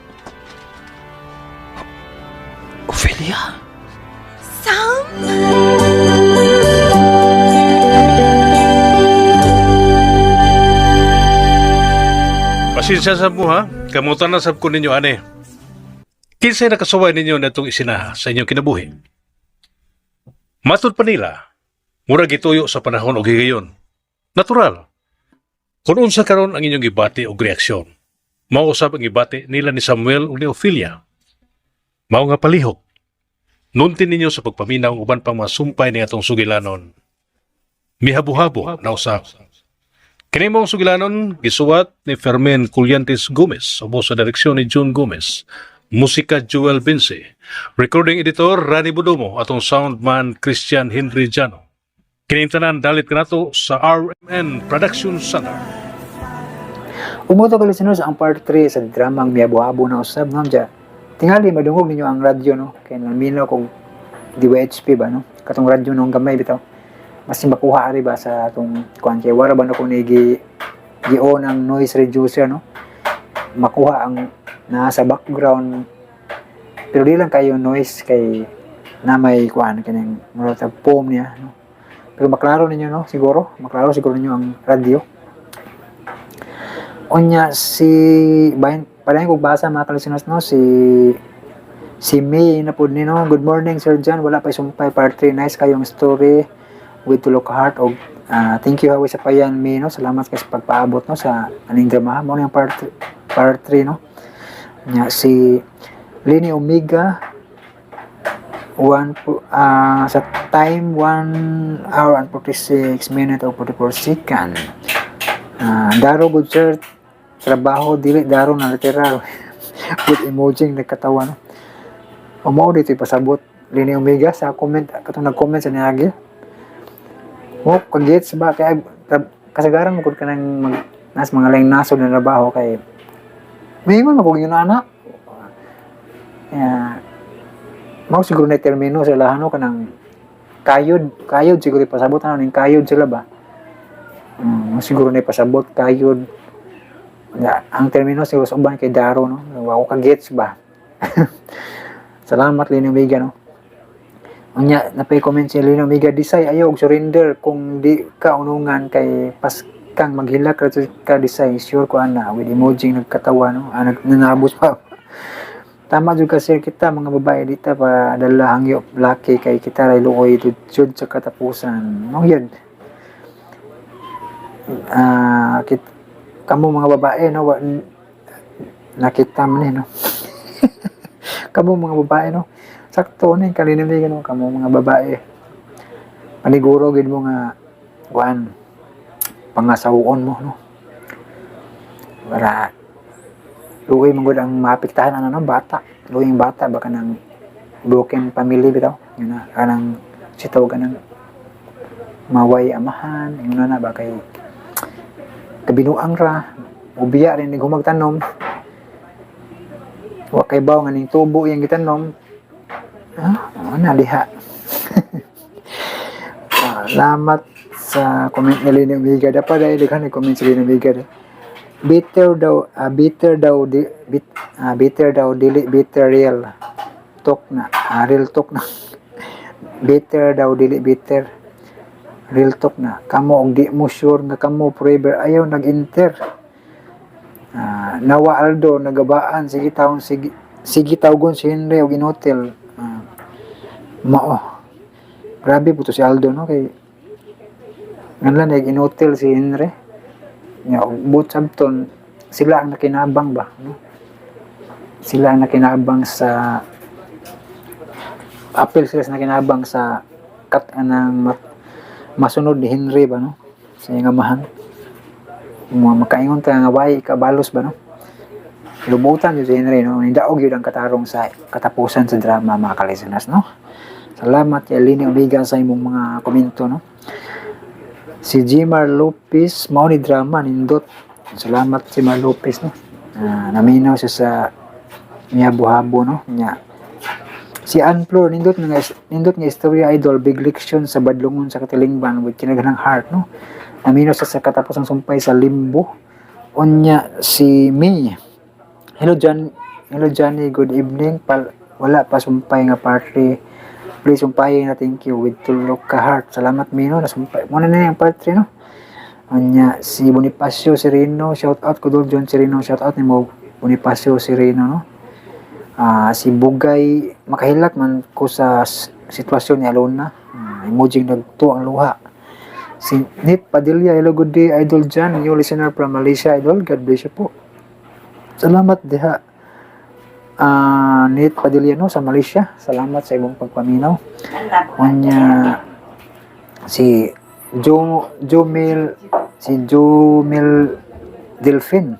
Ophelia? Sam? Pasensya sa mo ha. Kamutan na sab ko ninyo ane. Kinsay nakasuway ninyo na itong isinaha sa inyong kinabuhi? Matud pa nila, mura gituyo sa panahon og higayon. Natural. Kung unsa karon ang inyong gibati og reaksyon, mao usab ang gibati nila ni Samuel ug ni Ophelia. Mao nga palihog. Nunti ninyo sa pagpaminaw ang uban pang mga sumpay ni atong sugilanon. Mihabuhabo na usab. Kini mong sugilanon gisuwat ni Fermin Collantes Gomez, ubos sa direksyon ni June Gomez. Musika Joel Vince. Recording editor Rani Budomo, atong soundman Christian Henry Jano. Kining tanan dalit kanato sa RMN Production Center. Umuto ka, listeners, ang part 3 sa dramang Mihabuhabo na usab, no? Diya, tingali madungog ninyo ang radyo, no? Kay naminaw kog DWHP ba, no? Katong radyo nung gamay bitaw. Mas makuha ari ba sa atong kuan kay wara ba no kung gi gi-on ang noise reducer, no? Makuha ang nasa background, pero di lang kayo noise kay na may kuan kining murag tag foam niya, no? Pero maklaro ninyo, no? Siguro maklaro siguro ninyo ang radyo. Unya si bahin padayon kog basa, mga ka-listeners, no? Si May na pud ni, no? "Good morning, Sir John, wala pa sumpay part 3. Nice kayong story with tulo ka heart." Og thank you hawi sa payan, May, no? Salamat kay sa pagpaabot, no, sa aning drama mo yung part 3, no? Nya si Lini Omega 1 sa time 1 hour and 46 minute o 44 second. "Daro good sir, trabaho dili daro na literal," with emoji nagkatawa, no? Mao dito ipasabot, Lini Omega, sa comment katong nag-comment sa niagi mo kagets ba kay kasagaran mo kung kanang mag nas mga laing nasod na trabaho kay may mo kung yun ana. Kaya mao siguro na termino sa ilahan, no, kanang kayod kayod siguro ipasabot ano ning kayod sila ba. Mao siguro na ipasabot kayod. Ya, ang termino siguro sa uban kay daro, no? Wa ko ka-gets ba. Salamat, Lino Omega, no? Unya napay comment si Lino Omega, "Disay ayaw og surrender kung di ka unungan kay pas kang maghilak ra ka, Disay, sure ko ana," with emoji nagkatawa, no? Ah, nanabos pa. Tama jud ka, sir. Kita mga babae dita pa dala hangyo laki kay kita ray luoy jud sa katapusan, no? Yun, ah, kamo mga babae, no, nakita man eh, no? Kamo mga babae, no? Sakto ni kalinamig, no? Kamo mga babae, paniguro gid mo nga kuan pangasawon mo, no? Para luoy man gud ang maapektahan ano, no? Bata, luoy ang bata baka ng broken family bitaw yun na kanang sitaw kanang maway amahan yun na na ba kay kabinuang ra ubiya rin nig tanom wa kay baw nga ning tubo iyang gitanom. Ah, na diha. Salamat sa comment ni Lino Omega. Dapat dahil daghan comment si Lino Omega. Bitter daw, bitter daw di, bitter daw dili bitter, real talk na. Real talk na. Bitter daw dili bitter. Real talk na. Kamo og di mo sure nga kamo forever, ayaw nag-enter. Nawa Aldo nagabaan sige taon sige sige tawgon si Henry og inutil. Mao. Grabe po to si Aldo, no, kay nganlan nag inutil si Henry. Nya og buot sabton sila ang nakinabang ba, no? Sila ang nakinabang sa apil sila sa nakinabang sa kat anang masunod ni Henry ba, no? Sa iyang amahan. Mga makaingon ta nga way kabalos ba, no? Lumutan yun si Henry, no? Nidaog yun ang katarong sa katapusan sa drama, mga ka-listeners, no? Salamat kay Lini Omega sa imong mga komento, no? Si Jimar Lopez, mao ni drama nindot. Salamat si Mar Lopez, no? Naminaw siya sa Mihabuhabo, no? Nya. Si Anflor, nindot nga istorya, idol, big leksyon sa badlungon sa katilingban with kinaghanang heart, no? Naminaw siya sa katapusang sumpay sa limbo. Unya si May. "Hello John, hello Johnny, good evening. Wala pa sumpay nga part 3. Please sumpayin na, thank you," with tulo ka heart. Salamat, Mino, nasumpay. Muna na yung part 3, no? Unya si Bonifacio Sereno, shout out ko doon John Sereno, shout out ni mo Bonifacio Sereno, no? Si Bugay, "Makahilak man ko sa sitwasyon ni Alona." Emoji nagtuo ang luha. Si Nip Padilla, "Hello, good day, Idol John, new listener from Malaysia, Idol. God bless you po." Salamat diha. Nate Padilla, no, sa Malaysia. Salamat sa imong pagpaminaw. Unya si Jo Jomil, si Jomil Delphin,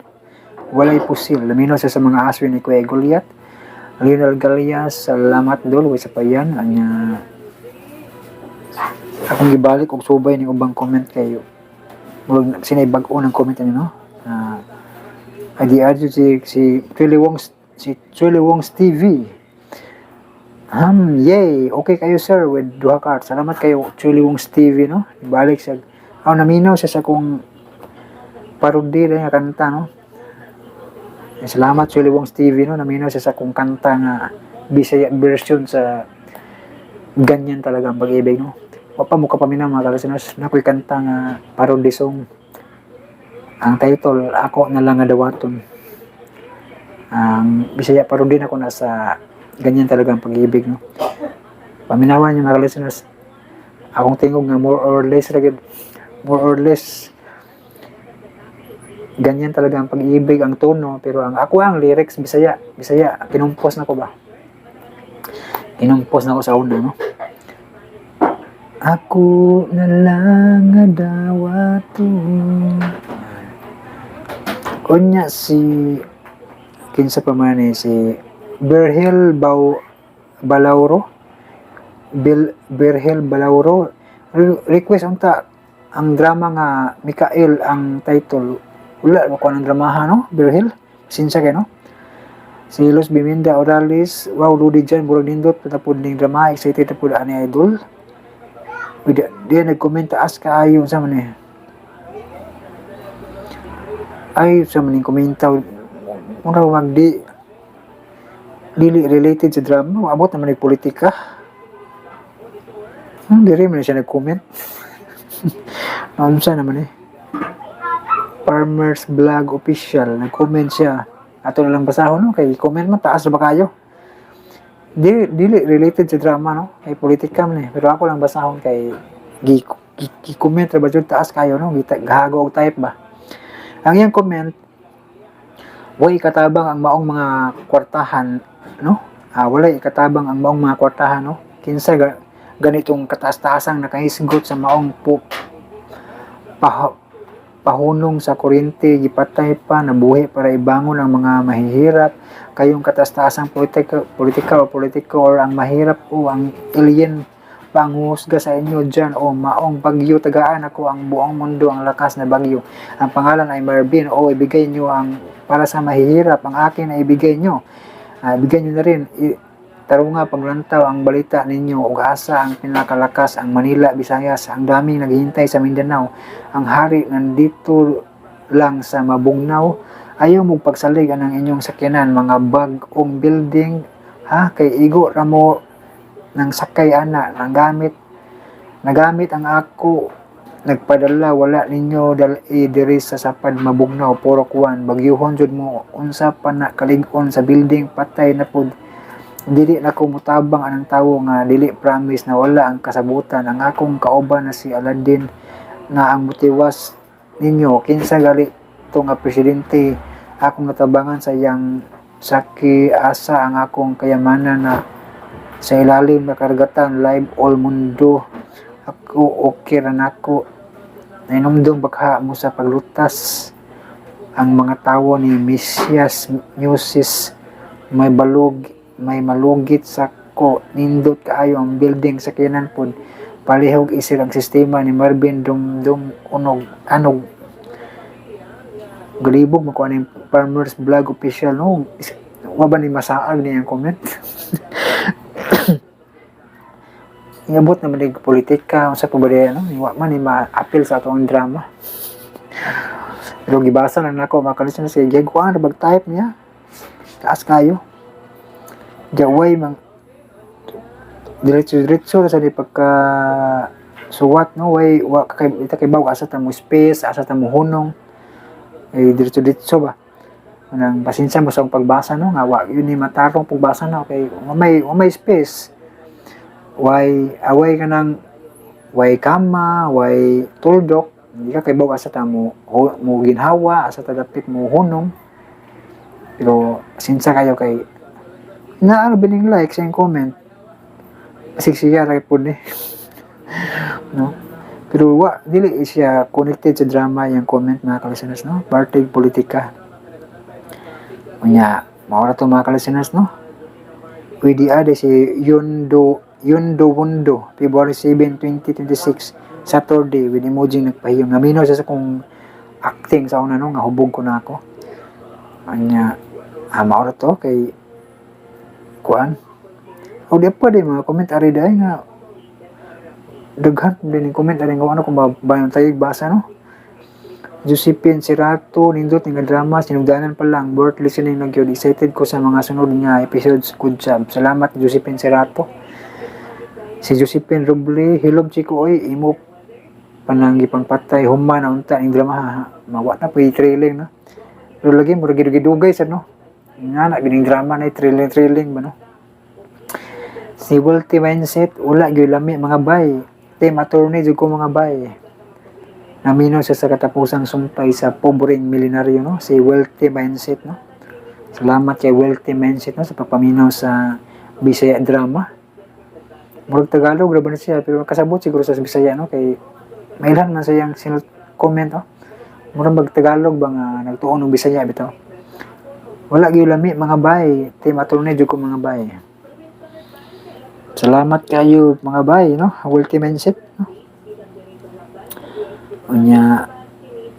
walay pusil, lamino siya sa mga aswi ni Kuya Goliath. Lionel Galias, salamat dol way sa payan anya. Akong gibalik og subay ning ubang comment kayo, murag sinay bag-o ng comment ani, no? Adi adyo si Chili Wong's, si Chili Wong's TV. Yay. Okay kayo, sir, with duha ka heart. Salamat kayo, Chili Wong's TV, no? Balik siya. Aw, naminaw siya sa kong parody nga kanta, no? Eh, salamat, Chili Wong's TV, no? Naminaw siya sa kong kanta nga Bisaya version sa "Ganyan Talaga ang Pag-ibig", no? Wa pa mo kapaminaw, mga ka-listeners. Nakoy kanta nga parody song. Ang title, "Ako na Lang nga Dawaton". Ang Bisaya parody na ko na sa "Ganyan Talaga ang Pag-ibig", no? Paminawan niyo, mga listeners, akong tingog nga more or less ra gyud, more or less "Ganyan Talaga ang Pag-ibig" ang tono, pero ang ako ang lyrics Bisaya, Bisaya kinumpos na ko ba, kinumpos na ko sa una, no? "Ako na lang nga dawaton". Unya si kinsa pa man eh, si Berhel Bau Balauro, Bill Berhel Balauro, request unta ang drama nga Mikael ang title. Wala ba ko ng dramaha, no? Berhel, sinsya kay, no? Si Los Biminda Orales, wow, lodi dyan, murag nindot pa pud ning drama, excited na pud ani, idol. Uy, di nag-comment, taas kaayo sa man eh. Ay, sa man ning komenta, mura wag di dili related sa drama, abot naman ng politika. Diri man siya nag-comment. Naunsa naman eh. Farmers Vlog Official, nag-comment siya. Ato na lang basahon, no, kay comment man taas ra ba kayo. Dili dili related sa drama, no, kay politika man eh. Pero ako lang basahon kay gi comment ra ba jud, taas kayo, no, gita gahago og type ba. Ang iyang comment, "Way ikatabang ang maong mga kwartahan, no? Ah, walay ikatabang ang maong mga kwartahan, no? Kinsa ganitong kataas-taasang nakahisgot sa maong po pahunong sa kuryente, gipatay pa, nabuhi para ibangon ang mga mahihirap. Kayong kataas-taasang politika, politika o politiko or ang mahirap o ang alien panghusga sa inyo dyan o maong bagyo, tagaan ako ang buong mundo ang lakas na bagyo. Ang pangalan ay Marvin o ibigay nyo ang para sa mahihirap, ang akin ay ibigay nyo. Ah, ibigay nyo na rin. Tarunga paglantaw ang balita ninyo ug asa ang pinakalakas ang Manila, Visayas, ang daming naghihintay sa Mindanao. Ang hari nandito lang sa Mabugnaw. Ayaw mo pagsalig ang inyong sakyanan, mga bag-ong building, ha, kay igo ra mo ng sakay ana ng gamit, nagamit ang ako nagpadala, wala ninyo dal-i diri sa Sapad, Mabugnaw, Purok 1. Bagyuhon jud mo, unsa pa na kalig-on sa building, patay na pud. Dili na ko mutabang anang tawo nga dili promise na wala ang kasabutan. Ang akong kauban na si Aladdin na ang mutiwas ninyo. Kinsa gali to nga presidente akong natabangan sa iyang saki? Asa ang akong kayamanan na sa ilalim na karagatan? Live all mundo ako, okay ra nako. Nainumdum bakha mo sa paglutas ang mga tawo ni Mesias Musis? May balog, may malugit sa ko. Nindot kaayo ang building, sakyanan pod. Palihog isir ang sistema ni Marvin Dumdum unog anog galibog mo ko yung Farmers Vlog Official, no? Wa ba ni masaag niyang comment? Ingabot naman ni politika, unsa pa ba diay, no? Wa man ni ma-appeal sa atong drama, pero gibasa na nako, mga ka-listener, si giguan ra type niya, taas kayo. Jaway mang diretso diretso ra sa di pagka suwat, no? Way wa kay ita kay baw asa ta mo space, asa ta mo hunong, eh diretso diretso ba. Nang pasensya mo sa akong pagbasa, no, nga wa yun ni matarong pagbasa na kay wa may space, way away ka nang way kama, way tuldok, hindi ka kay baw asa ta mo mo ginhawa, asa ta dapit mo hunong. Pero pasensya kayo kay naano bining like sa comment, basig siya ra pud ni, no? Pero wa dili siya connected sa drama yung comment, mga ka-listeners, no? Parte politika. Unya, mao ra to, mga ka-listeners, no? Pwede ade si Yondo Yondo Wundo, February 7, 2026, Saturday, with emoji nagpahiyom. Naminaw siya sa kong acting sa una, no, nga hubog ko na ako. Anya, mao ra to kay kuan. O di pa di mga comment ari dai nga daghan din yung comment ari nga ano kung ba yung tayo basa, no. Josephine Serato, nindot nga drama, sinugdanan pa lang, worth listening na gyud. Excited ko sa mga sunod nga episodes. Good job. Salamat, Josephine Serato. Si Josephine Roble, hilob Chico oy, imo pananggi pangpatay, human na unta ning drama ha. Mawa na po thrilling, no. Pero lagi murag gidugay sad, no. Nga na gining drama na thrilling thrilling ba, no. Si Walty Mindset, wala gyud lami mga bay. Team attorney jud ko, mga bay. Naminaw siya sa katapusang sumpay sa pobreng milyonaryo, no, si Wealthy Mindset, no. Salamat kay Wealthy Mindset, no, sa pagpaminaw sa Bisaya drama. Murag Tagalog ra ba na siya, pero kasabot siguro sa Bisaya, no, kay mailhan man sa iyang sinut comment, oh. Murag mag Tagalog ba nga nagtuon og Bisaya bitaw. Wala gyud lami, mga bay. Team attorney jud ko, mga bay. Salamat kayo, mga bay, no, Wealthy Mindset, no. Unya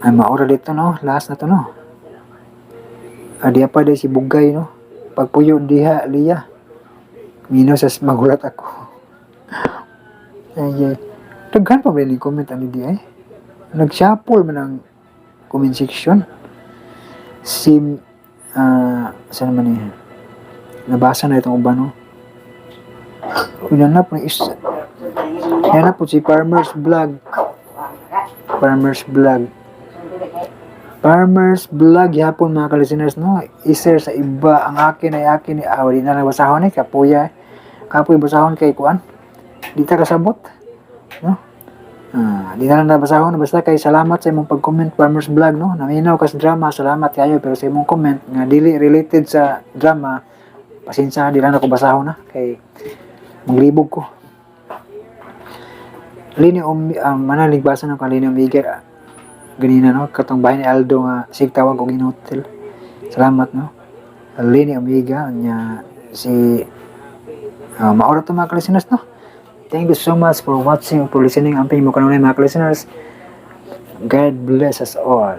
ay maora dito, no, last na to, no. Adi pa di si Bugay, no. Pagpuyo diha liya. Mino sa magulat ako. Ay, ay. Daghan pa ba ni comment ani di ay? Nag-shuffle man ang comment section. Si saan naman eh? Nabasa na itong uban, no? Una na po is yan na po si Farmers Vlog. Farmers Vlog. Farmers Vlog yapon, mga ka-listeners, no. I-share sa iba ang akin ay akin ah, di na lang basahon eh, kapuya. Kapoy basahon kay kuan. Di ta kasabot. No? Ah, di na lang nabasahon basta kay salamat sa imong pag-comment, Farmers Vlog, no. Naminaw ka sa drama, salamat kayo, pero sa imong comment nga dili related sa drama, pasensya, di lang ako basahon na kay maglibog ko. Lini manalig basa ng Lini Omiga ganina, no, katong bahay ni Aldo nga sig tawag og inutil. Salamat, no. Lini Omega nya si maora to, mga listeners, no. Thank you so much for watching, for listening. Amping mo kanunay, mga listeners. God bless us all.